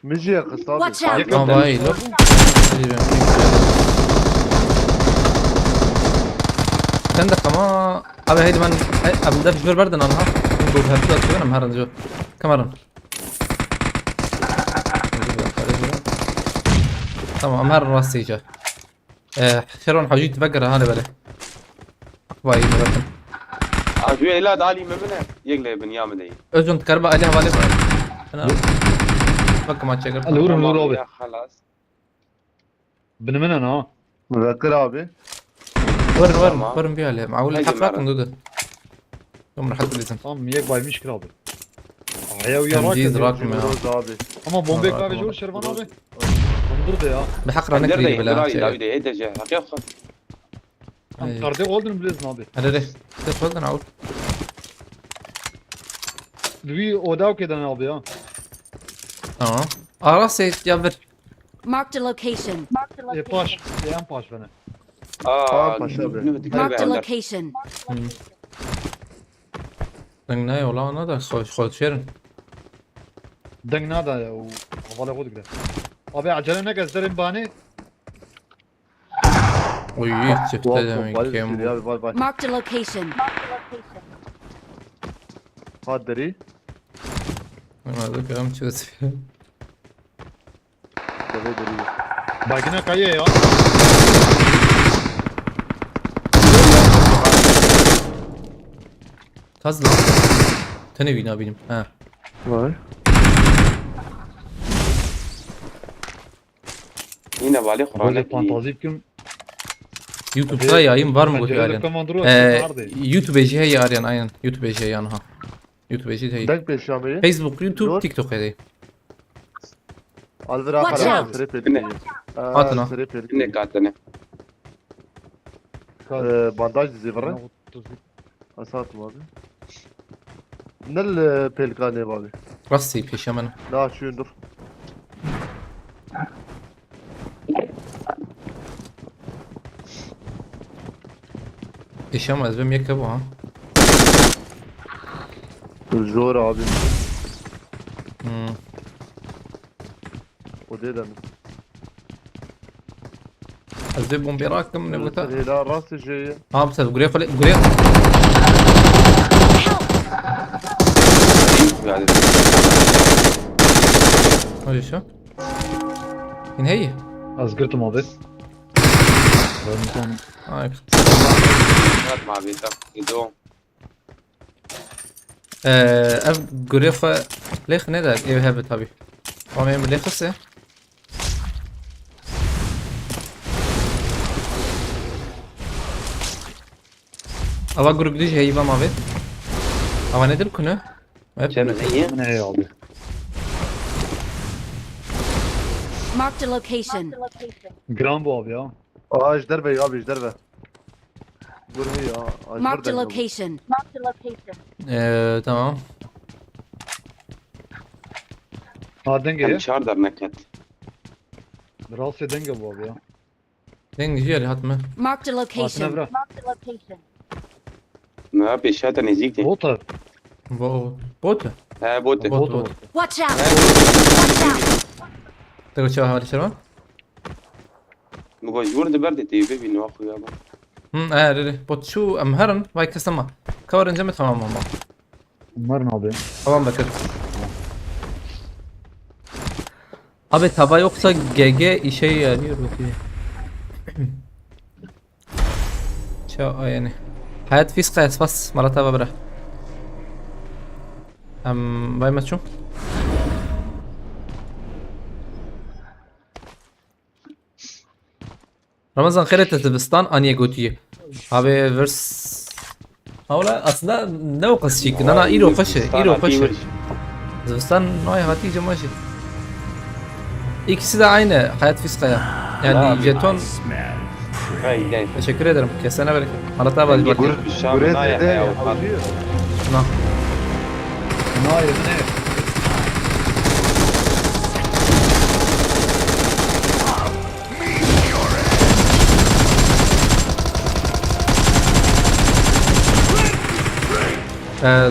Mijî ya qista. Watch out! Tamam, vay, lo. Sen de kama. Abi, heydi ben, em de bir berdin anha. Bu hepsi atıyorum her an. Kameran. Tamam, em her rastîce. Ee, Şeron Hacî tibekere hane bele. Vay, merakım. Abi, ela dalî me bine. Yek lê bin ya min deyî. Özcan, tu kariba alî hevalê bile. Ana. Bak, ma çeker. Al, vurun, vur abi. Ya, xelas. Bin min ha. Müvekkir abi. Vurun, vurun, vurun bir alî. Maul hak rakın, dudu. Yom rahat bizim. Tamam, yek baymış kir abi. Aya uya. Temiz rakım ya. Abi. Ama bombe kahve jor Şervan abi. Bundur da ya. Bi hak ranek bile. Abi de, abi de, hadi. Tam karde oldun bilirsin abi. Hadi de. Ses oldun abi. Lui oda okeyden abi ya. Tamam. Ara seyit ya bir. Marked a location. E, paş. E, en paş bana. Aa, paş abi. Marked a location. Deng ne yola ona da xo-, xo çerin. Deng nada ya, o havalê xwe digre. Abi, acele neke, ez derim bane. Oy, çifte demek ki. Vay, vay, vay. Marked a location. Ha, derî. Anladık, am çözüyor. Devê derî. Bagina kayê ya. Kaz lan. Tenê wî nabînim. Ha. Vay. Yine vali Kur'an'ı. Böyle fantazî bikim. YouTube'da yayın var mı bu yani? Ee, YouTube'e jî heye Aryan, aynen. YouTube'e jî heye ha. YouTube jî heye. Deng pêşiya me ye. Facebook, YouTube, Yor. TikTok heye. Alvira Watch xera out. Sirê pêdikê. Hatina. Sirê pêdikê. Ne katine. Ee, bandaj dizê vire. Esat abi. Nil, e, pêlkanê abi. Rastî pêşiya min. Na çûn dur. Pêşiya min ez bim yek hebû ha. Zor abi. Hmm. Odê de min. Ez vê bombê rakim, ne gote? Hêla rast jê ye. Ha, bi ser gurê xwe lê, gurê. Hadi şu. Yine iyi. Az girdim abi. Ay. Murat abi, tak, gidiyorum. Ee, ev gurê xwe lêx nede, ev hebe tabi. Ama em lêxise. Ava gurê gidî jî heyî va mavê. Ava nedir kune? Hep Çem heye. Ne abi? Marked a location. Gran bu abi ya. Aa, ji derve ya abi, ji derve. Dur hey ya. Marked a location. Ee, tamam. Ha, denge Em ya. Çar dernek hat. Rastê denge bu abi ya. Deng jî yalî hatime. Marked a location. Hatine bira. Marked a location. Ne yapıyor? Şata nezik de. Bot abi. Bo-, bot. He, bot. Bot, bot. Watch out! Watch out! Te çawa hali şerwa? Mı gojur de berde teybe bin wa xuya ba. Hı, e, re, re. Bot şu em herin, vay kesema. Cover önce mi tamam ama? Umarım abi. Tamam bakın. Abi tava yoksa G G işe yarıyor bakıyor. Çawa yani. Hayat fiska espas mala tava bira. Em, vay maço. Ramazan xêre te zivistan aniye gotiye. Abi vers. Ha wala aslında ne o qas şik. Nana îro xweş e, îro xweş e. Zivistan nayê hatî cemaşî. İkisi de aynı hayat fiskaya. Yani jeton. Teşekkür ederim. Kesene bereket. Mala tava bak. Gurê te de avcı. Na. Nayê min e. Ee,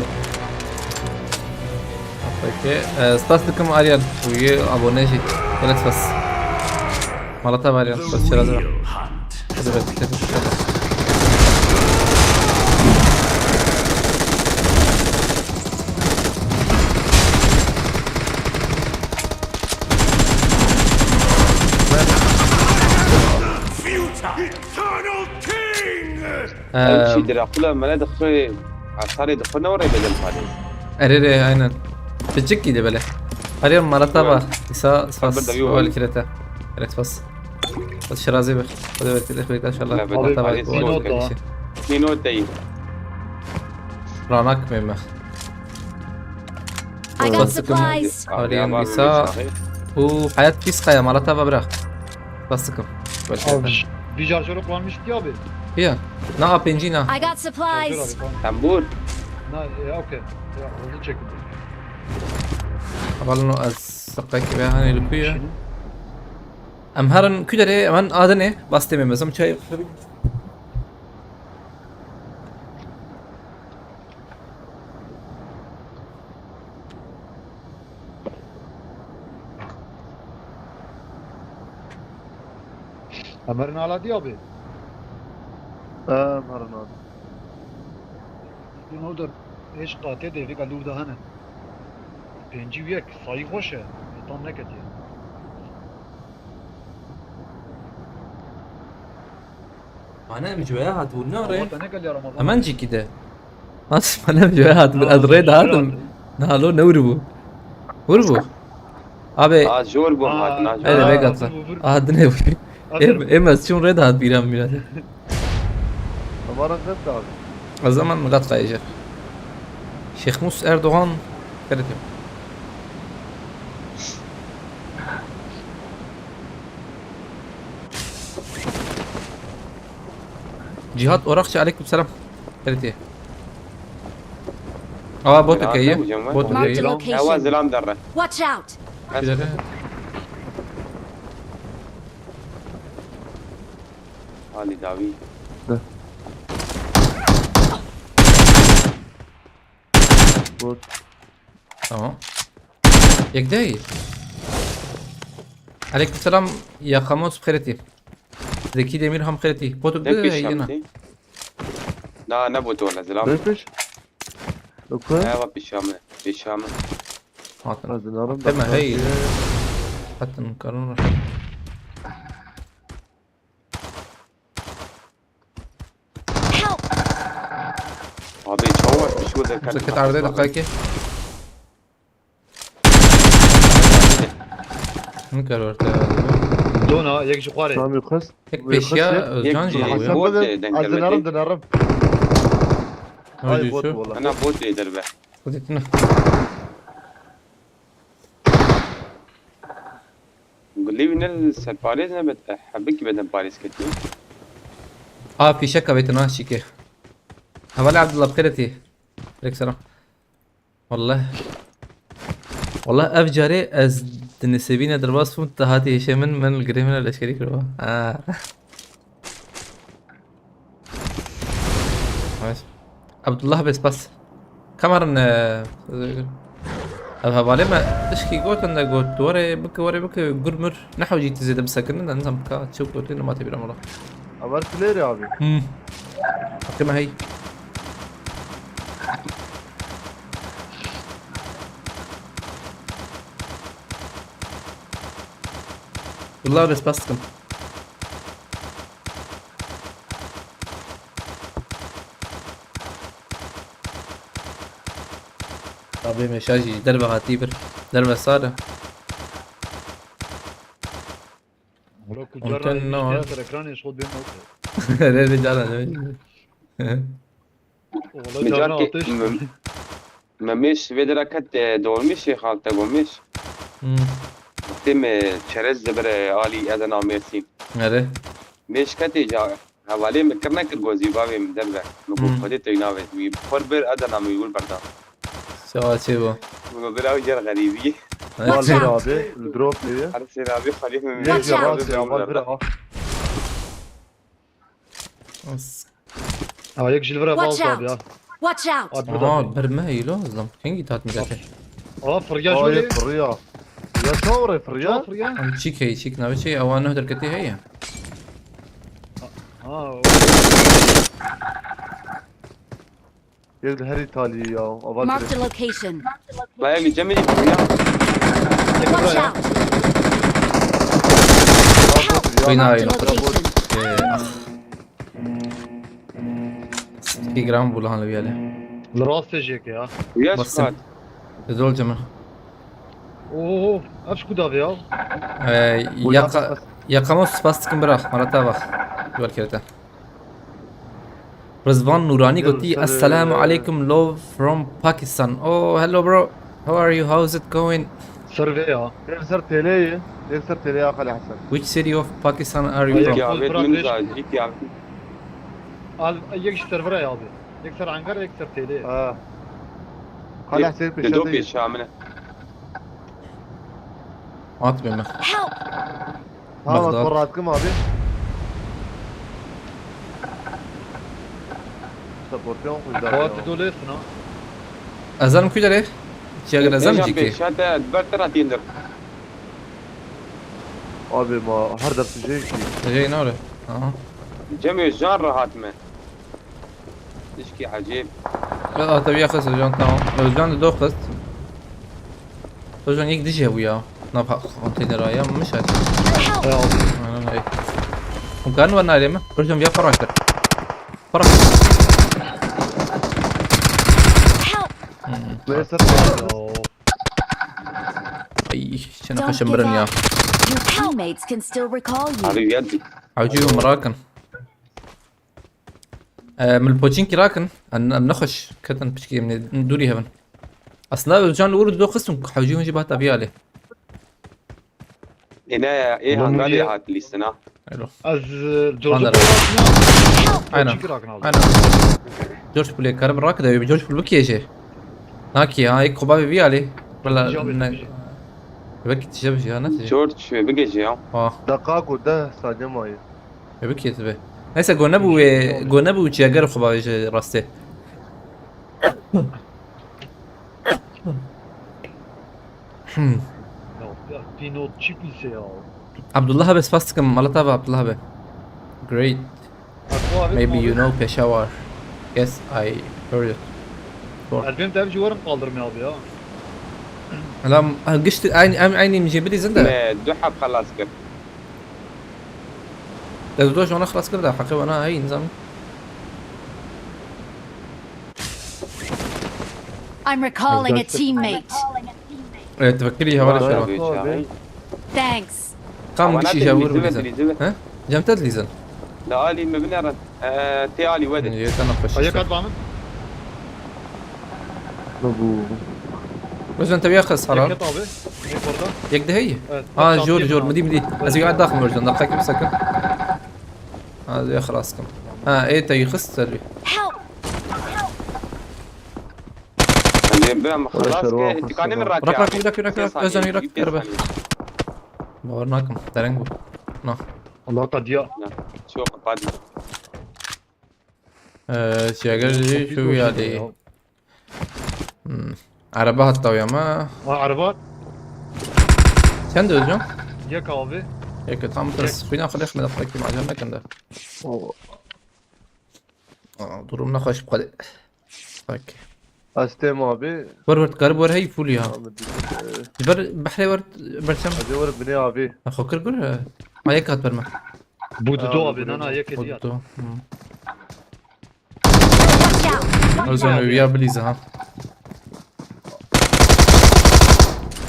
peki, ee, spas dikim Aryan, bu abone jî. Gelek spas. Mala tava Aryan, spas çira zira. Hadi be, hadi be. Eternal King! Ew Eee, çî Drakula mele dixwe, asarê dixwe ne were bedel parê. Erê re, aynen. Piçik giydi böyle. Arıyorum Marat abi. Evet. İsa spas. Sabır da yok. Wal kirete. Evet spas. Bas şirazi bir. Hadi bekle, bekle inşallah. Evet, Marat abi, abi, bu Minot da. Minot değil. Ranak mı? I got Bastıkım. Supplies. Arıyorum abi, İsa. Bu hayat pis kaya, Marat abi bırak. Bastıkım. Abi, bir şarjörü kullanmış diye abi. Ya. Na A P G na. I got supplies. Şarjör abi, tamam. Tambur. Na, e, okey. Ya, hızlı çekildi. Avalon az sakaki ve hani lukuya. Şimdi Em herin ku derê, em herin Adenê, bas têmê mezim çay. Em herin Aladî abi. Em herin abi. Din orada beş katê de vêga lûv de hene. Pêncî û yek, sayî xweş e. Tam neketiye. Mane em ji waya hatibû, ne re? Ama te ne gelya Ramazan? Hemen cîkî de. Has, mane em ji waya hatibû, ez rê de hatim. Nalo ne wir bû. Wir bû. Abi. A, jor bû, hatin, a, jor. Öyle be gatsa. A, dine bû. Em, em ez çûn rê de hat bîra min bîra. Ama gat abi. O zaman gat kayacak. Şêxmûs Erdogan, xêr dî. Cihat Orakçı, aleyküm selam. Xêr dî. Aa, bot Zilam okey. Ne hocam var? Bot Marked okey. A location. Ewa zilam derre. Watch out! Güzel. Hadi davi. Bot. Tamam. Yek değil. Aleykümselam, Yakamoz xêr dî. Zeki Demir ham xêr dî. Botuk Ne de pişam yine. Tê? Na, ne botu wala zilam. Ne piş? Oku. Ewa pişame, pişame. Hatin. Hatin, alın da. Deme hey. Hatin, karın rahat. Help! Abi çawa bir şey de Zaket arda da kaki. Ne kadar orta ya. Dona, yek ji xwarê. Tamam, yukarı. Tek peşiya Özcan jî ya. Hasan, bot, e, denk gelmedi. Dinarım, dinarım. Ay, bot valla. Ana bot ê derbe. Kudetine. Gulî wî ne serparêz ne bet, eh, hebik beden parêz ketî. A fîşek avêtin ha şîkê. Hevalê Abdullah bi xêr tî. Aleyk selam. Wallah. Wallah ev carê ez di nisêbîne derbas bûm, tu hatî hêşê min, min li girê min re leşkerî kiriba. Ha. Evet. Abdullah bê spas. Kamerin, e, ev hevalê me tişkî gotin de got, "Were bike, were bike, gur mir, nehewcî tu zêde bisekinin de nizam ka çi gotin, ma tê bîra mala." Heval player abi. Hmm. Hakkı me hey. Abdullah bê spas dikim. Tabê meşa jî derve hatî bir. Derve sar e. Wala ku Onten carna ne var? Ser ekranê şol bêm oke. Re re cara ne? Wala Micar carna ki ateş. M-, me mêş vê dira ket, e, dolmîşê xaltego mêş. Hmm. Wextê me çerez dibire alî Edena Mêrsîn. Nere? Mêş ketê ca hevalê min kir nekir gozî bavê min derve. Min got Hmm. Xwedê tey navêt wî. Xwer bir Edena min wî berda. Çawa çê bû? Min got bira ger xerîbî. Bal bir abi, li drop lê ye. Her sê navê xalî min Yek Watch out! Bal bir a. As- Aa, yek ji li vir e, Watch bal out! Abi ya. Watch out! Abi, Aha, abi. Bir me heylo, zam. Kengî tat mi gete? Aa, fırya Aa, şöyle. Fırya. Ya çavre fırya. Çavre fırya. Am çik hey, çik nave çik, awa neh derketî heye. Aa, o. Yek de her Îtalya ya. Aval Marked a location. Baya bir cemil ya. Watch out! Help! Marked a location. Ee, ah. Gram bû li han li viyale. Li rastê jêke ya. Uya Basim. Zol cemil. Oo, ev ji ku davê ya? Ee, yaka, yakamo spas dikim bira. Mara ta bak. Gol kirete. Rizvan Nurani gotî, "Esselamu aleykum, love from Pakistan." Oh, hello bro. How are you? How's it going? Ser vê ya. Yek ser têlê ye. Yek ser têlê ya Xalê Hesen. Which city of Pakistan are you from? Yek ya, min zajî ya. Al, yek ji servera ya abi. Yek ser Ankara, yek ser têlê. Ha. Xalê Hesen pêşa. Pêşa min e. At be me. Help! Tamam, Bagdad. At, rahat kim abi? Supportê on xwe Xewat didolêsin ha. Ezan ku derê? Çiya gel ezan Hêja jî ki. Pêşa te ber te ra tîndir. Abi ma her ders jê ki. Jê nore. Aha. Cemê jan rahat me. Tişkî ecêb. Ya, tebiya xist Özcan, tamam. Özcan da doh xist. Özcan ilk dijî hebû ya. Na pa-, konteynera ya, min şaş. Help! Ya. Aynen, hey. Hûn karin wer narê min? Özcan ya para kir. Para. Help! Hmm. Neyse. Ay, çene xweşim birin ya. Your teammates can still recall you. Abi ya. Hewcî hûn mirakin. Em li poçinkî rakin. Em, em nexweş ketin piçkî, em ê dûrî hevin. Aslında Özcan li wir du xistin ku hewcî hûn jî bihata vî alê. Ê ne ya, ê hangarê hat lîstina. Elo. Ez e, George Wanda Bull rakna. Aynen. Çünkü rakna. Aynen. George Bull'ê karim rak de George Bull bikê jê. Nakî ha, ek xwe bavê vî alê. Wala Tijabê, ne. tijabê. Belki tijabê jî ya, ne tijabê. George bigê jî ya. Ha. Deqa ku deh saniye maye. E bikê tibe. Neyse go nebû wê, go nebû çi eger xwe bavê jê rastê. Hmm. Ya, ya Pinot çi pîse ya. Abdullah abi spas dikim, mala te ava Abdullah abi. Great. Aqua abi. Maybe you know Peshawar. Yes, I heard it. Elbim dev civarım kaldırmaya abi ya. Ela em gişt aynı em aynı imjê bilîzin de. Me du heb xelas kir. Ez doş ona xelas kir de, heqê wana hey nizam. I'm recalling a teammate. Evet, tefekkirî hevalê Vay şerwa. be. Abi. Thanks. Kam Ama kişî ne jawir bilîzin, bilîzin. bilîzin. He? Cem te dilîzin. La alî me binerin. Eee, tê alî we de. Ye te nexweş. Ayak at bana. Ne bu? Özcan te ya xes haral. Eket abi. Ne orada? Yek de hey. Evet. Ha, Çatıya jor bin jor abi. midim di. Ez ya daxim Özcan, dakika kim sakın. Ha, ya xelas kim. Ha, ê te yixist selvi. Help! Hani ben Ulan xelas şerwa ke xwe tîkanê min şerwa. rakî Bırak, bırak, abi. bırak, bırak, bırak. Pênc saniye, Özcan, bırak, pênc bırak. saniye. Bawer nakim. Dereng bu. Na. Allah kadiya. Ya, çok hadi. Ee, Jagger jî şu ya değil. Hmm. Araba hatta ya ma. Ha araba. Sen de Özcan. Yek abi. Yek tam ters. Xwîna xwe lêx me de xwekî macam nekin de. O Aa, durum nexweş bi xwe de. Bak. Astem abi. Wer wer garib wer hey full ya. Abi, e, Ber behrê wer berçem. Hadi wer bine abi. Xwe kir gur. Ma yek hat berme. Bu Ha, dudu abi bu nana dudu. yek ediyor. Oldu. Hmm. Watch out! Özcan ya bilîze ha.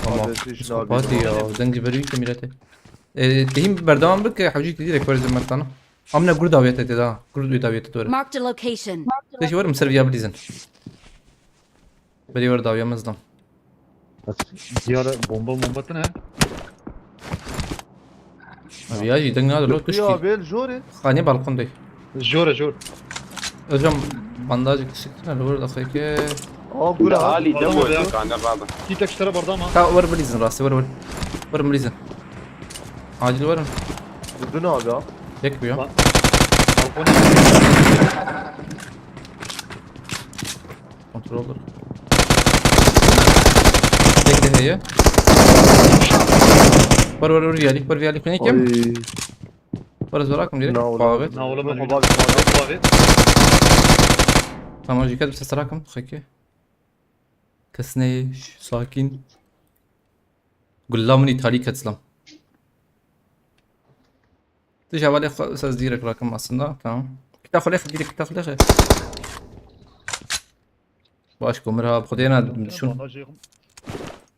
Tamam. Abi, siz Psikopat abi. ya. Dengci beri bitti millete. E, tehim berdewam bike, hewcî direkt vereceğim ben sana. Amına gur daviyete de daha. Gur daviyete doğru. Marked a location. Te jî werim ser viya bilîzin. Berî wer dawiya mezdan. Diyara bomba bomba ne? Abi ya jî deng nadir lo tuşkî. Ya bel jore. Xanî balkon dey. Jore jor. Özcan bandajı kişiktin, hadi burada xeke. Aa bura. Da alî de Tamam bu ya. tîkanê raba. Ki tek ştara barda ama. Ta wer bilîzin rastî, wer wer. Wer bilîzin. Acil werin. Dün abi ya. Tek bu ya. Bak. Kontrol olur. Tek de heye. Wer wer wer viyalik, wer viyalik ne kim? Ay. Wer zorakum direkt. Na oğlum. Pavet. Na oğlum ben Baba, öldüm. Abi. Tamam, jî kes bir ses rakim xeke. Kesneyş, sakin. Gulla min îtalî ketslam. Tu ji hevalê xwe ses direk rakim aslında. Tamam. Kita xwe lêxe, direk kita xwe lêxe. Baş komir ha, xwedê na düşün.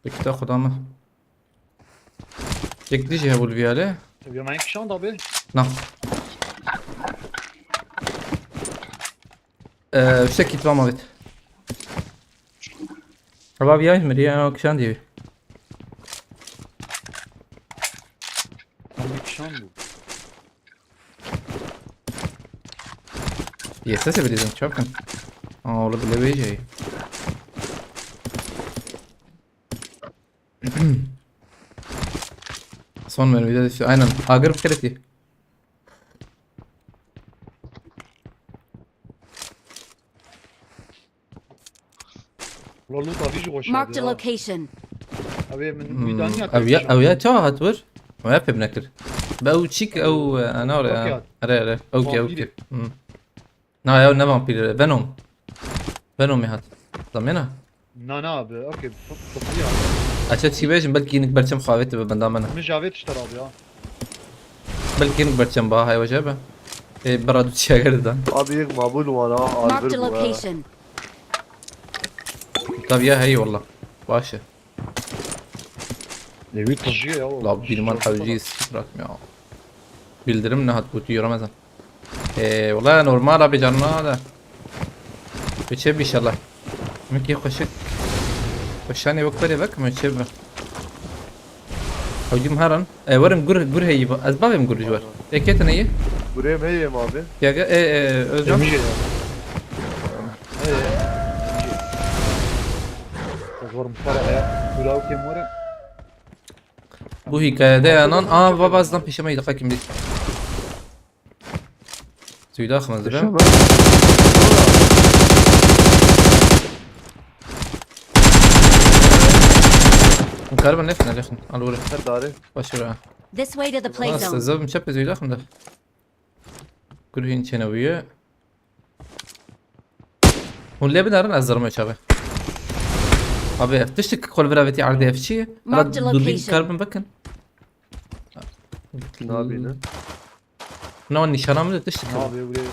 Bi kita xwe dame. Tek dijî hebûl viyale. Tabii ben kişan da abi. Na. Ee, işte kitlam avit. Raba viyayım mı diye kişan diye. Tam bir kişan bu. Yesese bilirsin çapkın. Aa, oğlum bile beyeceği. Son mermide düştü. Aynen. Agır bir kere ki. Ulan loot abi şu koşuyor Marked a ya. location. Abi min Hmm, bir tane Ew ya, ew ya çawa hat wir? Ew ya pê binekir. Be ew çîk ew, e, ana re. Okey. Are, are. Ew ki, ew Vampiri. ki. Hmm. Na, ew ne vampîr e, Venom. Venom hat. Zamena. Na na abi, okey. Çok, çok iyi abi. Aça çî bêjim, belkî hinek berçem xwe avêtibe benda me ne. Min javet işte abi ya. Belkî hinek berçem ba, hay weje be. E, bera du çiya gerdan. Abi yek mabul wana. Marked a Albert bu ha. Location. Tabii ya, hey wallah. Baş e. Ne bir tızıyor ya o. La bilmem hewcî bırakmıyor. Bildirim ne hat bu diyor Ramazan. Ee, wala normal abi, canına da. Biçe bir inşallah. Mümkün koşuk. Koşanê wek berê bak, mümkün bi. Hewcî min herin. E, werin gur, gur heyî ba. Ez bavêm gur ji wer. Ê, kê tune yî? Gurê me yê ma bi. Ya ge, e, e, Özcan. Emî ya. Hey. Ez werim para ya. Gulaw kêm were. Bu hikayede yanan. Aa, baba, azdan peşime yedi, kakim bir. Züyda xmez be. Peşime. Karban nefne lexin. Al vurun. Her dari. Baş vur ha. This way to the play Nasıl zone. Zevim çep züyda xmde. Gurhin çene uyu. Hûn lê binerin, ez zirme çabe. Abi, ev tiştik kol vira veti ardê ev çi? Marked a location. Hala durdun karbon bakın. Nabîne. Na nîşana min de tiştik. Nabî wile.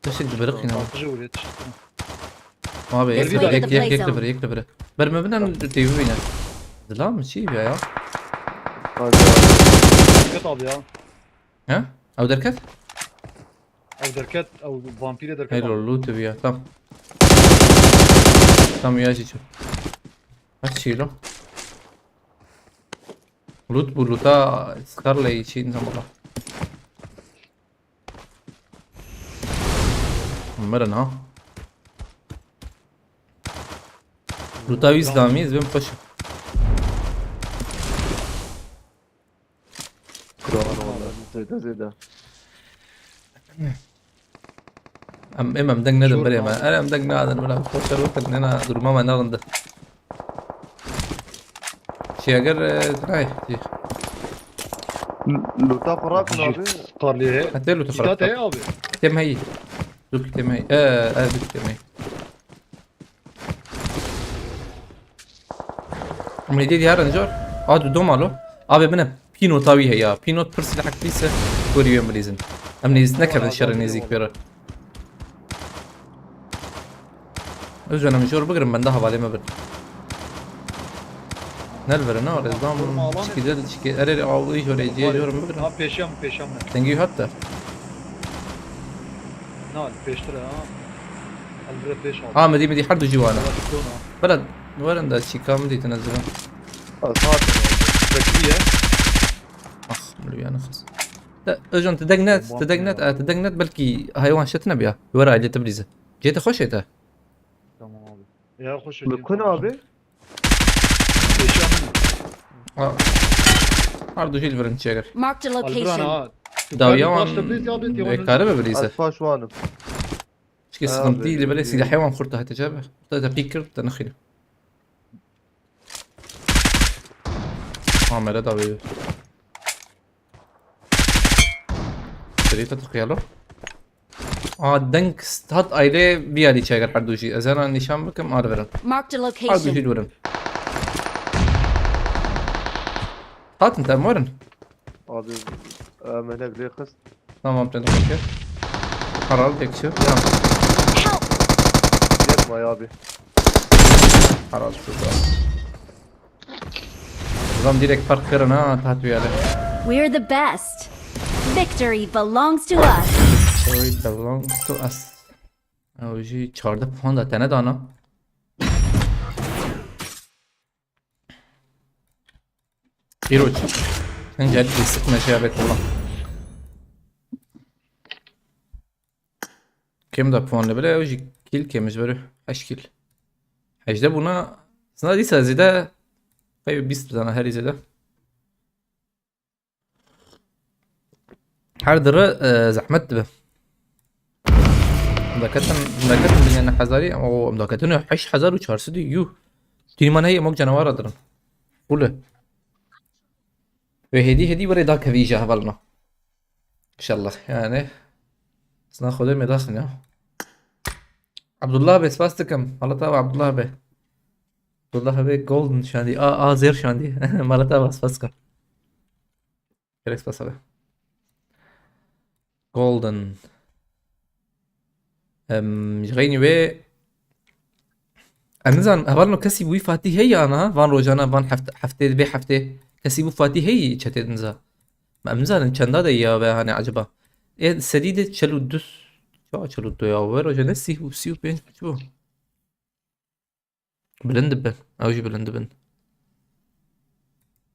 Tiştik dibiriqîne. Artıcı wile tiştik. Abi, yek, yek, yek, yek li vir, yek li vir. Ber me binen têvî bîne. Dilam mi çi ya ya? Hadi abi. Dikkat abi ya. He? Ew derket? Ew derket, ew vampîrê derket. Helal, loot bi ya. Tam. Tam ya çi çi. Aç çilo. Loot bu loota skarla için zamanla. Meren ha. Loota wî zlamî, ez bim xweş. Kuravan oğlum, zêde zêde. Em, em, em deng nedin berê me. Em, em deng nadin, bila xweşer bikin, nena duruma me nerinde. Çi eger, e, tunay, çi? L-, luta pira bin abi. Karlî he. Hete luta pira. Cîda te abi. Tem heyî. Duk tem heyî. E, e, duk tem heyî. Em hêdî diyar in jor. A, du dom alo. Abi bine. Pînota wî heye. Pînot pir silahek pîs e. Gorî wê mirîzin. Em nêz nekevin şerê nêzîk pê re. Özcan em jor bigirin, benda hevalê me bin. Nel verin ha, rezdam. Çiki del, çiki erê, erê, aw, î jor, ê, cê jor bigirin. Ha, pêşiya min, pêşiya min. Dengî hat de. Na, pêştir ha. Elbire pêş al. Ha, midî, midî, her du jî wana. Bela, werin de çîka min dîtin ez dirim. Saat bekliye. Ah, milûya nefes. De, Özcan, tu deng net, tu deng net, e, tu deng net, belkî heywan şet nebiya. Wera ailê te bilîze. Cê te xweş ê te. Tamam abi. Ya xweş ê. Bi kun abi? Pêşiya min. Ha. Her du jî li vir in çêkir. Marked a location. Dawiya wan kare be bilîze. Ez paş wanim. Çikî sıkıntı ile böyle silahê wan xurt hate çabe. Xurt hate pîk kir, te nexîne. Amere da be. Seri te tıkayalım. Aa, denk hat aile bir yali çeker her duşi. Ez hemen nişan bakım, ar verin. Marked a location. Her duşi verin. Hatın tam verin. Abi, e, melek lê xist. Tamam, canım, okey. Karar tek şey. Tamam. Help! Yetme ya abi. Karar şurada. Adam direkt park kırın ha, tatlı yani. We're the best. Victory belongs to us. Victory belongs to us. O jî çardeh puan da tene dana. Îro çi? Hincel bir sıkma şey evet ola. Kêm da puan li bile, ew jî kîl kêm ji ber heşt kîl. Hejdeh bûna, sina dîsa zêde, qey bîst bizana herî zêde. Her dire, e, zehmet dibe. Em daketin, em daketin bîne neh hezarî, ama o em daketin heşt hezar û çar sed û yuh. Tîman heye mok canawara dirin. Fûle. Wê hêdî hêdî were dakevî ji hevalna. İnşallah yani. Sina Xwedê me daxin ya. Abdullah be, spas dikim. Mala te ava Abdullah be. Abdullah be golden şandî. A, a zêr şandî. Mala te ava, spas dikim. Gerek spas abi. Golden. Em, ji xeynî wê. Em nizanin, hevalno kesî wî Fatî heye ana, van rojana, van heft-, heftê, vê heftê. Kesî wî Fatî heye çetê niza. Ma em nizanin çenda de ya ve hani acaba. Ê sedî de çel û du. Ya çel û du ya, ver hoca ne sî û, sî û pênc çi bû? Bilind dibin. Ew jî bilind dibin.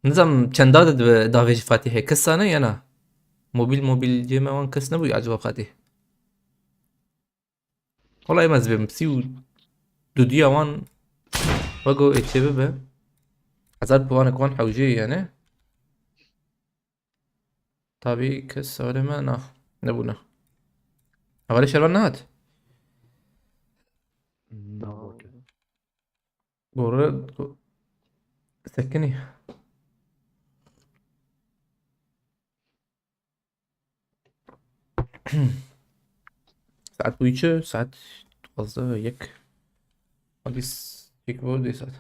Nizam çenda de dibe davê ji Fatîhê. Kes sane ya na? Mobil, mobil cê me wan kes nebû acaba Fatîh? Wala em ez bêm. Sî û dudiya wan wego ê çê bibe. Hezar puanek wan hewcê yani. Tabî kes hevalê me na. Nebûne. Hevalê Şervan nehat. Na, okey. Gore, go-, sekinî. Saet bûyî çi? Saet duwazdeh ve yek. Hadi s-, yek bu dê saet.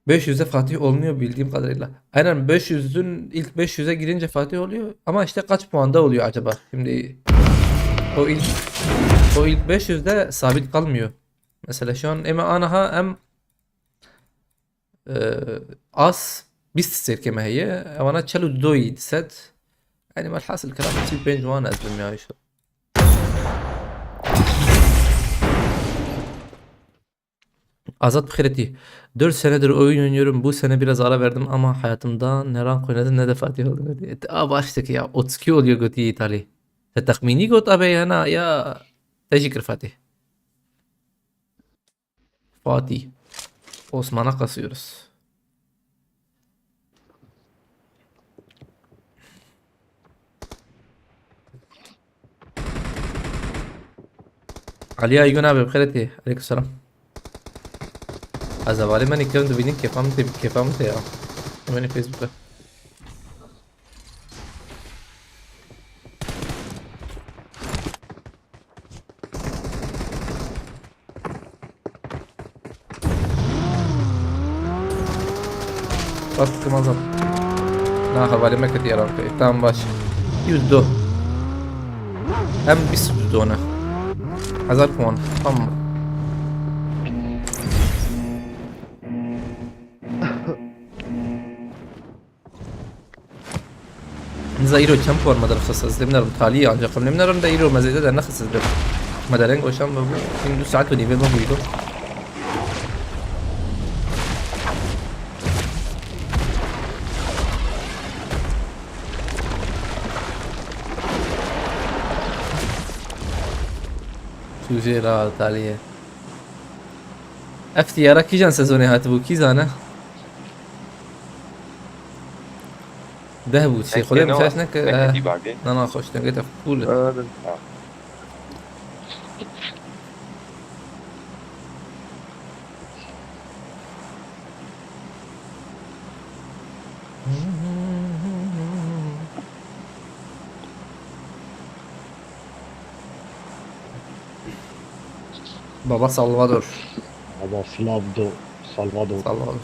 Beş yüzde Fatih olmuyor bildiğim kadarıyla. Aynen, beş yüzün ilk beş yüze girince Fatih oluyor. Ama işte kaç puanda oluyor acaba? Şimdi o ilk, o ilk beş yüzde sabit kalmıyor. Mesela şu an eme anaha em, e, az bîst serkeme heye. Evana çel û doyî set. Yani velhasil kelam sî û pênc wan ez bim ya işte. Azat Bixireti. Dört senedir oyun oynuyorum. Bu sene biraz ara verdim ama hayatımda ne rank oynadım ne de Fatih oldum dedi. E, a, baştaki ya. Otuz iki oluyor götü İtali. Te tahmini got abe yana ya. Teşekkür Fatih. Fatih. Osman'a kasıyoruz. Ali Aygun abi, bixêretî. Aleykümselam. Ez hevalê me nîkevin dibînin, kêfa min tê, kêfa min tê ya. Hemen Facebook'ta. Bas kırmızı. Na, hevalê me ketiye ranka. E, tamam, baş. Yüz do. Hem bir sürü dona. Hazar puan. Tamam. Niza îro çend puan me derxist? Ez lê binerim talî, ancak em lê binerim de îro me zêde de nexist bi. Me dereng oşan me bû. Şimdi du saet û nîvê me bûydu. Tûzê ra talî ye. Ev tiyara kîjan sezonê hatibû, kî zane? Deh bû, çi? Xwedê min şaş neke, eh, na, na, xweş dengê te qûl e. Baba Salvador. Baba Flavdo, Salvador. Salvador.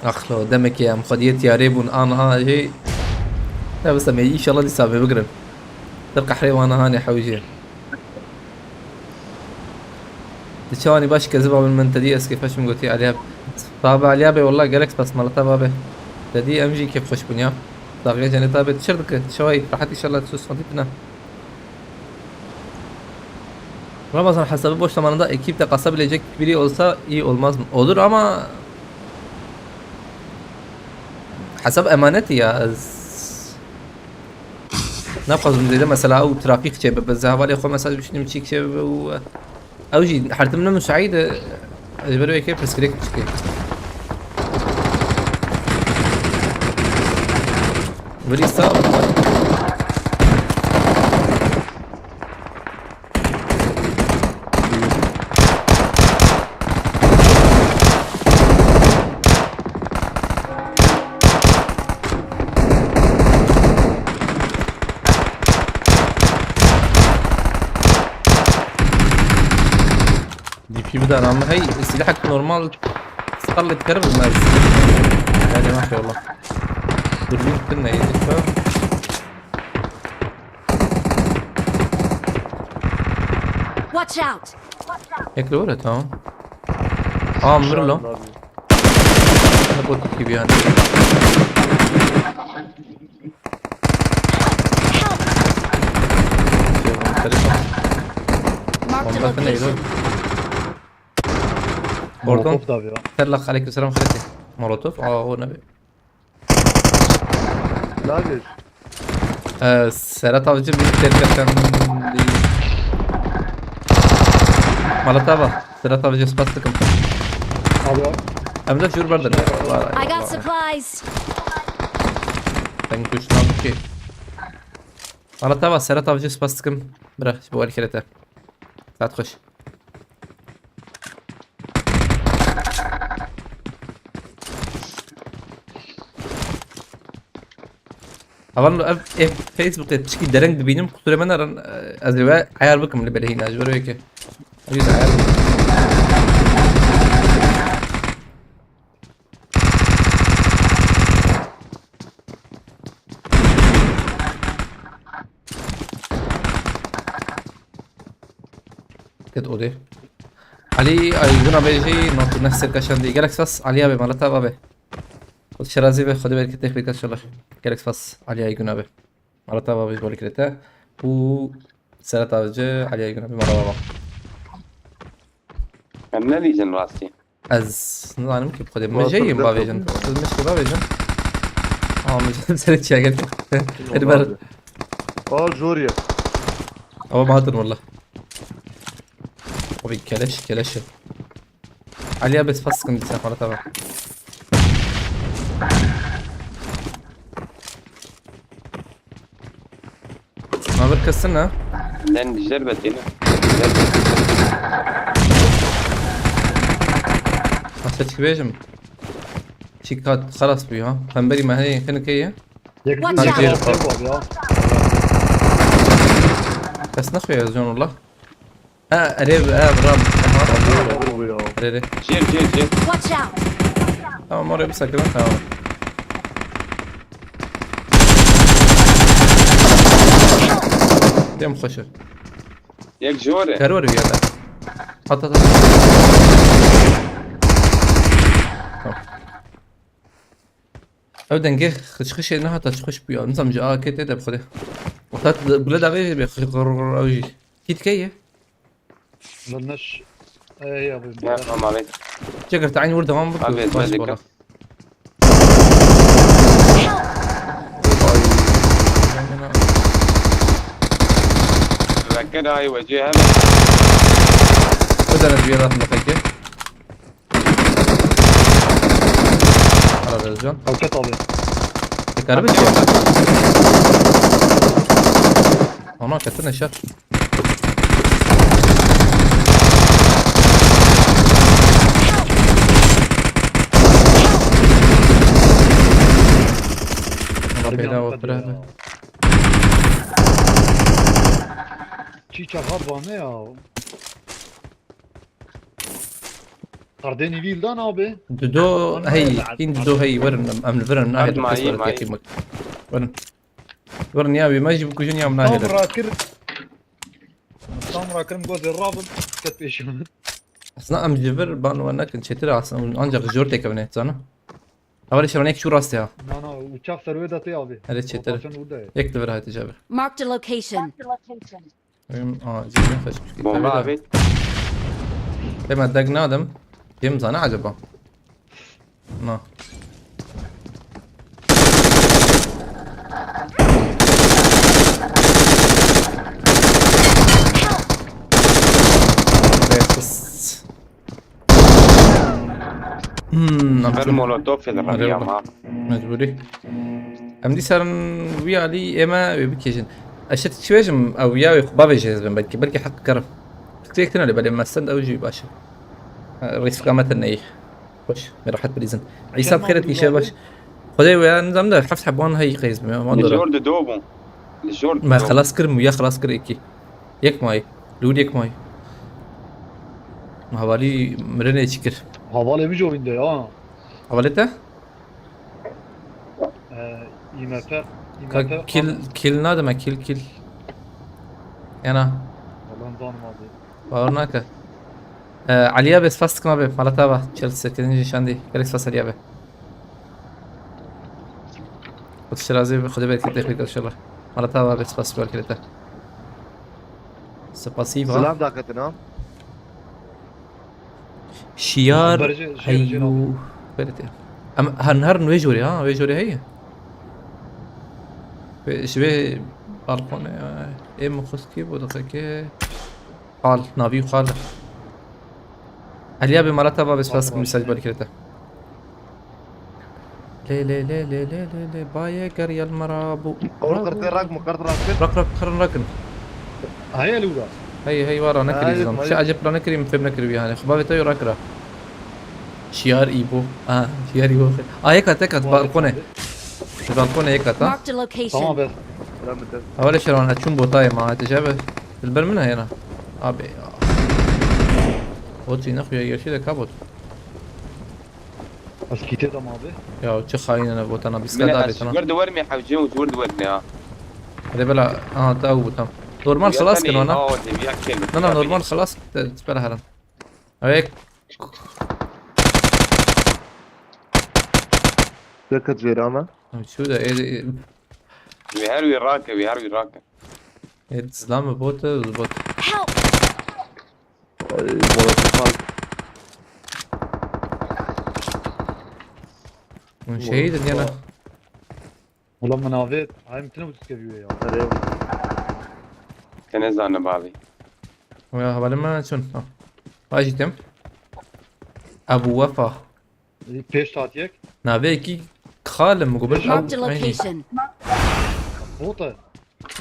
Axlo, demekê em xwediyê tiyarê bûn, an, an jî. Ne bise me, înşallah dîsa vê bigirin. Dir qehrê wana hanê hewjê. Di çawanî baş kezib abin min tedî ez kêfeşim gotî Aliyab. Babe Aliyabê, wallah gelek spas malata babe. Tedî em jî kêfxweş bûn ya. Daxê cenê tabe çir dike. Çawayî rahat înşallah tu santî tine. Ramazan, hesabı boş zamanında ekipte kasabilecek biri olsa iyi olmaz mı? Olur ama hesap emaneti ya. Ez naxwazim zêde mesela ew trafîk çêbibe. Ez hevalê xwe mesela düşündüm çîk çêbibe û ew jî her tim ne müsait e. Ez ber wê yekê pirsgirêk dişkê. Virî sağ ol. D P bide rame hey, silahek normal. Skarlet kere bilmez. Yani maşallah. Dürbün gittin ne yedik be? Watch out! Yek li wir e, tamam. Aa, mir lo. Abi. Ne bot gibi yani. Marked a location. Oradan Molotov da abi ya. Terlak, aleykümselam, xirete. Molotov, aa, o ne be? Lager. Ee, Serhat Avcı bir terk eken değil. Malatava, Serhat Avcı spas dikim. Abi ya. Em de jur berdir. I got supplies. Sen kuştan ki. Malatava, Serhat Avcı spas dikim. Bira, bu el kirete. Saat hoş. Heval ev, ev Facebookê tişkî dereng dibînim, qusûrê me nerin, ez ê we eyar bikim li belê hîna, ji ber wê yekê. Ew yê eyar bikim. Ket odê. Alî Ayguna bê jî, not û neh serkeşan dî. Gelek spas, Alî abi, malata abi. Xwedê şerazî be, Xwedê berketê xwe bike inşallah. Gelek spas, Alî Ayguna be. Malata abi, ji bo kirete. Û Serhat Avcı, Alî Ayguna be, malata abi. Em ne dîtin rastî? Ez nizanim ki, bi Xwedê. Min jê yim bavêjin. Siz min jê bavêjin. Aa, min jê serê çiya geldi. Hadi ber. Aa, zor ya. Ama bahatır valla. O bir keleş, keleşi. Aliya bes pas sıkıntı sen, Ferhat abi. Ma bir kesin ha? Lan dijer betîne. Aşağı çıkıvêjim. Çikat xelas bû ya. Pemberî me heye, kene keye. Watch out! Yek bir şey var ya. Kes nexuye ez can Allah. Ha, erê, ha, bram. Aha. Vuruyor. Erê, erê. Jêr, jêr, jêr. Watch out! Tamam, oraya bir sakın, tamam. Dem xweşe. Yek ji we re. Kar were bir yerde. At, at, at. Tamam. Ev dengê xişxişê nehata çi xweş bûya. Nizam ji A K tê de bi Xwedê. Wexta tu bile davê jî bê xişxişê ew jî. Kî dike ye? Lan neş. Ey abi. Ya, tamam abi. Çekir, te aynı vur, devam vur. Abi, baş bala. Vekir ay wecê hele. Ödene bir yaratma peki. Helal Özcan. Avukat abi. Tekrar bir şey. Ana, kesin eşer. Bela otur abi. Çiçek hat bana ya. Kardênî vî hildan abi. Dido hey, hîn dido hey, werin, em li vir in, nahê tu kes werin, yekî mek. Werin. Werin ya, wê me jî bikujin ya, em nahêlin. Tam rakir. Tam rakirim, gozê rabin, ket pêşim. Aslında em ji vir ban we nekin, çêtir aslında, ancak jor têkevine, zana. Hevalê şevan yek çû rastê ha. Na, na, uçak ser wê de tê abi. Hele çêtir. Rotasyon û de. Yek li vir hatice abi. Marked a location. Benim acil ne kaçmış. Bomba abi. Deme deg nadim. Kim zana acaba? Na. Beyaz. Hmm, em Her çûn. Molotov êdixebî ama. Mecbûrî. Em dîsa rin wî alî ême wê bikêjin. Ez şet çi bêjim, ew ya wê xwe bavêje ez bim belkî, belkî heq kerim. Fikrê tune lê belê me send ew jî baş e. Ha, rîska me tune yî. Xweş, me rehet bilîzin. Îsa bi xêret, îşe baş. Xwedê wê ya nizam de heft heb wan heyî qeyz bim ya, wan dora. Li jor dido bûn. Li jor dido. Me xelas kir, wî ya xelas kir êkî. Yek mayî. Li wir yek mayî. Hevalî mirinê çi kir? Hevalê min jî oyunda ya. Hevalê te? Ee, I M F, Ka I M F kill, falan. Kill nadime, kill, kill. Yana. Yalan zanım abi. Bawer nake. Ee, Aliya be spas dikim abi. Malata va. Çel sekizinci şandî. Gelek spas Aliya be. Xwedê şirazê be, Xwedê bereketê xwe bike inşallah. Malata va be spas berkete. Spasî va. Silav daketin ha. Şiyar Berê jê, jê, jê eyyû. Berete. Em her, her wê jorê ha, wê jorê heye. Ve ji vê balkonê, ê min xwest kê bû diqeke. Xal, navî xal. Aliya be malata va be spas kim mesaj bari kirete. Lê, lê, lê, lê, lê, lê, lê, baye ger yel mera bu. Oğlum, qırtı rak mı? Qırt rak kır. Rak, rak, kırın rakın. Hayal uğra. Hey, hey, vara ne Hayır, kiriz lan? Hayır. Şey acep ne kireyim, fem ne kireyim yani. Xubavê te yo rakira. Şiyar İbo. Ha, Şiyar İbo. Aa, yek at, yek at, balkone. Balkone yek at ha. Marked a location. Tamam be. Selam bir de. Awale şeran, açun botayê ma, te şebe. Dilber min heyna. Abi ya. Bot yine xuya yaşi de kabot. Ez kîtê dam abi. Ya çi xayînine botana, biska Min da ez betana. Ji wir diwermê hewcê û ji wir diwermê ha. Hadi bela, aha, ta ew botam. Normal xelas kin ona. Na, na, normal xelas, bela herin. Ew yek. Dikkat ver ama. Şu da, e, e, Wî her wî rake, wî her wî rake. E, zilame bot, bot. Help! Ay, molotof al. Hûn şehîd in yana. Molotof al. Ulan min avêt, ay min tine bu tiştke vî ya. Erê. Te nezane bavê. Ya, hevalê me çûn. Ha. Vajî tim. Ebu Wefa. Pêş hat yek. Naveyekî xalim, gobil. Marked a location. Bot e.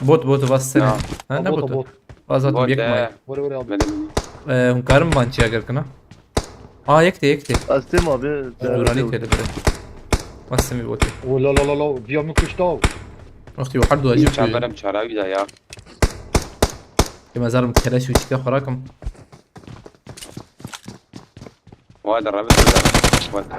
Bot, bot, vas sene. Ya. Ha, ne bot, bot? Bot. Vas zaten bot yek e. May. Vore, vore abi. Benim. Ee, hûn karin ban çi agir kina? Aa, yek de, yek de. Ez têm abi. Duranî tele bire. Vas semi bot. O la la la la, viya min kuşta o. Wextî o her du acib. Çaberem çarawi da ya. Ke mezarim keleş û çîka xwe rakim. Wa de rebe de. Wa de.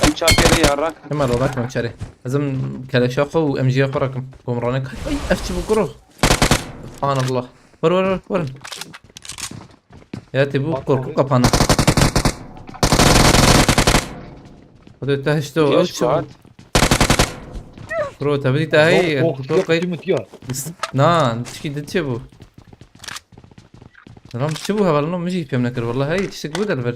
Em çapê ya rak. Hemen rak em çare. Ez em keleşa xwe û M G xwe rakim. Gomranek. Ay, ev çi bu kuro? Subhanallah. Vur, vur, vur, vur. Ya te bu korku kapanı. Hadi te işte o. Bro, tabii de hey. Yok, yok, yok, yok. Na, tişkî de çi bu? Lan çi bu heval, lan min jî fêm nekir, vallahi hey, tiştek bu delver.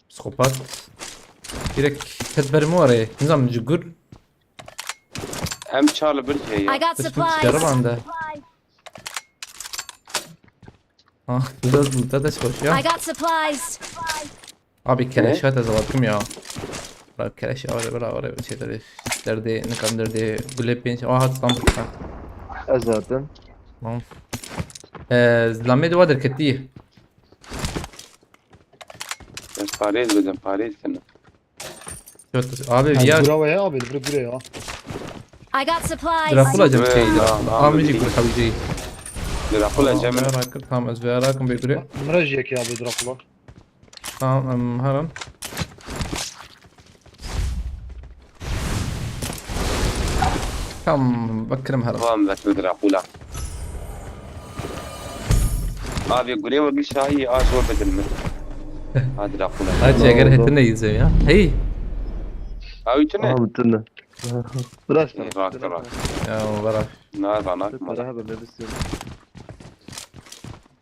Psikopat. Direkt tedber mi var e? Nizam cigur. Em çar li bir şey ya. I got supplies. Şerabanda. Ah, biraz burada da çıkıyor ya. I got supplies. Abi keleş hat ez aldım ya. Bırak keleş ya, öyle bırak, öyle bir şeyleri. Derdi, ne kadar derdi, gule pinç. Aha, tam. Ez zaten. Tamam. Ee, zilame dua derketi. Ez parêz bidim, parêz sene. Yok, abi, ya. Gura ya abi, bir gure ya. I got supplies. Dracula cem şeydi. Amicik bir havicayı. Dracula cem. Tamam, ez veya rakım bir gure. Mira jek ya abi Dracula. Tamam, em, hemen. Tamam, bakırım hemen. Tamam, bakır Dracula. Abi, gurê we gişahî a zor bidin min. Hadi Dracula. Hadi eger hetine yiyeceğim ya. Hey. Abi tune. Abi tune. Bırak. Rak, rak. Ya, bırak. Na, ranak. Para haber ne istiyorum?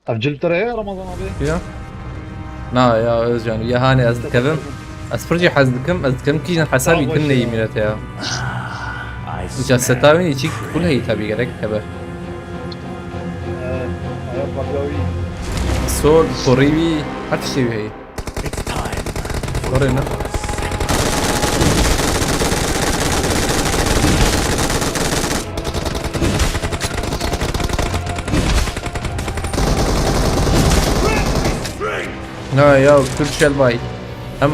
Ev cil te re heye Ramazan abi? Ya. Na ya Özcan, ya hani ez dikevim. Ez pir jî hez dikim, ez dikim kîjan hesabî tune yî mînete ya. Îca seta wî çîk kul heyî tabî gerek hebe. Ee, ayak baklavî. Sol, korî wî, her tiştê wî heyî. It's time. Oraya ne? Na ya, Türk Şelbay. Em,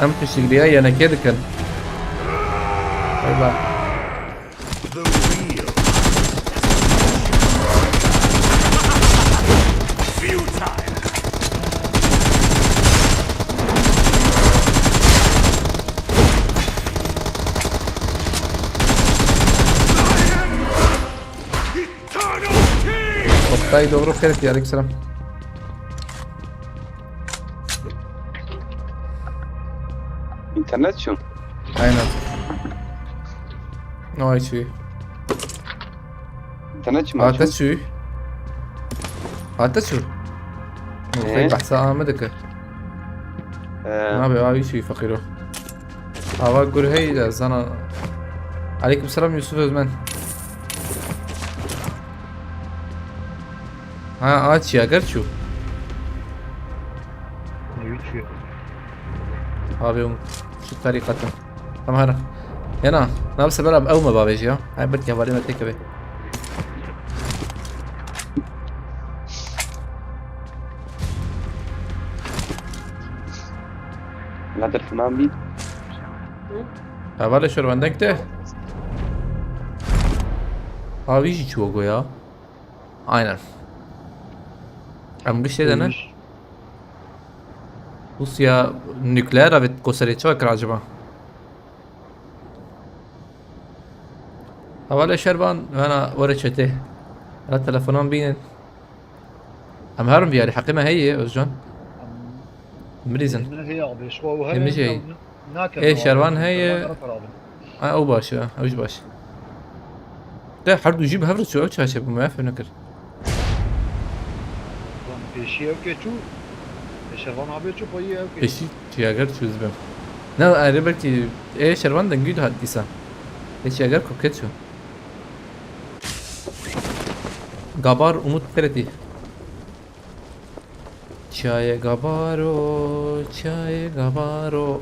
em piştgiriya yenekê dikin. Eyvah. The real. Futile. Dayı dobro, xêr et, aleyküm selam. İnternet çû. Aynen. No, ay çû. İnternet çû. Hate çû. Hate çû. Ee? Xey behsa Amedê dike. Ee, Nabe, avi çû, feqîro. Ava gur hey de zana. Aleyküm selam Yusuf Özmen. Ha, aç ya, ger çû. Ne biçiyor? Abi, um, şu tarikatın. Tamam, hadi. Yana, ne yapsa beraber ev mi babeci ya? Hay bir kevali ne tek eve. Nadir Fınan bir. Hevalê şerwendek de. Abi jî çû go ya. Aynen. Em giştê de ne? Rusya nukleer avêt koserê çawa kir acaba? Hevalê şervan, vena were çetê. Hela telefonan bînin. Em herin viyarî, heqê me heye, Özcan. Mirîzin. Min heye abi, şu o Ê, min jî heye. Ê, şervan heye. Ay, ew baş e, ew jî baş. De her du jî bi hev re çû, ew çaşe bû, me fehm nekir. Pêşî ew kê çû. Ê, şervan abi çû, xweyî ew kê. Pêşî çiyager çû ez bim. Ne, erê belkî, ê, şervan dengî dihat dîsa. Ê, çiyager kokê çû. Gabar Umut Feretî. Çaye gabaro, çaye gabaro.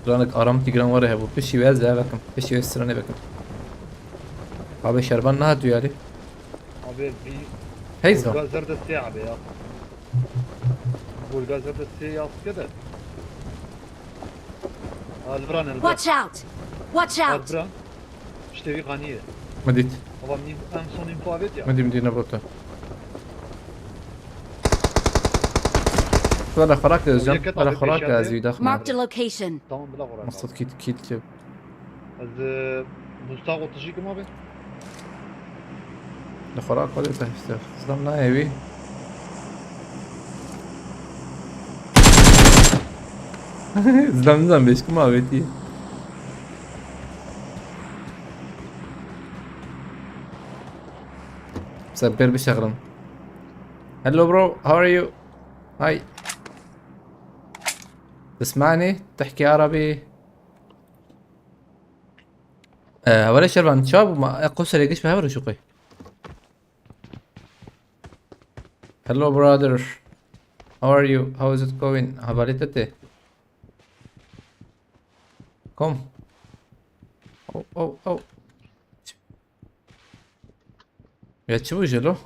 Stranek aram Tigran were hebû. Pişî wê ez ê vekim. Pişî wê stranê vekim. Abi şerban nehat duyarî. Abi bir Heyza. Bulga zerde sê abi ya. Bulga zerde sê ya sıkı da. Alvran el. Watch out! Watch out! Alvran. İşte bir ganiye. Medit. Ama min en son info evet ya. Medî medî nebota. Şöyle xarak da özcan. Yeket Şöyle abi xarak da peşende. ez wî daxma. Marked a location. Tamam, bile koray. Maqsad kit kit ki. Ez e, Mustafa otuzu kim abi? Li xarak xwe de işte. Zlam nayê wî. Zlam nizam beşkim avêtî. Sen per bişexrin. Hello bro, how are you? Hi. تسمعني؟ تحكي عربي؟ Ee, hevalê şervan, çawa bû? Ma, e, qo serê giş bi hev re şuqê. Hello brother. How are you? How is it going? Hevalê te tê? Kom. Oh, oh, oh. Ya çi bû jelo?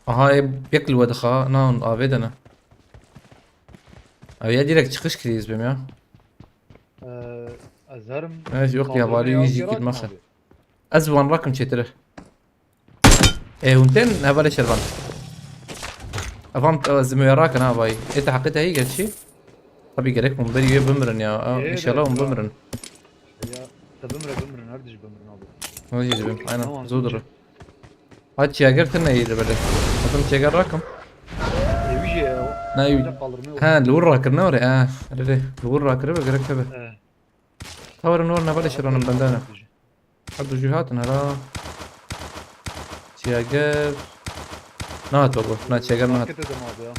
Aha, ê yek li we dixa, na hûn avê de ne. Ew ya direkt çıkış kirî ez bim ya. Ee, ez herim. Evet, yok ya, Kaldırmaya bari yüz yarar iki mı masa. Abi? Ez wan rakim çêtir e. Ê hûn tên hevalê şervan. Evan ez mi rakin ha vay. Ê te heqê te hî gerçî. Tabii gerek hûn berî wê bimirin ya. Aa, Ê, inşallah hûn direkt bimirin. Ya, te bimre bimrin, her diş bimrin abi. Ne diyeceğim? Aynen. Tamam, Zor okey. durur. Ha, çiyager tine iyi böyle. Bakın çiyager rakım. Evi şey ya. Ne evi? Kaldırmaya Ha, li wir rakirine oraya. Ha, öyle de. Li wir rakire ve gerek tabi. Ee, Tavarın var ne böyle şiranın benden. Abi. Hadi şu hatın hala. Çiyager. Ne hat baba? Ne çiyager ne hat? Market dedim abi ya.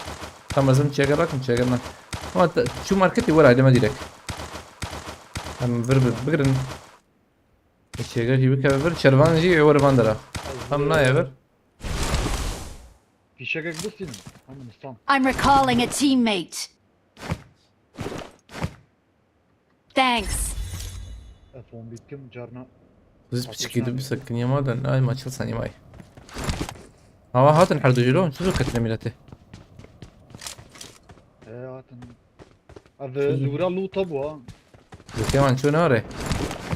Tamam, lazım çiyager rakım, çiyager ne. Ama ta- şu marketi var aileme direkt. Hem bir bir birin. Çiyager gibi keve bir çervan ji ewer van dara. Tam ne ewer? Fişek ek bu senin. Tamam, tamam. I'm recalling a teammate. Thanks. F on bittim, carna. Biz piçik gidip bir sakın yamadan. Ay maçıl sen yamay. Hava hatın her dujulon. Çocuk katına milleti. Ee, hatın. Abi, duvra loot'a bu ha. Zikê wan çû nare.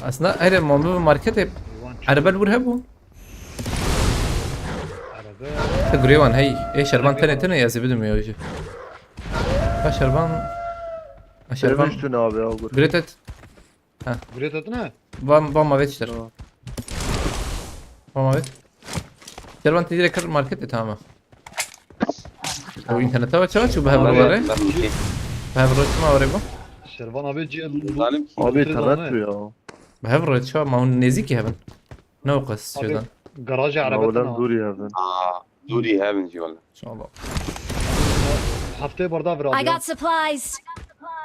Aslında her mamlu market hep. Hayvan çok. Erebel vur hebu. Araba. Te gurê wan hey. Ê şervan tenê tenê ez ê bidim ya jî. Ha şervan. Ha şervan. Demiştin abi ya gur. Gretet. Buraya tatlı ne? Van van mavet işler. Tamam. Tamam abi. Şervan tecrübe kır market e, tamam. O internete bak, çawa çu, be hev rore. Be hev rore, çima oraya bu? Şervan abi ciğer Zalim. Abi internet tu ya. Be hev rore, çawa, ma hûn nêzîkî hev in. Ne o qas Abi şuradan. garajê Ma erebetin ulan ama. Dûrî hev in. Aa, Dûrî hev in jî wele. İnşallah. Heftê berda vir I abi. got supplies.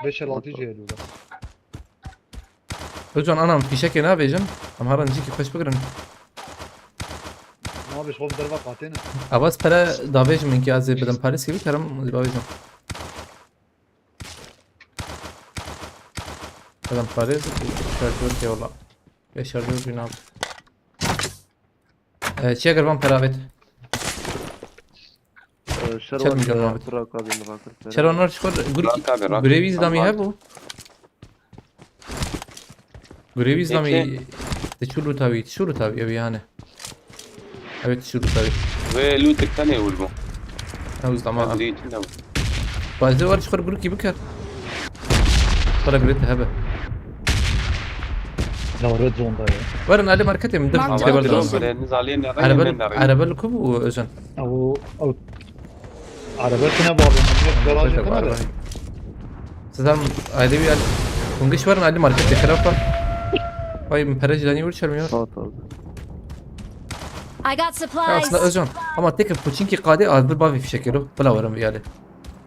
Beş el altı ciğer burada. Hocam, anam, fîşekê nabêjin. Em herin cîkî xweş bigirin. Abi xwe derva qatê ne. Avaz pere davêjim, inkî ez ê bidim parîs kî bikerim, ez bavêjim. Bidim parîs, şarjör kê wala. Ve şarjör bîna. Ee, çi eger van pere avêt? Ee, Çel Şervan milyon ya, abi. Burak abi, Burak abi. Çervan nar çikor, Burak abi, rak. Gurevî zlamî Tamam. Hebû? Gurevî zlamî. Peki. Te çû lûtawî, çû lûtawî, ev yani. Evet, çû lûtawî. Ve lûtik tenê ûl bû. Ew zlama. Ez rî tune bû. Bazı var çikor gurkî biker. Para gurê te hebe. Ya red zone'da ya. Verin Ali marketê min dur Market. çeber Ama dön. böyle nizaliye ne Araba, reyim ne reyim. araba li ku bû Özen? O, o. Araba tine bağlı. Garajê Araba. tine de. Sizden aile bir yer. Hûn giş verin Ali marketê xirapa. Vay, min pere cilanî wir çermiyor. Saat abi. I got Ya supplies. aslında Özcan, ama tek poçinki qadê az bir bavê fişekê lo. Bila verin bir yerde.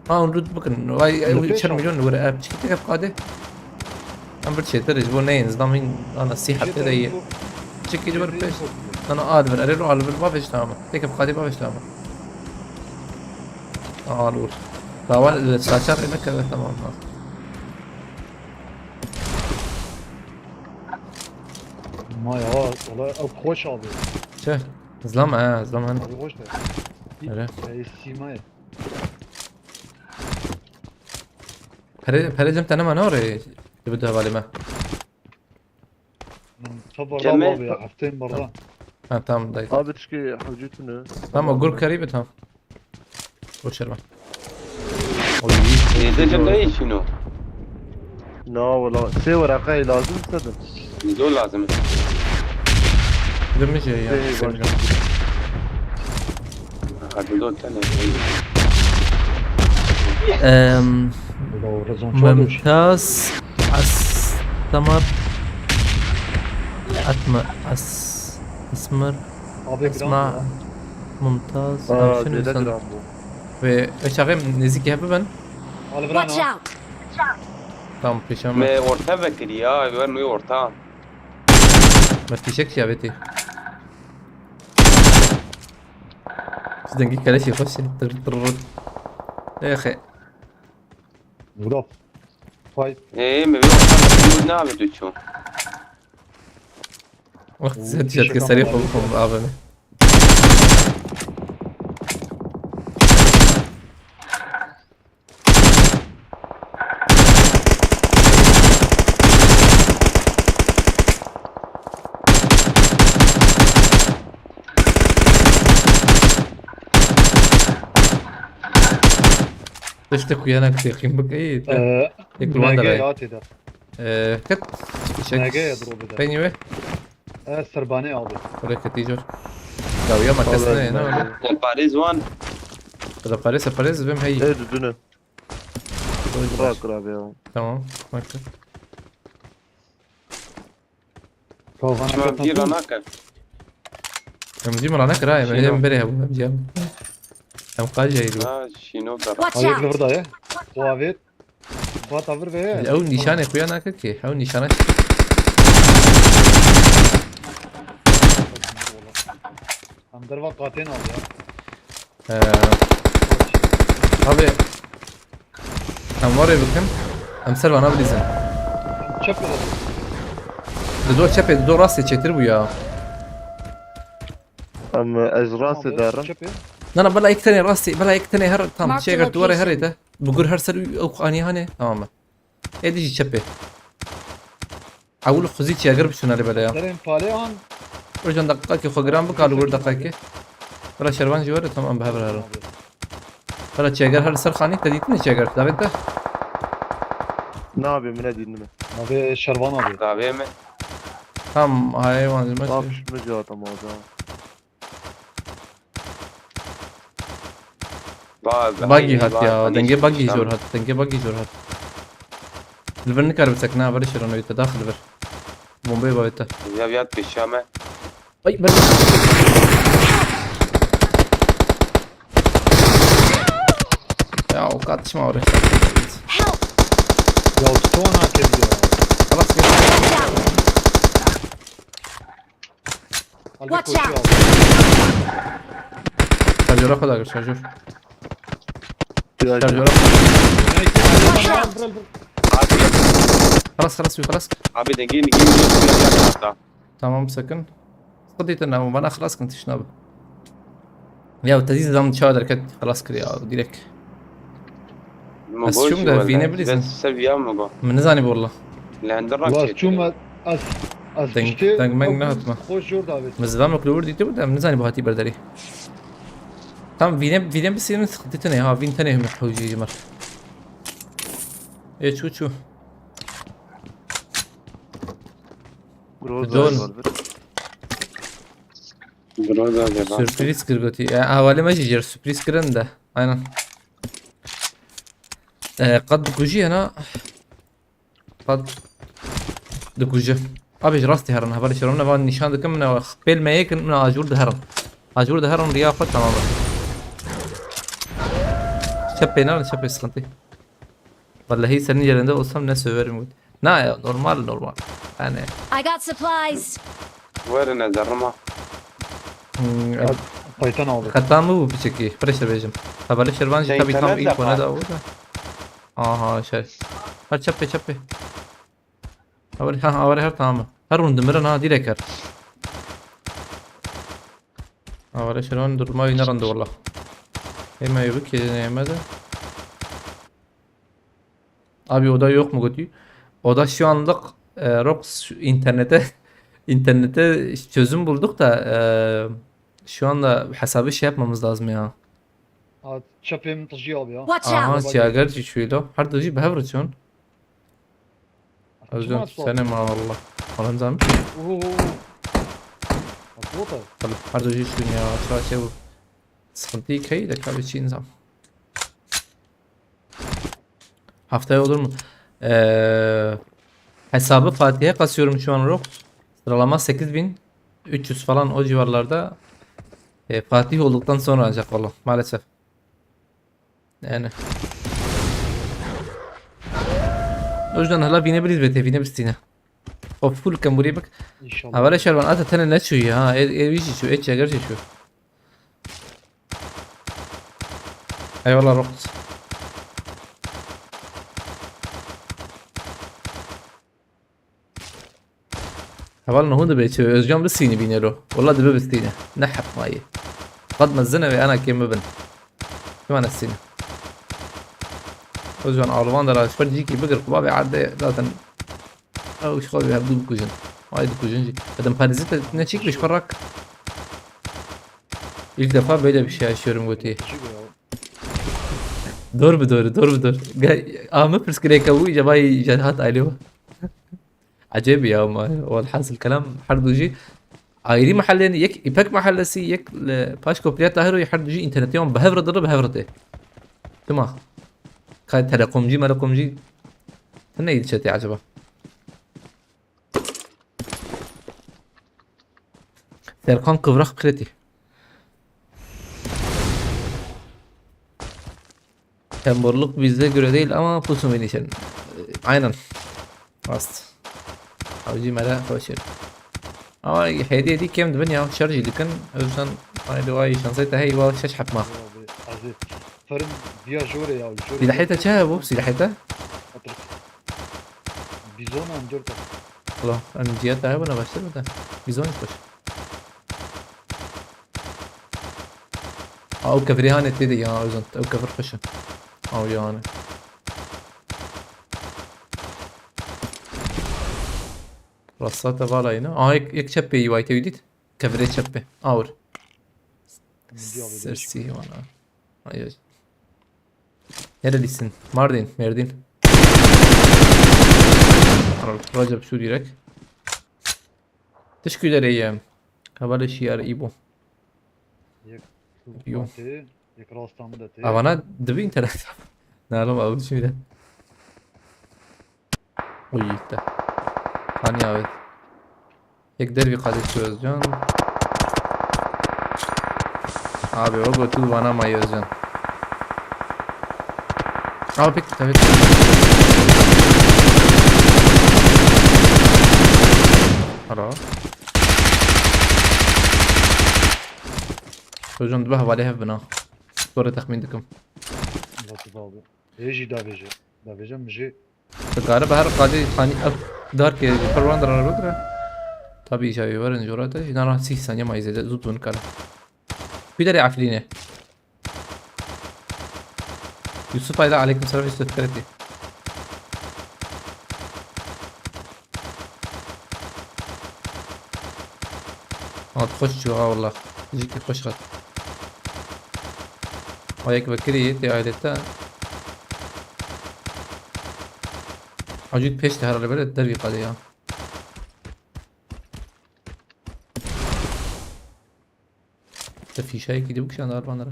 Ha, onu loot bakın. Vay, Loot üçer yok. Milyon lira. Ev çekti hep kade. Em bir çeter ji bo neyin. Zdamin ana sî hepte de iyi. Çekil bir peş. Sana ad ver. Erelo al ver. Baveş tamam. Tek hep kade baveş tamam. Al vur. Dawa saçar emek evet tamam. Ma ya, olay ev hoş abi. Çe? Zlam ha, zlam hani. Abi hoş be. Öyle. Ey, sîma ye. Pere, pere cem tane mana oraya. Bu da valime. Min ta barda Cem mi? Abi ya, hefteyim barda. Ha, tamam dayı. Abi tişkî hewcî tune. Tamam, o gurk karibi tamam. Boş ver bak. Oy. Neyse cem ne işin o? Na wala. Sê weraqeyê lazim sedin. Zor lazım. Dönmüş ya. Sê Sevmiyorum. Hadi dört tane. Ehm, Doğru zon çok hoş. Mümtaz Astamar Atma As Asmar Abi Esma gram. Mümtaz Aa, Avşin zêde insan gram bû. Ve eşağı nezîkî hebe ben. Al bira Watch no. Out. Tamam, peşan ben. Me orta vekiri ya, ver mi orta? Ben fişek şiyabeti. Dengî keleşî xweş e. Tır tır. Exe. Burada. Fight. Ee, me bir orta vekiri ne abi tu ço? Wextî zêde şetkê serê xwe bixwim avê min. Tiştê ku yena kitêxîn bike, ê, te. Ee, Yek li wan M G derê. ya têde. Ee, ket. Çek. M G ya drop'e de. Peynî wê. Ee, serbanê abi. Kurê ketî jor. Dawiya me kes ne, ne öyle. Paris one. Kada parêz, parêz vêm heyî. Ê dudune. Bırak abi ya. Tamam. Bak. Kavana Çima bir katın. rana kar. Em jî min ranekir ha, em Şîno. em berê hebû, em jî em. Em qal jî hebû. Ha, şîno da. Watch Ayaklı out. burada ya. Bu abi. Bat avir ve. Ew nîşanê xuya nake ki, ew nîşana. Em derva katên al ya. Ee, abi. Em warê bikin. Em ser vana bilîzin. Çöp kadar. Di do çepê, di do rastê çêtir bû ya. Em ez rastê derim. Çöp ya. Na na, bela ek tenê rastê, bela ek tenê her tam Mark the çê eger duwarê herê location. De. Bi gur her ser û ew qanî hane, tamam e. Êdî jî çepê. Ewil xuzî çêger biçûn erê bele ya. Derên pale an. Rojan deqaqekê xwe giran bika li wir deqaqekê. Bela şervan jî were, tamam, bi hev re herin. Bela çêger her li ser xanî te dîtine çêger davê te. Ne abi, min nedînime. Abi şervan abi. Davê mi? Tam hayê wan jî me. Bak şu mi cevap ama o zaman. Bagî hat ya, dengê bagî jor hat, dengê bagî jor hat. Li vir nikare bisekine, ha, verê şêrano wê te, daxil vir. Bombeyê bavê te. Ya, ya, pêşiya me. Ay, ver. Ya, o kaçma oraya. Help! Ya, tutsana kedi ya. Xalas, gel. Watch out! Watch out! Şarjöre kadar gir, şarjör. Şarjöre. Watch out! Xalas, xalas, xalas. Abi, dengê min, dengê min. Tamam, sakın. Sıkıntı yeter, ama bana xalas kin tişna bi. Ya, te dî zam çawa derket, xelas kir ya, direkt. Ez çûm de vîne bilîzin. Seviya mi go? Min nizanî bi wallah. Li hende rak çûm ez, ez, ez deng, deng meng nehatme. Xweş jor davet. Min zilamek li wir dîtibû de, min nizanî bi hatî berderî. Tam vîne, vîne bisînin, sıkıntı tene ha, vîn tenê hewcî ji mir. Ê çû çû. Groza. Groza de var. Sürpriz kir gotî. E, hevalê me jî jêr sürpriz kirin de. Aynen. E, qet dikujî hena. Qet dikujî. Abi ji rastî herin. Hevalê şerom ne van nîşan dikim, ne pêl me yêkin, ne ajûr diherin. Ajûr diherin riya xwe tamam e. Çepê ne, çepê sıkıntı. Vallahi senin yerinde olsam ne söverim. Na ya, normal, normal. Yani. I got supplies. Werin ez derrima. Hmm, paytan aldı. Xeta mı bu piçekî? Pressure bêjim. Hevalê şervan jî tabii tam internet iyi konu da o da. Aha, şey. Ha, çepê, çepê. Hevalê, ha, hevalê her tamam. Her rûn dimirin ha, direkt her. Hevalê şervan durma yine randı valla. Hemen yürü ki neyemedi. Abi oda yok mu gotî? Oda şu anlık, e, Rox şu internete internete çözüm bulduk da, e, şu anda hesabı şey yapmamız lazım ya. Ha, çepê min tijî abi ya. Watch out! Aha, çiyager jî çûylo. Her du jî bi hev re çûn. Özcan, sen ma valla. Falan zam. Oho. Bota. Her du jî çûn ya. Çawa şey bu. Sıkıntı key de kabe çîn zam. Haftaya olur mu? Ee, hesabı Fatih'e kasıyorum şu an, Rox. Sıralama sekiz bin üç yüz falan, o civarlarda. Ee, Fatih olduktan sonra ancak valla, maalesef. Yani. O yüzden hala vine bir izbete, vine bir stine. O full kan buraya bak. İnşallah. Havale şervan ata tene ne çu ya? E, e, viji çu, e, çeger çu. Eyvallah Rox. Heval ne hûn dibe çi? Özcan bi sînî bîne ro. Wala dibe bi sîne. Ne heq mayî. Qad mezin e ve ana kêm bibin. Kima ne sîne. Özcan alvan de raşber cîkî bigir kuba ve erde zaten. Ew ji xwe ve hevdû bikujin. Ay dikujin jî. Edem Paris'te ne çîk bi ji xwe rak. İlk defa böyle bir şey yaşıyorum gotî. Dor bi dor, dor bi dor. Gel, ama pirsgirêka wî cevayî jêhat ailê wa. Ecêb ya ma. Welhasil kelam her du jî ayrı mahalleyên, yek İpek Mahallesi, yek li paş Kopriya Tahiro, her du jî internetê wan bi hev re dire, bi hev re tê. Tima. Kay telekomcî, melekomcî. Tine yî diçe tê acaba? Serkan kıvrak kredi. Tembırlık bize göre değil ama pusun beni için. Aynen. Rast. Avcı mera hoşer. Ama hediye di kem dibin ya, şarjı dikin. O yüzden haydi vay şansa te hey vay şaş hapma. Abi, abi. Fırın diya jore ya, jore. Silaheta çe bu? Silaheta? Otur. Bizon M dört. Ulan, em ciya te hebûna baştir bide. Bizon xweş. Aa, ew kevirê hanê tê de ya, Ozan, ew kevir xweş e. Ew ya hanê. Rasta te vala yine. Aa, yek, yek çep pê yî, waytê wî dît. Kevirê çep pê. Awir. Sersî wana. Ay, ay. Nerelisin? Mardin, Merdin. Recep şu direkt. Teşekkür ederim. Havale şiar İbo. Yok. Yok. Yek rasta min de tê. Avana dibi internet. Ne oğlum, abi şimdi. Uy, gitti. Hani abi. Yek dervî qadê çû Özcan. Abi o gotu vana mayî Özcan. Abi pek tabii. Alo. Özcan dibe hevalê hev bina. Sonra texmîn dikim. Nasıl abi? Ê jî davêje. Davêje min jê. Dikare bi her qadê, hani, ev darkê ji pir wan re bigire. Tabii îşa wê werin jora te. Jî nara sî saniye mayî zêde zû tu nikare. Kuî derê Efrînê? Yusuf Ayla, aleyküm selam, Yusuf Kretî. Hat xweş çû ha, wallah. Jîkî xweş hat. Ayek vekirî tê ailete. Acil pêş de herhalde böyle dervî qadê ya. Te fîşayekî dî bikişan dar van re.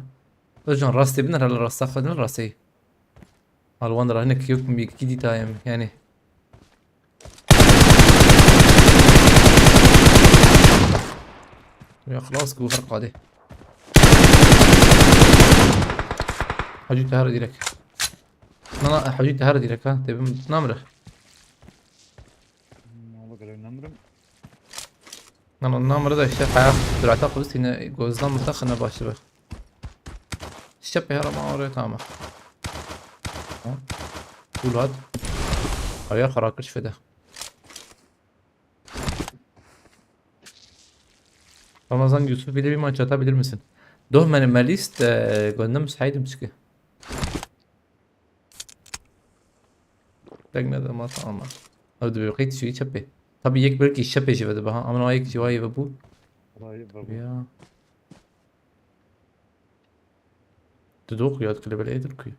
Özcan rastê bin herhalde rasta xwe din rastê. Alwan re hinek yok mu yekî dîtayem yani. Ya xlas ku her qadê. Hacî te her direk. Na, na, Hacî te her direk ha. Te bim namre. Valla gelev namrim. Lan ondan burada işte kaya sürate kılıç yine gözden mutlu xına başlı bak. İşte pehar ama oraya tamam. Ha? Ulat. Kaya karakış feda. Ramazan Yusuf, bile bir maç atabilir misin? Doh, meine Melist, e, gönlüm saydım çıkı. Deng nede ma tamam. Ew dibe qey tişî çepê. Tabii yek belkî çepê jî vedibe ha. Ama o yek jî wayê vebû. Wayê vebû. Ya. Didoq ya dikile belê êdir kuy.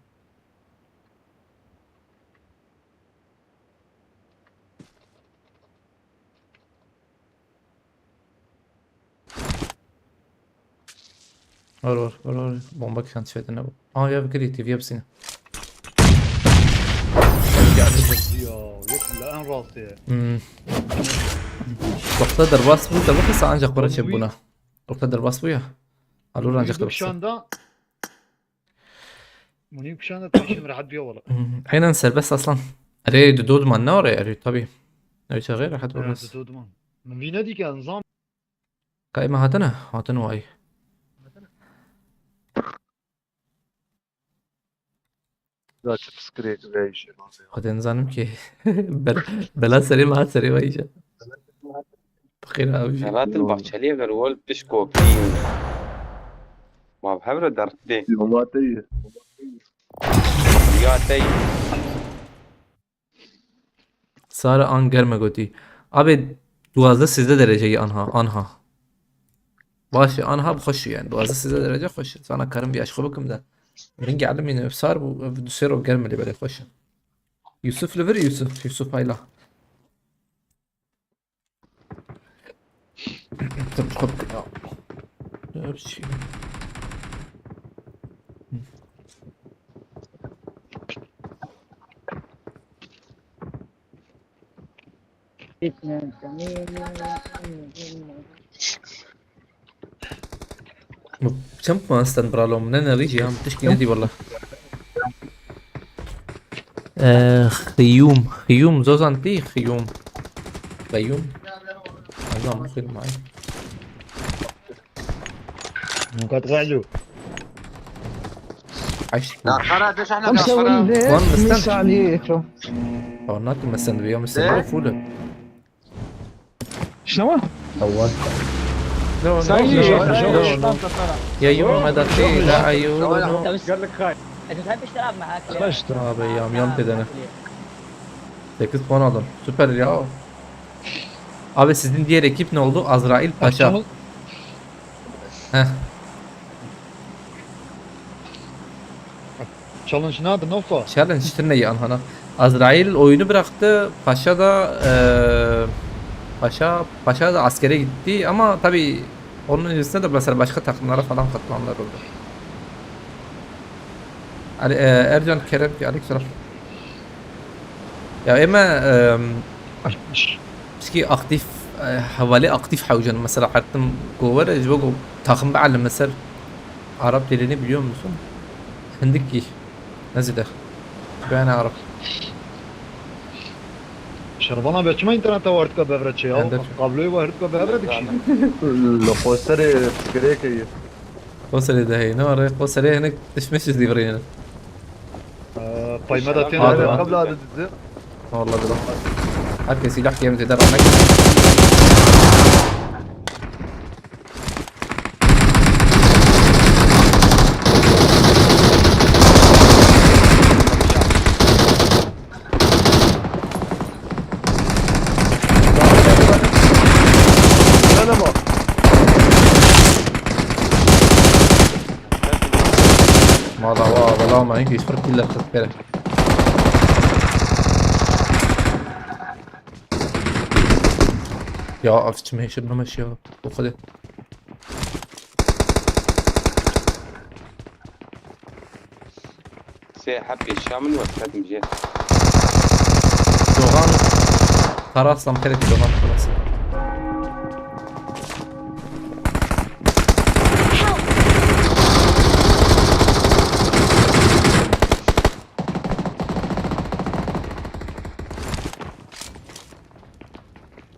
Var, var, var, var. Bomba kişan tişete ne bu? Aa ya, fikir T V'ye bisine. Ya, yok la en rahatı ya. Hmm. Nokta derbas bu, derbas ancak para çek buna. Nokta derbas bu ya. Alur ancak derbas. Şu anda Munî kuşan da tam şimdi rahat bir yol. Hmm, aynen serbest aslan. Erê, di dod man ne oraya erê tabii. Öyle şey rahat olmaz. Di dod man. Min vî nedî ke nizam. Kay me hatine? Hatin vay. Zaten psikolojik ve işe. Hatin zanim ki. Bel-, bela serê me hat serê vay işe. Fakir abi. Selahattin Bahçeli'ye ver wol piş kopî. Ma bi hev re dert dê. Huma te ye. Ya te ye. Sare an germe gotî. Abi duwazdeh sêzdeh derece ye anha, anha. Baş e, anha bi xweş e yani. Duwazdeh sêzdeh derece xweş e. Sana karim bir aşkı bakım da. Ringi alim yine sar bu, ev du sero germe li belê xweş e. Yusuf li vir Yusuf, Yusuf hayla. Tabii çok ya. Hepsi. Bu çend puan stand bralom? Ne ne rî ya? Tişkî nedî valla. Ee, Xiyûm. Xiyûm, Zozan tî Xiyûm. Xiyûm. Azam bu film ay. Mukat galo. Aşk. Ya, kara, dış ana, أمس kara. أول امبارح Lan, من mıstan? ساعة لقيته. Anlat mıstan, bir yom sen Ne? Full. شنو؟ أول. No, no, Sen no, iyi, no, sen no, iyi. No. Ya yum madati la ayunu. قال لك خايف. انت تحبش تلعب معاك؟ خرجت. Abi yam yam tedene. Sekiz puan aldım. Süper ya. Abi sizin diğer ekip ne oldu? Azrail Paşa. Açalım. Heh. Challenge nedir, Nofo? Challenge işte ne ya, anhana. Azrail oyunu bıraktı. Paşa da, eee, Paşa, Paşa da askere gitti ama tabii onun öncesinde de mesela başka takımlara falan katılanlar oldu. Ali, e, Ercan Kerem ki, aleyküm selam. Ya ême, em, pişkî aktif, e, hevalê aktif hewcen. Mesela her tim ku were, ji bo ku taxim bielime ser Arap dilini biliyor musun? Hindik kî. Ne zêde. Biyane Arap. Şervana be, çima interneta we hertika bevre çê ya? Ender. Kabloyê we hertika bevre dikişîne. Li xwe serê fikirê kiriye. Xwe serê de heyne, arê xwe serê hinek tişmeşiz dî virêne. Ee, payme da têne. Hadi. Kabla da dizi. Vallahi billahi. Herkes silah yem zêde ramek. Mala wa, bela ma, hiç bir killer kırk kere. Ya, af, çime şir namaş ya. O kadar. Sê hebê şa min wes ketim jê. Dogan Taraslan pere Dogan Taraslan.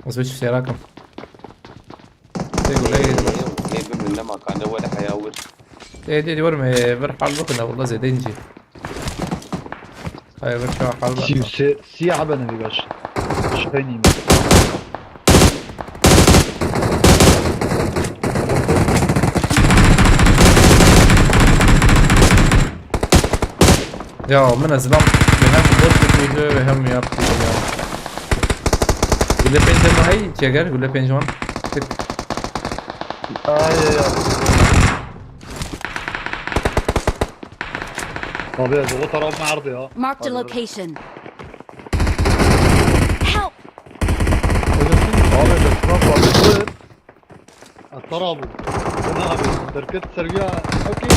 Ez beş seyrakim. Tê guleyê. Ê, ê, ê, bimrin nema kane wele heya wir. Ê, dê, dê, werme, vir hal bikine, wala zêde ince. Hayır, vir çawa hal bikine. Siyah, siyah ben bir baş. Şüphe neyim. Ya, min ez lan, ve hem bot dikujê ve hem yaptı ya. Gule pênc hema hey, çeker, gule pênc wan. Tık. Ay, ay, ay. Abi, ez o taraf nerede ya? Marked a location. Help! Abi, ez taraf abi. Atar abi. Ne abi? Derket sergiya. Okey.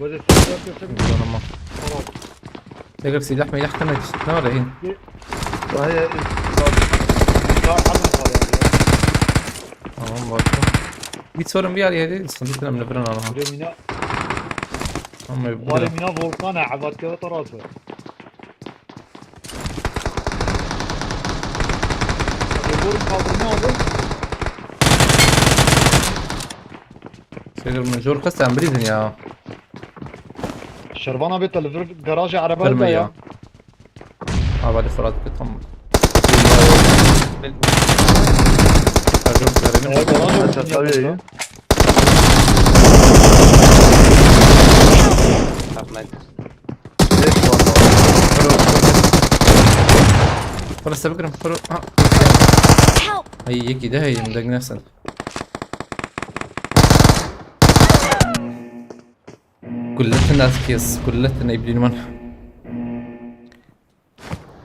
Böyle ses yapıyorsa bir Canıma. Tamam. Eger silah meylah kana ne var ya? Daha ya. Daha hadi var ya. Tamam, baktım. Bir sorun bir yer yedi, sıkıntı önemli bir an ama. Buraya mina. Ama Var buraya. Mina volkan ha, abat kağıt arası. Vurun kaldırma abi. Seyir mi? Jor kız sen bilirsin ya. Şervan abi, te li vir garajê erebeyê Verme de ya. Ya. Abi hadi Fırat bir tam. Bil- Her jor kız verelim. Evet, garaj Aşağı olsun tabii ya. İyi. Ahmet. Burası da bakırım. Buru- Ha. Help! Ay, yeki de hey, degnesin. Kulletin az kes, kulletin ne bileyim ben.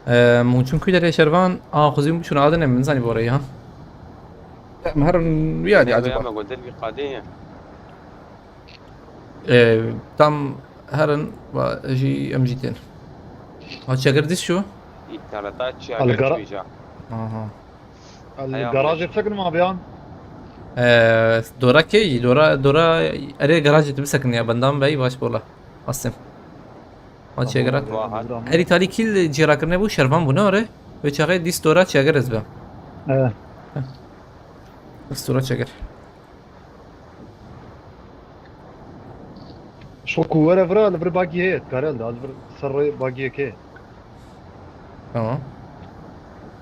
Ee, mûçûn ku derê şervan, a, xuzî mûçûn adine min zanî boreyê, ha. Em herin wî alî Ebe acaba. Ebe godir bir kadeye. Ee, tam herin va jî em jî tên. Ha, çeker dîs şu? İnterneta çi Algara- çi. Aha. Al Heya garajê bile. Sekin ma beyan. Ee, dora key, dora, dora, erê garajê tu bisekin ya, bendam bey baş bola. Asim. Ma Tamam. Çeger. Tamam. Erî talî kîl cêrakirine bû, şervan bû, ne ore? Ve çaxê dîst dora çeger ez be. Evet. Dîst dora çeger. Şo ku were vira, li vir bagî heye, dikare li vir ser rê bagiyek heye. Tamam.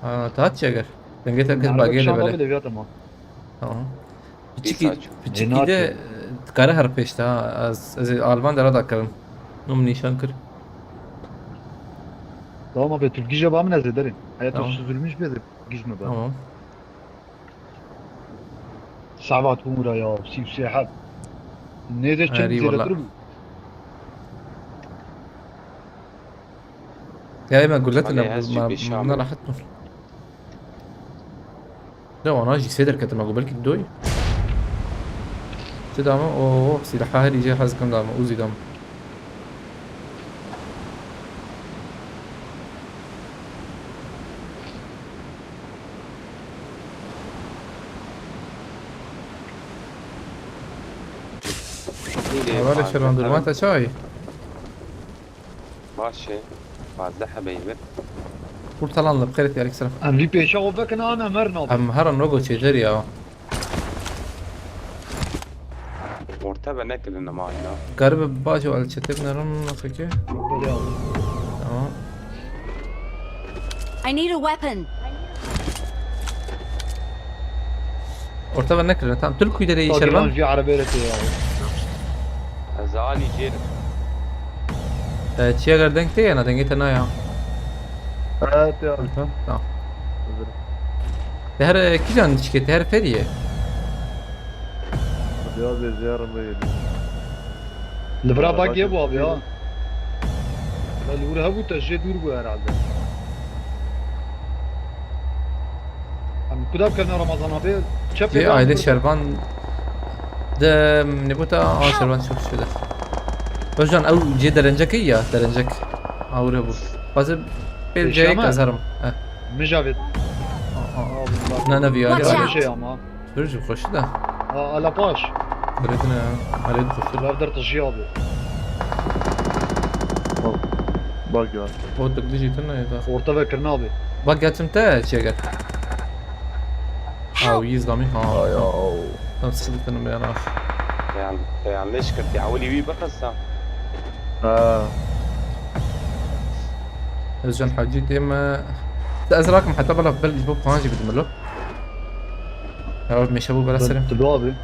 Ha, tat çeger. Denge terkez bagiyê de bele. Tamam. Piçikî, piçikî de, e, dikare her pêş de, ha. Ez, ez Alman dera da kirim. Nom nîşan kir. Tamam abi, tu gije ba min ez ê derê. Eya tu Tamam. Süzülmüş be de giz mi be. Tamam. Savat bû mira ya, sî û sê heb. Nêzê çend Erî zêdetir wala. Bû. Ya, ema guletin Malê ez jî ma, pêşa ma me. Rahat bû. De wana jî sê derketin, me got belkî doy. Çi dame? O, silaha herî jê hez kim dame, Uzi dame. Hevalê şeran durma te çay? Baş e. Pazdeh hebeyî vir. Kurtalan li bi xêrê te, aleyküm selam. Em vî pêşa xwe vekin, an em her nabin. Em herin rogo çêtir ya. Orta ve nekirin ama ya. Garibe baş ol çete binerim nasıl ki? Belê abi. Tamam. I need a weapon. Orta ve nekirin. Tamam. Tül kuydere Takilan şerban. Vî erebeyê re tê ya. Ez alî jêr. E, çiya ger deng tê ya, na dengê te naya. Evet ya. Tamam. Hazır. Te her, e, kîjan diçike, te her feriye? Ya beziyarım be yedi. Li vira bagê bû abi ya. La li wir hebû, te jê dûr bû herhalde. Em kuda bikevne Ramazan abi? Çepê Cê aile şervan de nebûta a şervan çok şöyle. Özcan ew cê derencek ya, derencek. Awre bû. Bazı bir Pêşe ceyek mi? Azarım. He. Mijavê. Aa, aa. Allah. Ne, ne, bir Watch out. Şey ama. Sürücü koştu da. Aa, ala paş. Öğretin ya. Halil koştu. Lavder taşı abi. Bak, bak ya. O tıklı jetin ne ya da. Orta ve kırın abi. Bak, geçim te, çeker. Aw, yî zlamî, ha. Ay, aw. Tam sıkıntının bir yana. Peyan, peyan leş kırdı. Awli wî bixisa. Ha. Özcan Hacı diyeyim. Te ez rakim heta bala bel ji bo panjî bidim lo. Ya meşe bu bela serim. Tabii abi.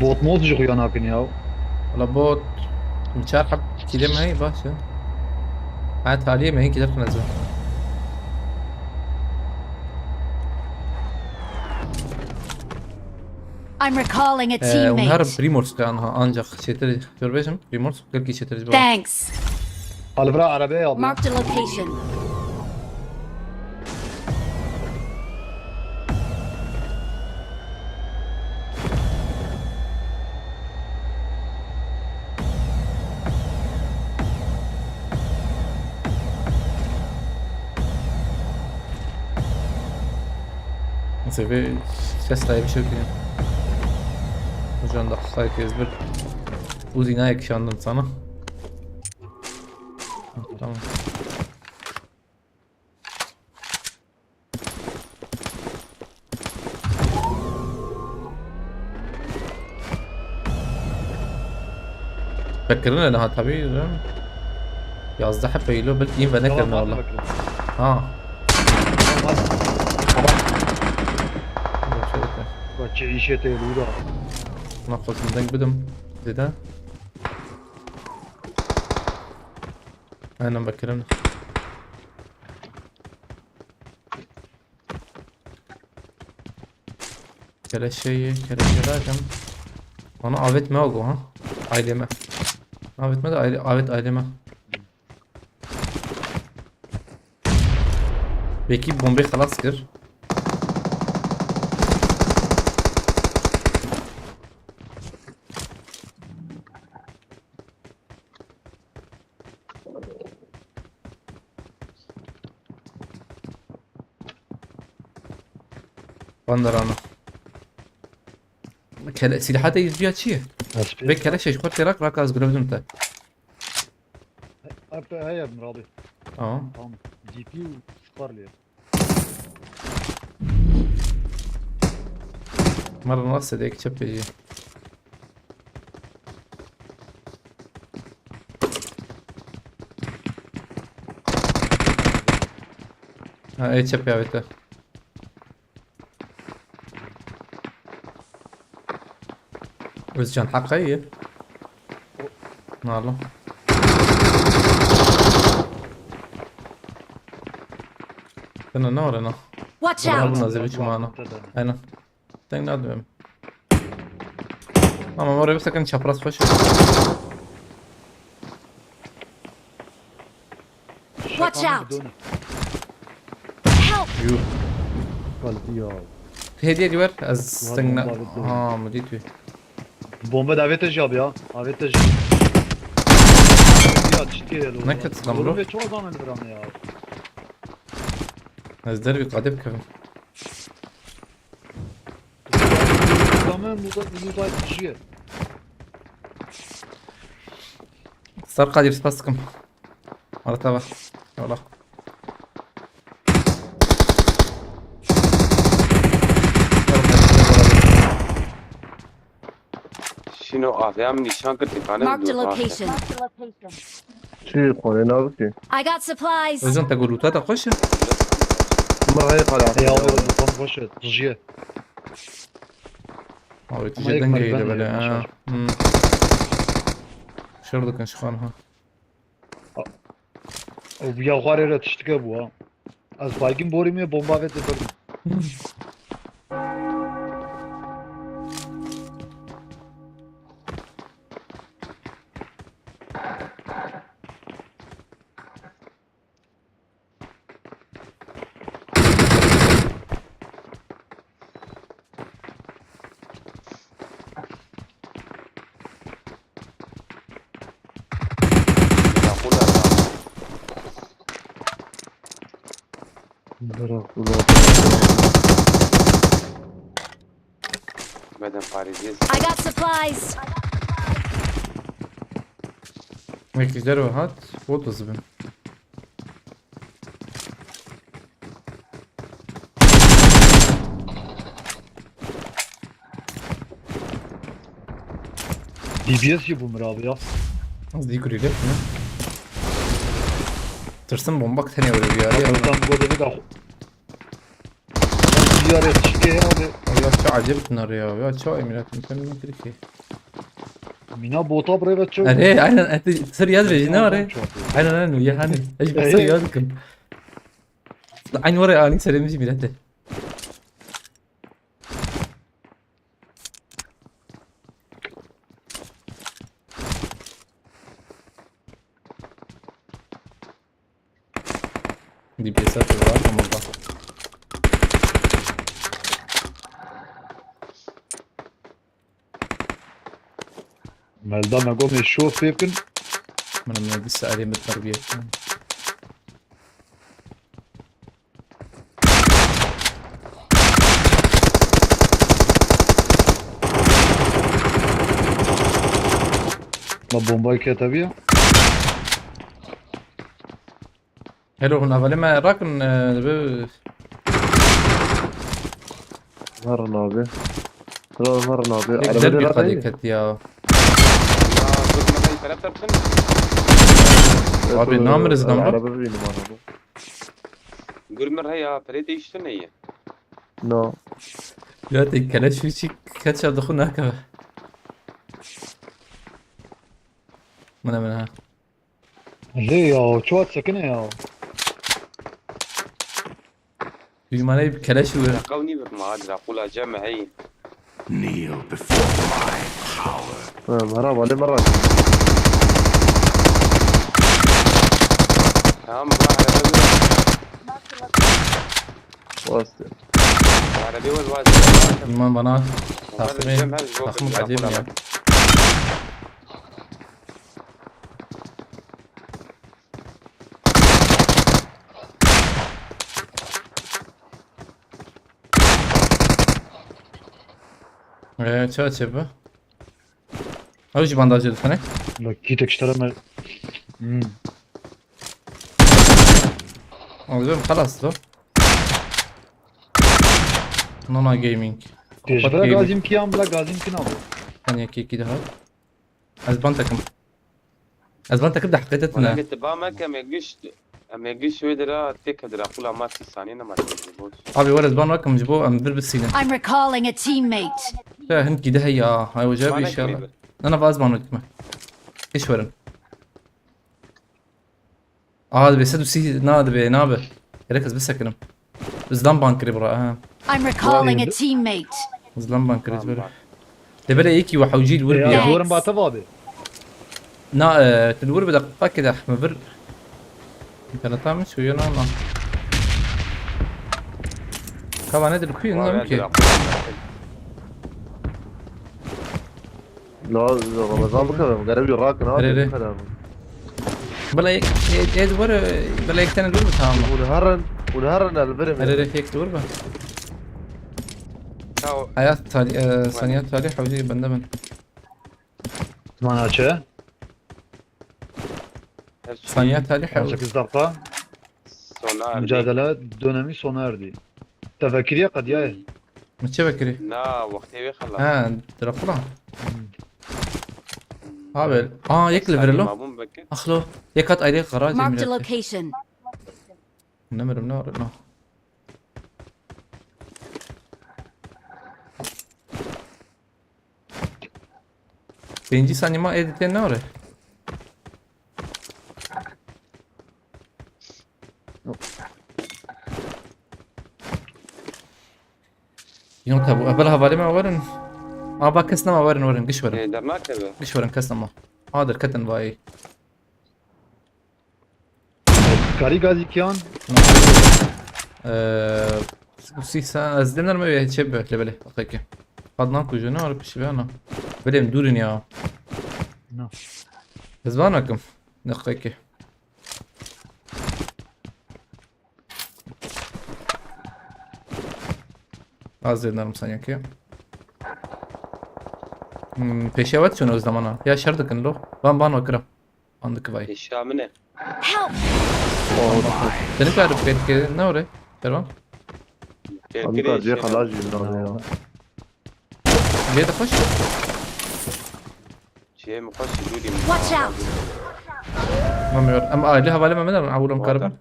Bot mod jî xuya nakin ya. Wala bot. Min çar heb kîlê me heye, baş e. Ha, taliyê me hin kîlê xine zor. I'm recalling a Ee, teammate. Hûn her Primorsk an-, ancak çêtir, jor bêjim, Primorsk, gelkî çêtir ji bo. Thanks. Alvira arabaya aldı. Marked a location. Mesela bir ses sahibi şey diye. Hocam da saygı ezber. Uzi ne yakışandım sana. Tamam. Vekirine daha tabii canım. Yazdeh hep eğiliyor, belki yine ne Tamam, kırmıyor ben de Allah. Bakıyorum. Ha. Tamam. Yok, şey yok. Bak, şey, işe teyir, uğra. Buna fazla denk bidim. Dede. Aynen bakıyorum. Keleşeyi, keleşe derken. Bana avet me oldu ha. Aileme. Avet me de aile, avet aileme. Belki bombe halas kir. Banderana. Kele, silaha te yüzüya çi ye? Ve keleşe ji xwe têrak rak az girevdim te. Hep heye Muradî. Tamam. Tamam. G P U sparlıyor. Mara nasıl dek çepeci. Ha, e çep ya bitti. Özcan, hakkı iyi. Nalo. Tena ne var ana? Watch Bana out! Buna zirve çumana. Aynen. Sen ne yapayım? Ama oraya bir sakın çapraz koş. Watch out! Yuh. Kaldı ya. Hediye ver. Az sen ne? Ha, mı diyor? Bomba davet edeceğim ya. Davet edeceğim. Ya ciddi ya. Ne kötü lan bu? Oğlum ve çok zaman öldür ama ya. Ez dervî qadê bikevim. Zaman uzak uzak kişiye. Sar Kadir, spas dikim. Arata bak. Yola. Şino avya min nîşan kir, tîkane. Marked a location. Çi xwane nabikî? I got supplies. Özcan, te ku lûta te xweş e? Min reyê qala. Ya, lûta xweş e, tijî ye. Abi, tijî dengê ye bele, ha. Hmm. Şer dikin şixan ha. Û ya xwarê re tiştike bû ha. Ez baygin borî me bomba vete bir. Bırak ulan. Bedem parêziyê. I got supplies. Wekî derve hat, bot dizibin. D B S jî bû min abi ya. Ez dî kurî lêt ne? Tirsim bombak tenê were bir yere. Tam bu da bir daha. Bir yere çıkıyor abi. Ya çi acayip bunlar ya. Ya çi emirat mükemmel Türkiye. Mina bota buraya kaçıyor. Are, aynen, eti sır yaz ve ne var? Aynen, aynen, ya hani. Ej bir sır yaz kim? Aynı var ya, aynı serimiz bir hadi. D P S var mı burada? Melda me got me şof pê bikin. Min me dîsa erê min terbiye. Ma bombayı ketebiye. Helo, hûn hevalê me rakin, e, dibe. Herin abi. Herin abi. Yek der bir qadê ket ya. Ya, dur, me ben taraf tarafın. Abi, namiriz namra. Araba bir numara bu. Gurmir he ya, pere değişti ne ya? No. Ya te keleş wî çî keça dixu nakeve. Mine mine ha. Lê ya, çuwa çekine ya. Duymanayı bir keleş wî. Qewnî bikim ha, Dracula cem hey. Kneel before my power. Ha, mera vale mera. Tamam, bu arada bir Wastê. Arada bir vazgeçtim. Iman bana takım, takım acayip ya. Ee, çawa çê bu? Ew jî bandajê dixine. La kîtek ji te re me. Hmm. Alıyorum, xelas lo. Nona Gaming. Têj Apat bira Gaming. Gazîm kiyan bira gazîm kin abi. Hani yekî iki daha. Ez ban takım. Ez van takım de heqîqet ne. Wala te ba me ke me giş, me giş wê dira têk dira xula ma sî saniye ne ma têk boş. Abi were ez van wakim ji bo em dir bisînin. I'm recalling a teammate. Te hin kî de heya. Hay hoca bir inşallah. Nana vaz van wakim. Hiç verin. Aa, dibe sed û sî na dibe, nabe. Gerek ez bisekinim. Zlam ban kirî bira, ha. I'm recalling a teammate. Zlam ban kirî bira. Te bere yekî we hewcî li wir bî. Ya, zorim ba te va bê. Na, e, tu li wir bi deqîqakê de me vir. Interneta min çûye, na, na. Ka va ne dil kuyin, na, ki. La, Ramazan bikevim, gere wî rakin, ha, Erê, erê. Bikevim. Bila yek, yek, yek were, bila yek tane dur, tamam. Hûn herin, hûn herin, el birim. Erê, erê, yek dur be. Çaw. Hayat talih, e, saniye talih, hewcî bende bin. Mana çi? Saniye talih, hewcî. On sekiz dakika. Sonar. Mücadele dönemi sona erdi. Te vekiriye qediyaye. Mi çi vekirî? Na, wextê wê xelas. Ha, diraqula. Abi, aa, yek li vir lo. Mabûm vekir. Axlo, yek hat ayrı garaj. Marked a location. Ne mirim, ne arı, ne. Pêncî sanî ma ê ditê nare. Yok tabi, evel havalê me werin. Aba kes nema, werin, werin, giş werin. Ê, dernakeve. Giş werin, kes nema. Adir ketin vayê. Karî gazî kiyan? Eee, sî sen, ez dêmler me çê be, lebelê, deqîqe. Adnan kujuna, ar pişi be ana. Belê em dûr in ya. Na. Ez van akim, deqîqe. Az dêmler me sanki. Hmm, pêşiya we çûn o zamana. Ya şer dikin lo. Van, van we kirim. Andık vay. Eşya min e. Help! Seni çağırıp belki ne oraya? Kervan. Andık acıya kalaj yüzünden ya. Bir de koş. Şey mi koş, dur diyeyim. Watch out! Mamiyor. Ama aile havale Mehmet abi, avurum karım.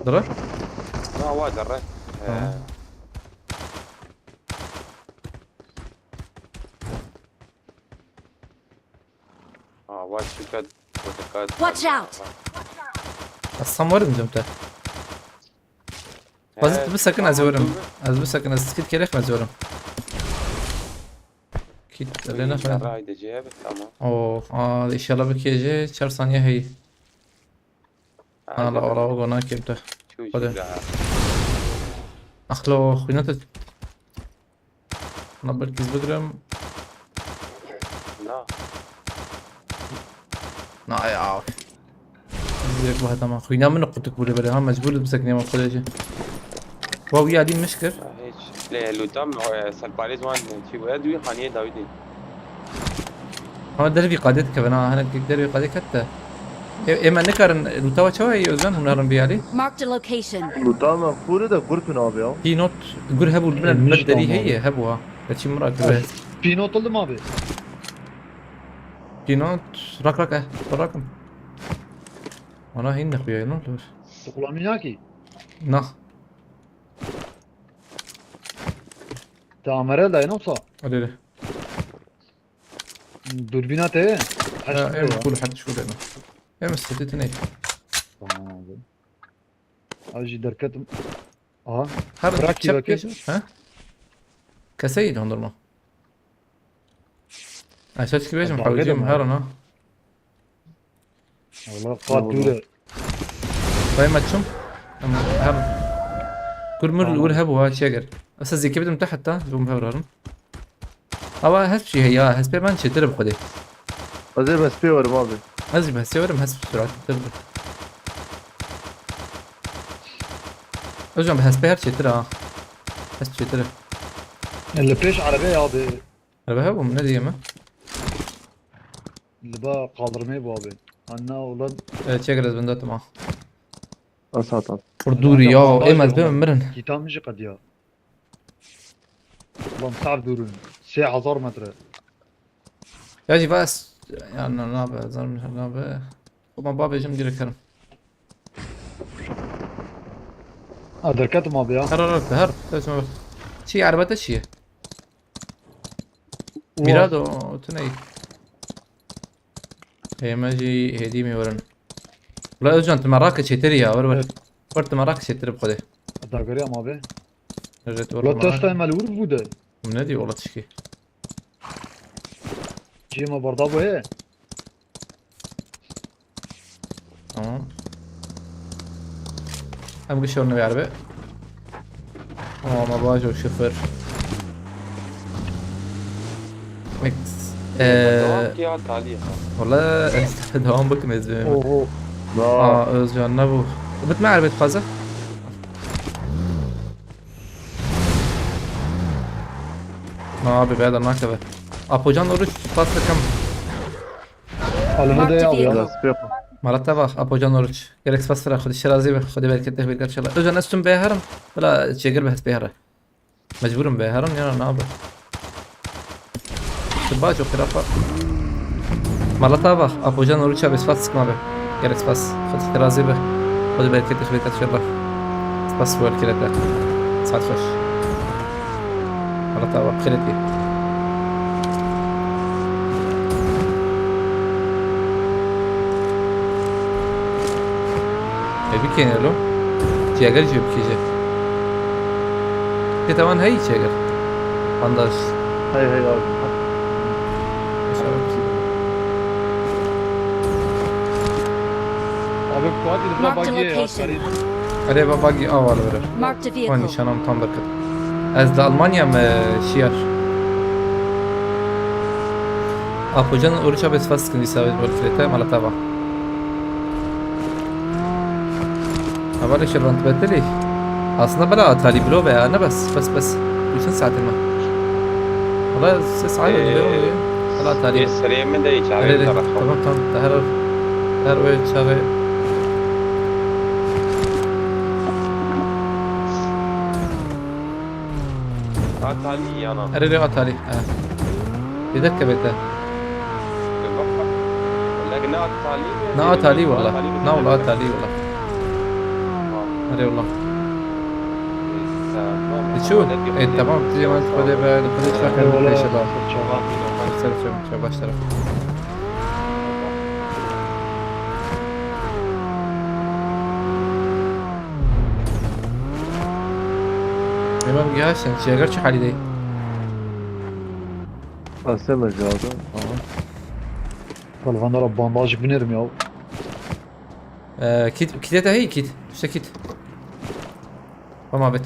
Dara? Na wa dere. Tamam. Ee. Aa, wa şikat, şikat. Watch out! Ez sam werim cem te. Bazı tu bisekin ez werim. Ez bisekin ez kit kerek ez werim. Kit lena falan. Haydi cebe, tamam. Oh, aa, inşallah bir kece çar saniye hey. Hala ora o gona kemte. Hadi. Axlo, xwîna te. Na bir kez bigirim. Na. Na ya. Direkt bu tamam. Xwîna min qutuk bû lê belê ha mecbûr bisekine ma xwedê jî. Wa wî alî min kir. Hiç. Lê lûta min, e, serparêz wan çî bû. Ez wî xaniyê dawî dî. Ama dervî qadê dikevin ha, hinek dervî qadê ket de. Ê, ê me nikarin, lûta we çawa ye Özcan, hûn herin vî alî? Marked a location. Lûta me fûrê de gur tune abi ya. Pînot gur hebû, li bin ber derî heye, hebû ha. Te çî min ra kiriye. Pînot hildim abi. Pînot, rak rak e, rakim. Ana hîn nexuya, ne olur? Tu kullanmıyor ki. Nah. Te amere dayın olsa. Hadi, hadi. Durbîna te ye? Ha, em kul hat şu deme. Em seti ne? Tamam abi. Ay jî derketim. Aha. Her bırak çep ki. Ha? Keseydi hondurma. Ay saç gibi jim hawicim her ana. Allah qat dûre. Vay maçım. Em her kurmur li wir hebû ha çeger. Esa zêkê bidim te heta, bûm hevrarim. Ama hesp jî heye ya, hespê ben çêtir bi xwedê. Ez ê hespê werim abi. Ez jî hespê werim, hesp surattir bi. Hocam hespê her çêtir ha. Hesp çêtir. Li pêş arabê abi. Araba hebû mu? Ne diyeyim mi? Li ba kaldırmê bu abi. Anna ulan. Evet, çek ez bende tamam. Asat abi. Kur dûrî ya, êm ez bim mirin. Kîtan min jî qediya. Ulan sav dûr in. Sê hezar metre. Ya jî vas, ya na, nabe, zarm nabe. Xwe ma babê jim dirê kerim. Ha, derketim abi ya. Her, her, her. Çi erbete çi ye? Mirado, tu ney? Ê me jî hêdî mî werin. Ula Özcan, tu me rake çêtir ya, wer wer. Evet. Wer tu me rake çêtir bi xwedê. Dagirê ama be. Evet, Ulan orada. Tesla mal vur bu de. Ne diyor ola tişki? Cema barda bu he. Tamam. Em gişorne bir araba. Ama bajo şoför. Eee, Devam ki ya, talih ya. Valla devam bakın ezberime. Oho. Aa, Özcan ne bu? Bitme erbet fazla. Abi be da nakebe. Apocan oruç fazla kam. Alımı da Marked ya bu ya. Nasıl yok? Malata bak, Apocan oruç. Gerek spas sıra, Xudi şirazi be, Xudi bereketli bir kaçala. Özcan üstüm be haram. Bela çegir be be haram. Mecburum be haram ya, ne abi? Sıba çok kırapa. Malata bak, Apocan oruç abi spas sıkma be. Gerek spas. Xudi şirazi be. Xudi bereketli bir kaçala. Spas bu el kirete. Saat hoş. Malata bak, xireti. E, bir kenelo. Ciğer cüp kije. Ki tamam, hey ciğer. Bandaj. Hey hey abi. Abi kuat edip la Marked a bagiye ya. location. Sarı. Araba bagi aval verir. Marked a Wan vehicle. nîşanam tam derket. Ez li Almanya me şiyar. Apocan oruç abi spas sıkın isabet bol kirete, Malata bak. Havalê şervan tu betilî. Aslında bela atalî bilo be ya, ne bes, bes, bes. Bütün saatime. Valla ses ayrı Ee, ne oluyor? Bela atalî. Ê serê min de Erê, îçarê erê, tarafı. Tamam, tamam. Her, her o çağı. Atalî yana. Erê, erê atalî. Ha. Bir dakika bekle. Lek ne atalî mi? Na atalî valla. Atalî mi? Na valla atalî valla. Tamam. Erê valla. Tamam. E, çu? E, tamam. Diye ben kode be, kode çağı. Eyvallah. Inşallah. Çağa. Ser çabuk, çabuk başlara. Emam ya sen çeger çi halidey? Asya mecazı. Aha. Kalvanlara bandaj binerim ya. Ee, kit, kit de hey kit. İşte kit. Tamam abi.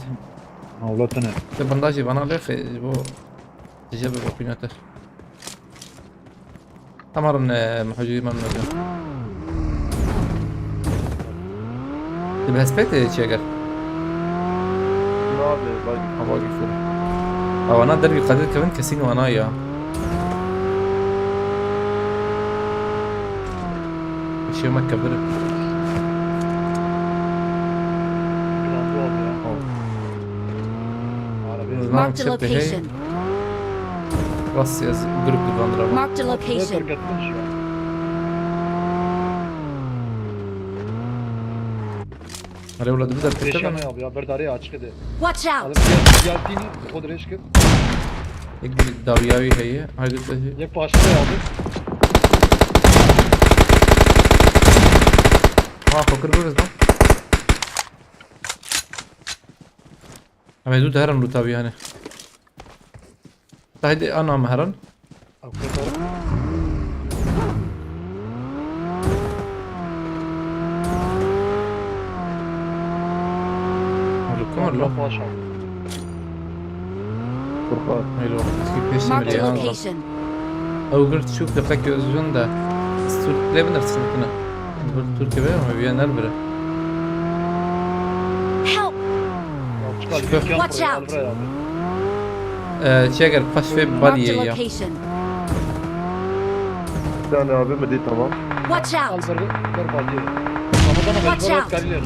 Avlatını. Te bandajı bana ver, e, bu cebe bakıyorum. Tamam, e, hocayı ben verdim. Te hespet e çeker. Ne abi bak. Hava güçlü. Havana der bir kadir kevin kesin vana ya. Bir şey olmak kabir. Planlı oldu ya. Oh. Arabayı Tamam, Marked a çekti, hey. location. Rast yaz grup bir bandıralım. Marked a Motor location. katılmış ya. Hadi ulan bir dakika. Yaşamaya abi ya. Bir darıya açık ede. Watch out! Alıp gel, geldiğini. Kodur eşkı. Ek bir daryavi heye. Haydi taşı. Yek başta abi. Ha, fakir bu lan. Ama du derin loot abi yani. Haydi ana maharan. Abi kurtarım. Hadi kumar lan. Laf aşağı. Furkan. Haydi o. Eski peşin Marked bile a ya. location. Ögür şu köpek gözünü de. Sürükleyebilir sınıfını. Ögür Türkiye ama bir yener biri. Help! Ya çıkar Çıkıyor. bir yan Watch buraya, out. al buraya abi. Ee, Çeker, paş ve body Marked a ya. location. Bir tane abi mi değil tamam. Watch Al out! bir, bir body. Ramazan'a Watch mecbur out. Galiler.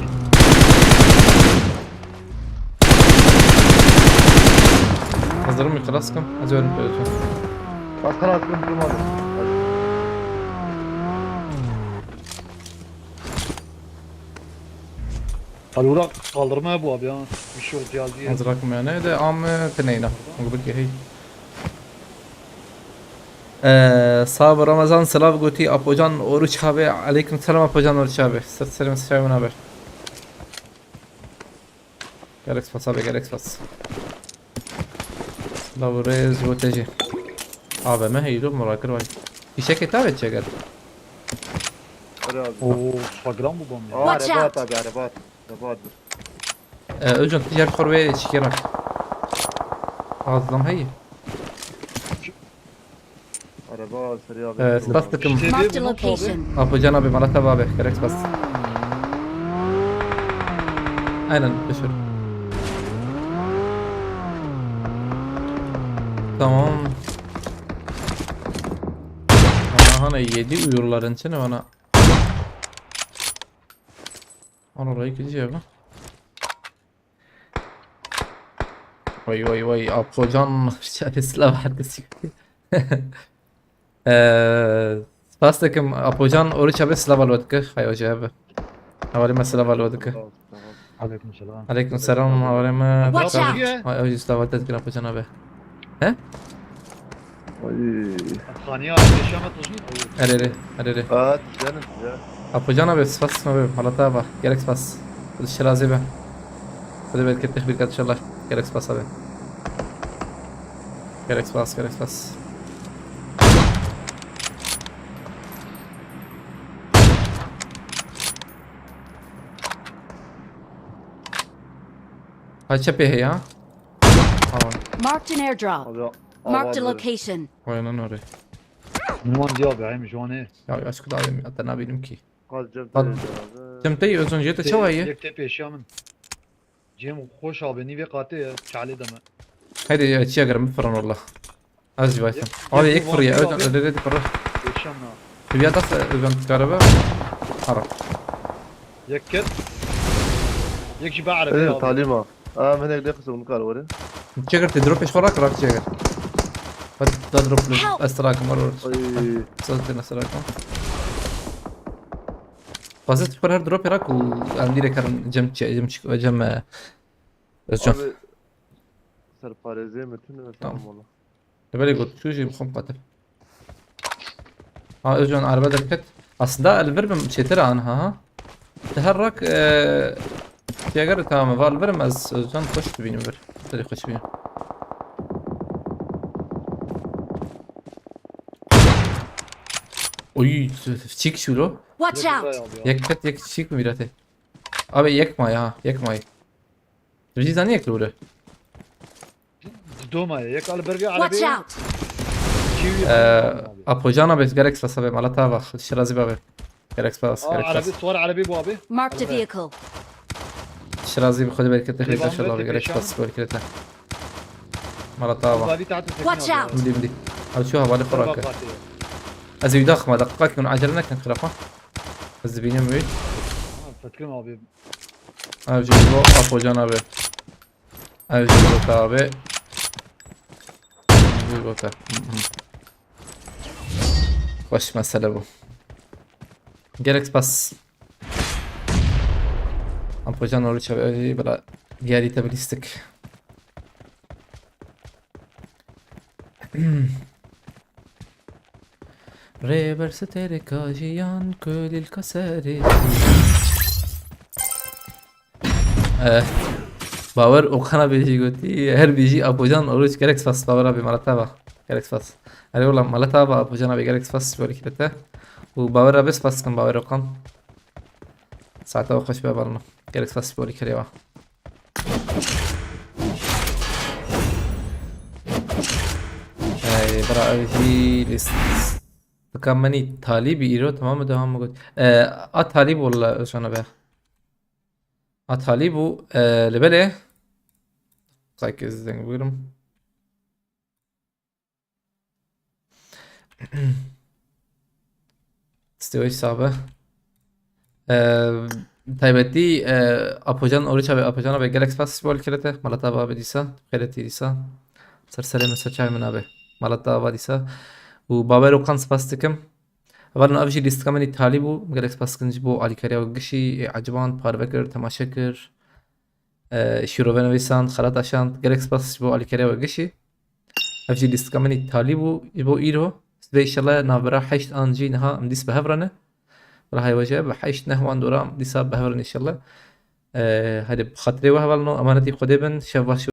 Hazırım, yıkılasın. Hazırım, böyle. Baskın askın durmadı. Halura kaldırmaya bu abi ya. Bir şey oldu geldi ya. Hazır akım yani de am teneyna. Bu bir hey. Ee, sağ ol Ramazan, selam goti Apocan Oruç abi. Aleyküm selam Apocan Oruç abi. Sır selam selam abi. Gelek spas abi, gelek spas. Lav û rêz ji bo te jî. A V M heyî, mura kir wayî. Fîşekê tavê çêger. Hadi abi. Oo, Instagram bu bomba. Aa, Watch araba out. At abi, araba at. Araba at. Ee, Özcan, tu yer xor wê çikê rak. Azlam heyî. Araba seriya abi. Ee, spas dikim. Marked a location. Apo Can abi, mala te va be. Gerek spas. Aynen, beşir. Tamam. Ana, hana yedi uyurların içine bana. Ana, orayı ikinci ya bu. Vay, vay, vay, Apocan, şerefsizler var kızı. Eee, spas dikim, Apocan, oruç abi, silav alwadike, hay hoca abi. Havale me silav alwadike. Sağ ol, sağ ol. Aleyküm selam. Aleyküm selam, havale me. Watch out! Ay, ay, silav alwadike Apocan abi. He? Ay. Saniye abi, yaşama tuzun. Erere, erere. Aa, canım ya. Apocan abi, spas abi, mala te va. Gerek spas. Şirazi be. Hadi bereket bir kat inşallah. Gerek spas abi. Gerek spas, gerek spas. Kaç yapıyor ya? Tamam. Marked an airdrop. Abi, Marked a abi. Location. Vay lan oraya. Numan diye abi, hem Johnny. Ya aşkı da abim ya, ben abinim ki. Qaz cem Qaz-, teyze abi. Cem tey özün jete çava ye? Yek tepe yaşamın. Cem hoş abi, niye katı ya? Çale deme. Haydi ya, çiğ agırım bir falan orla. Az civaytım. Yek, abi yek fırı ya, özün öyle de fırı. Yaşam ya. Dünya da özün karabı. Ara. Yek ket. Yek jiba arabi. Evet, talima. Aa, men ek de kısım kar var ya. Çeker te drop eş korak rak çeker. Bak da drop. Help! Astrakım var orada. Ay. Zaten astrakım. Fazla spor her drop yarak, em direkt karin cem çe-, cem çık-, cem, e, Özcan. Abi, serparêzê min tune. Tamam. Tamam ola. Li belê got, çû jî bi xwe qetil. Ha, Özcan, araba derket. Aslında li vir bim çêtir an, ha, ha. Te her rak, e, têger tamam, va li vir im ez Özcan xweş dibînim vir. Te xweş dibînim. Oy, çik şûro. Watch out! Yek ket yek çik mi virate? Abi yek may ha, yek may. Tu jî zanî yek li wir e. Di do maye, yek li ber vê Watch erebeyê. Out! Kî wî Ee, abi. Apo Can abi, gerek spas abi, mala te va, Şirazî abi. Gerek spas, aa, gerek spas. Erebî, siwar erebî bû abi. Marked a vehicle. Şirazî bi xwe de bereket, gerek spas abi. Mala te va. Watch out! Bimdî, bimdî. Abi şu havale xwe rake. Ez ê daxma, deqîqakî hûn acele nekin xirafa. Ez dibînim wî. Ha, Fetkin abi. Ev jî bo Apo Can abi. Ev jî bo te abi. Ev jî bo te. Hı hı. Xweş mesele bû. Gerek spas. Apo Can oruç abi, ev jî bila diyarî te bilîstik. Rêber siterê ka jiyan kulîlka serê. Eh, Bawer Okan abi jî gotî, her bijî Apo Can oruç, gerek spas Bawer abi, mala te va. Gerek spas. Erê wala mala te va Apo Can abi, gerek spas ji bo alîkirê te. Û Bawer abi spas dikim, Bawer Okan. Saeta we xweş be, balno. Gerek spas ji bo alîkirê we. Ey, bira, ev jî lîst. Tika menî talîbî îro, tamam mı, devam mı got? E, a talîb walla Özcan abi. A talîb û, e, li belê. Sanki zeng buyurun. Steway sabe. Ee, taybetî, e, Apocan Oruç abi, Apocan abi, gelek spas ji bo alîkirê te. Mala te va abi dîsa. Xêretî dîsa. Ser serê min, ser çavê min abi. Mala te va dîsa. Û Bawer Okan spas dikim. Hevalno, ev jî lîstika min îtalî bû. Gelek spas dikim ji bo alîkariya we gişî, ê eciban, parve kir, temaşe kir. E, şîrove nivîsand, xelat aşand. Gelek spas ji bo alîkariya we gişî. Ev jî lîstika min îtalî bû ji bo îro. Sibê înşallah navbera heşt an jî niha em dîs bi hev re ne. Wala hay we jî bi heşt neh wan dora em dîsa bi hev re ne înşallah. Ee, hadi bi xatirê we hevalno, emanetî Xwedê bin, şev baş.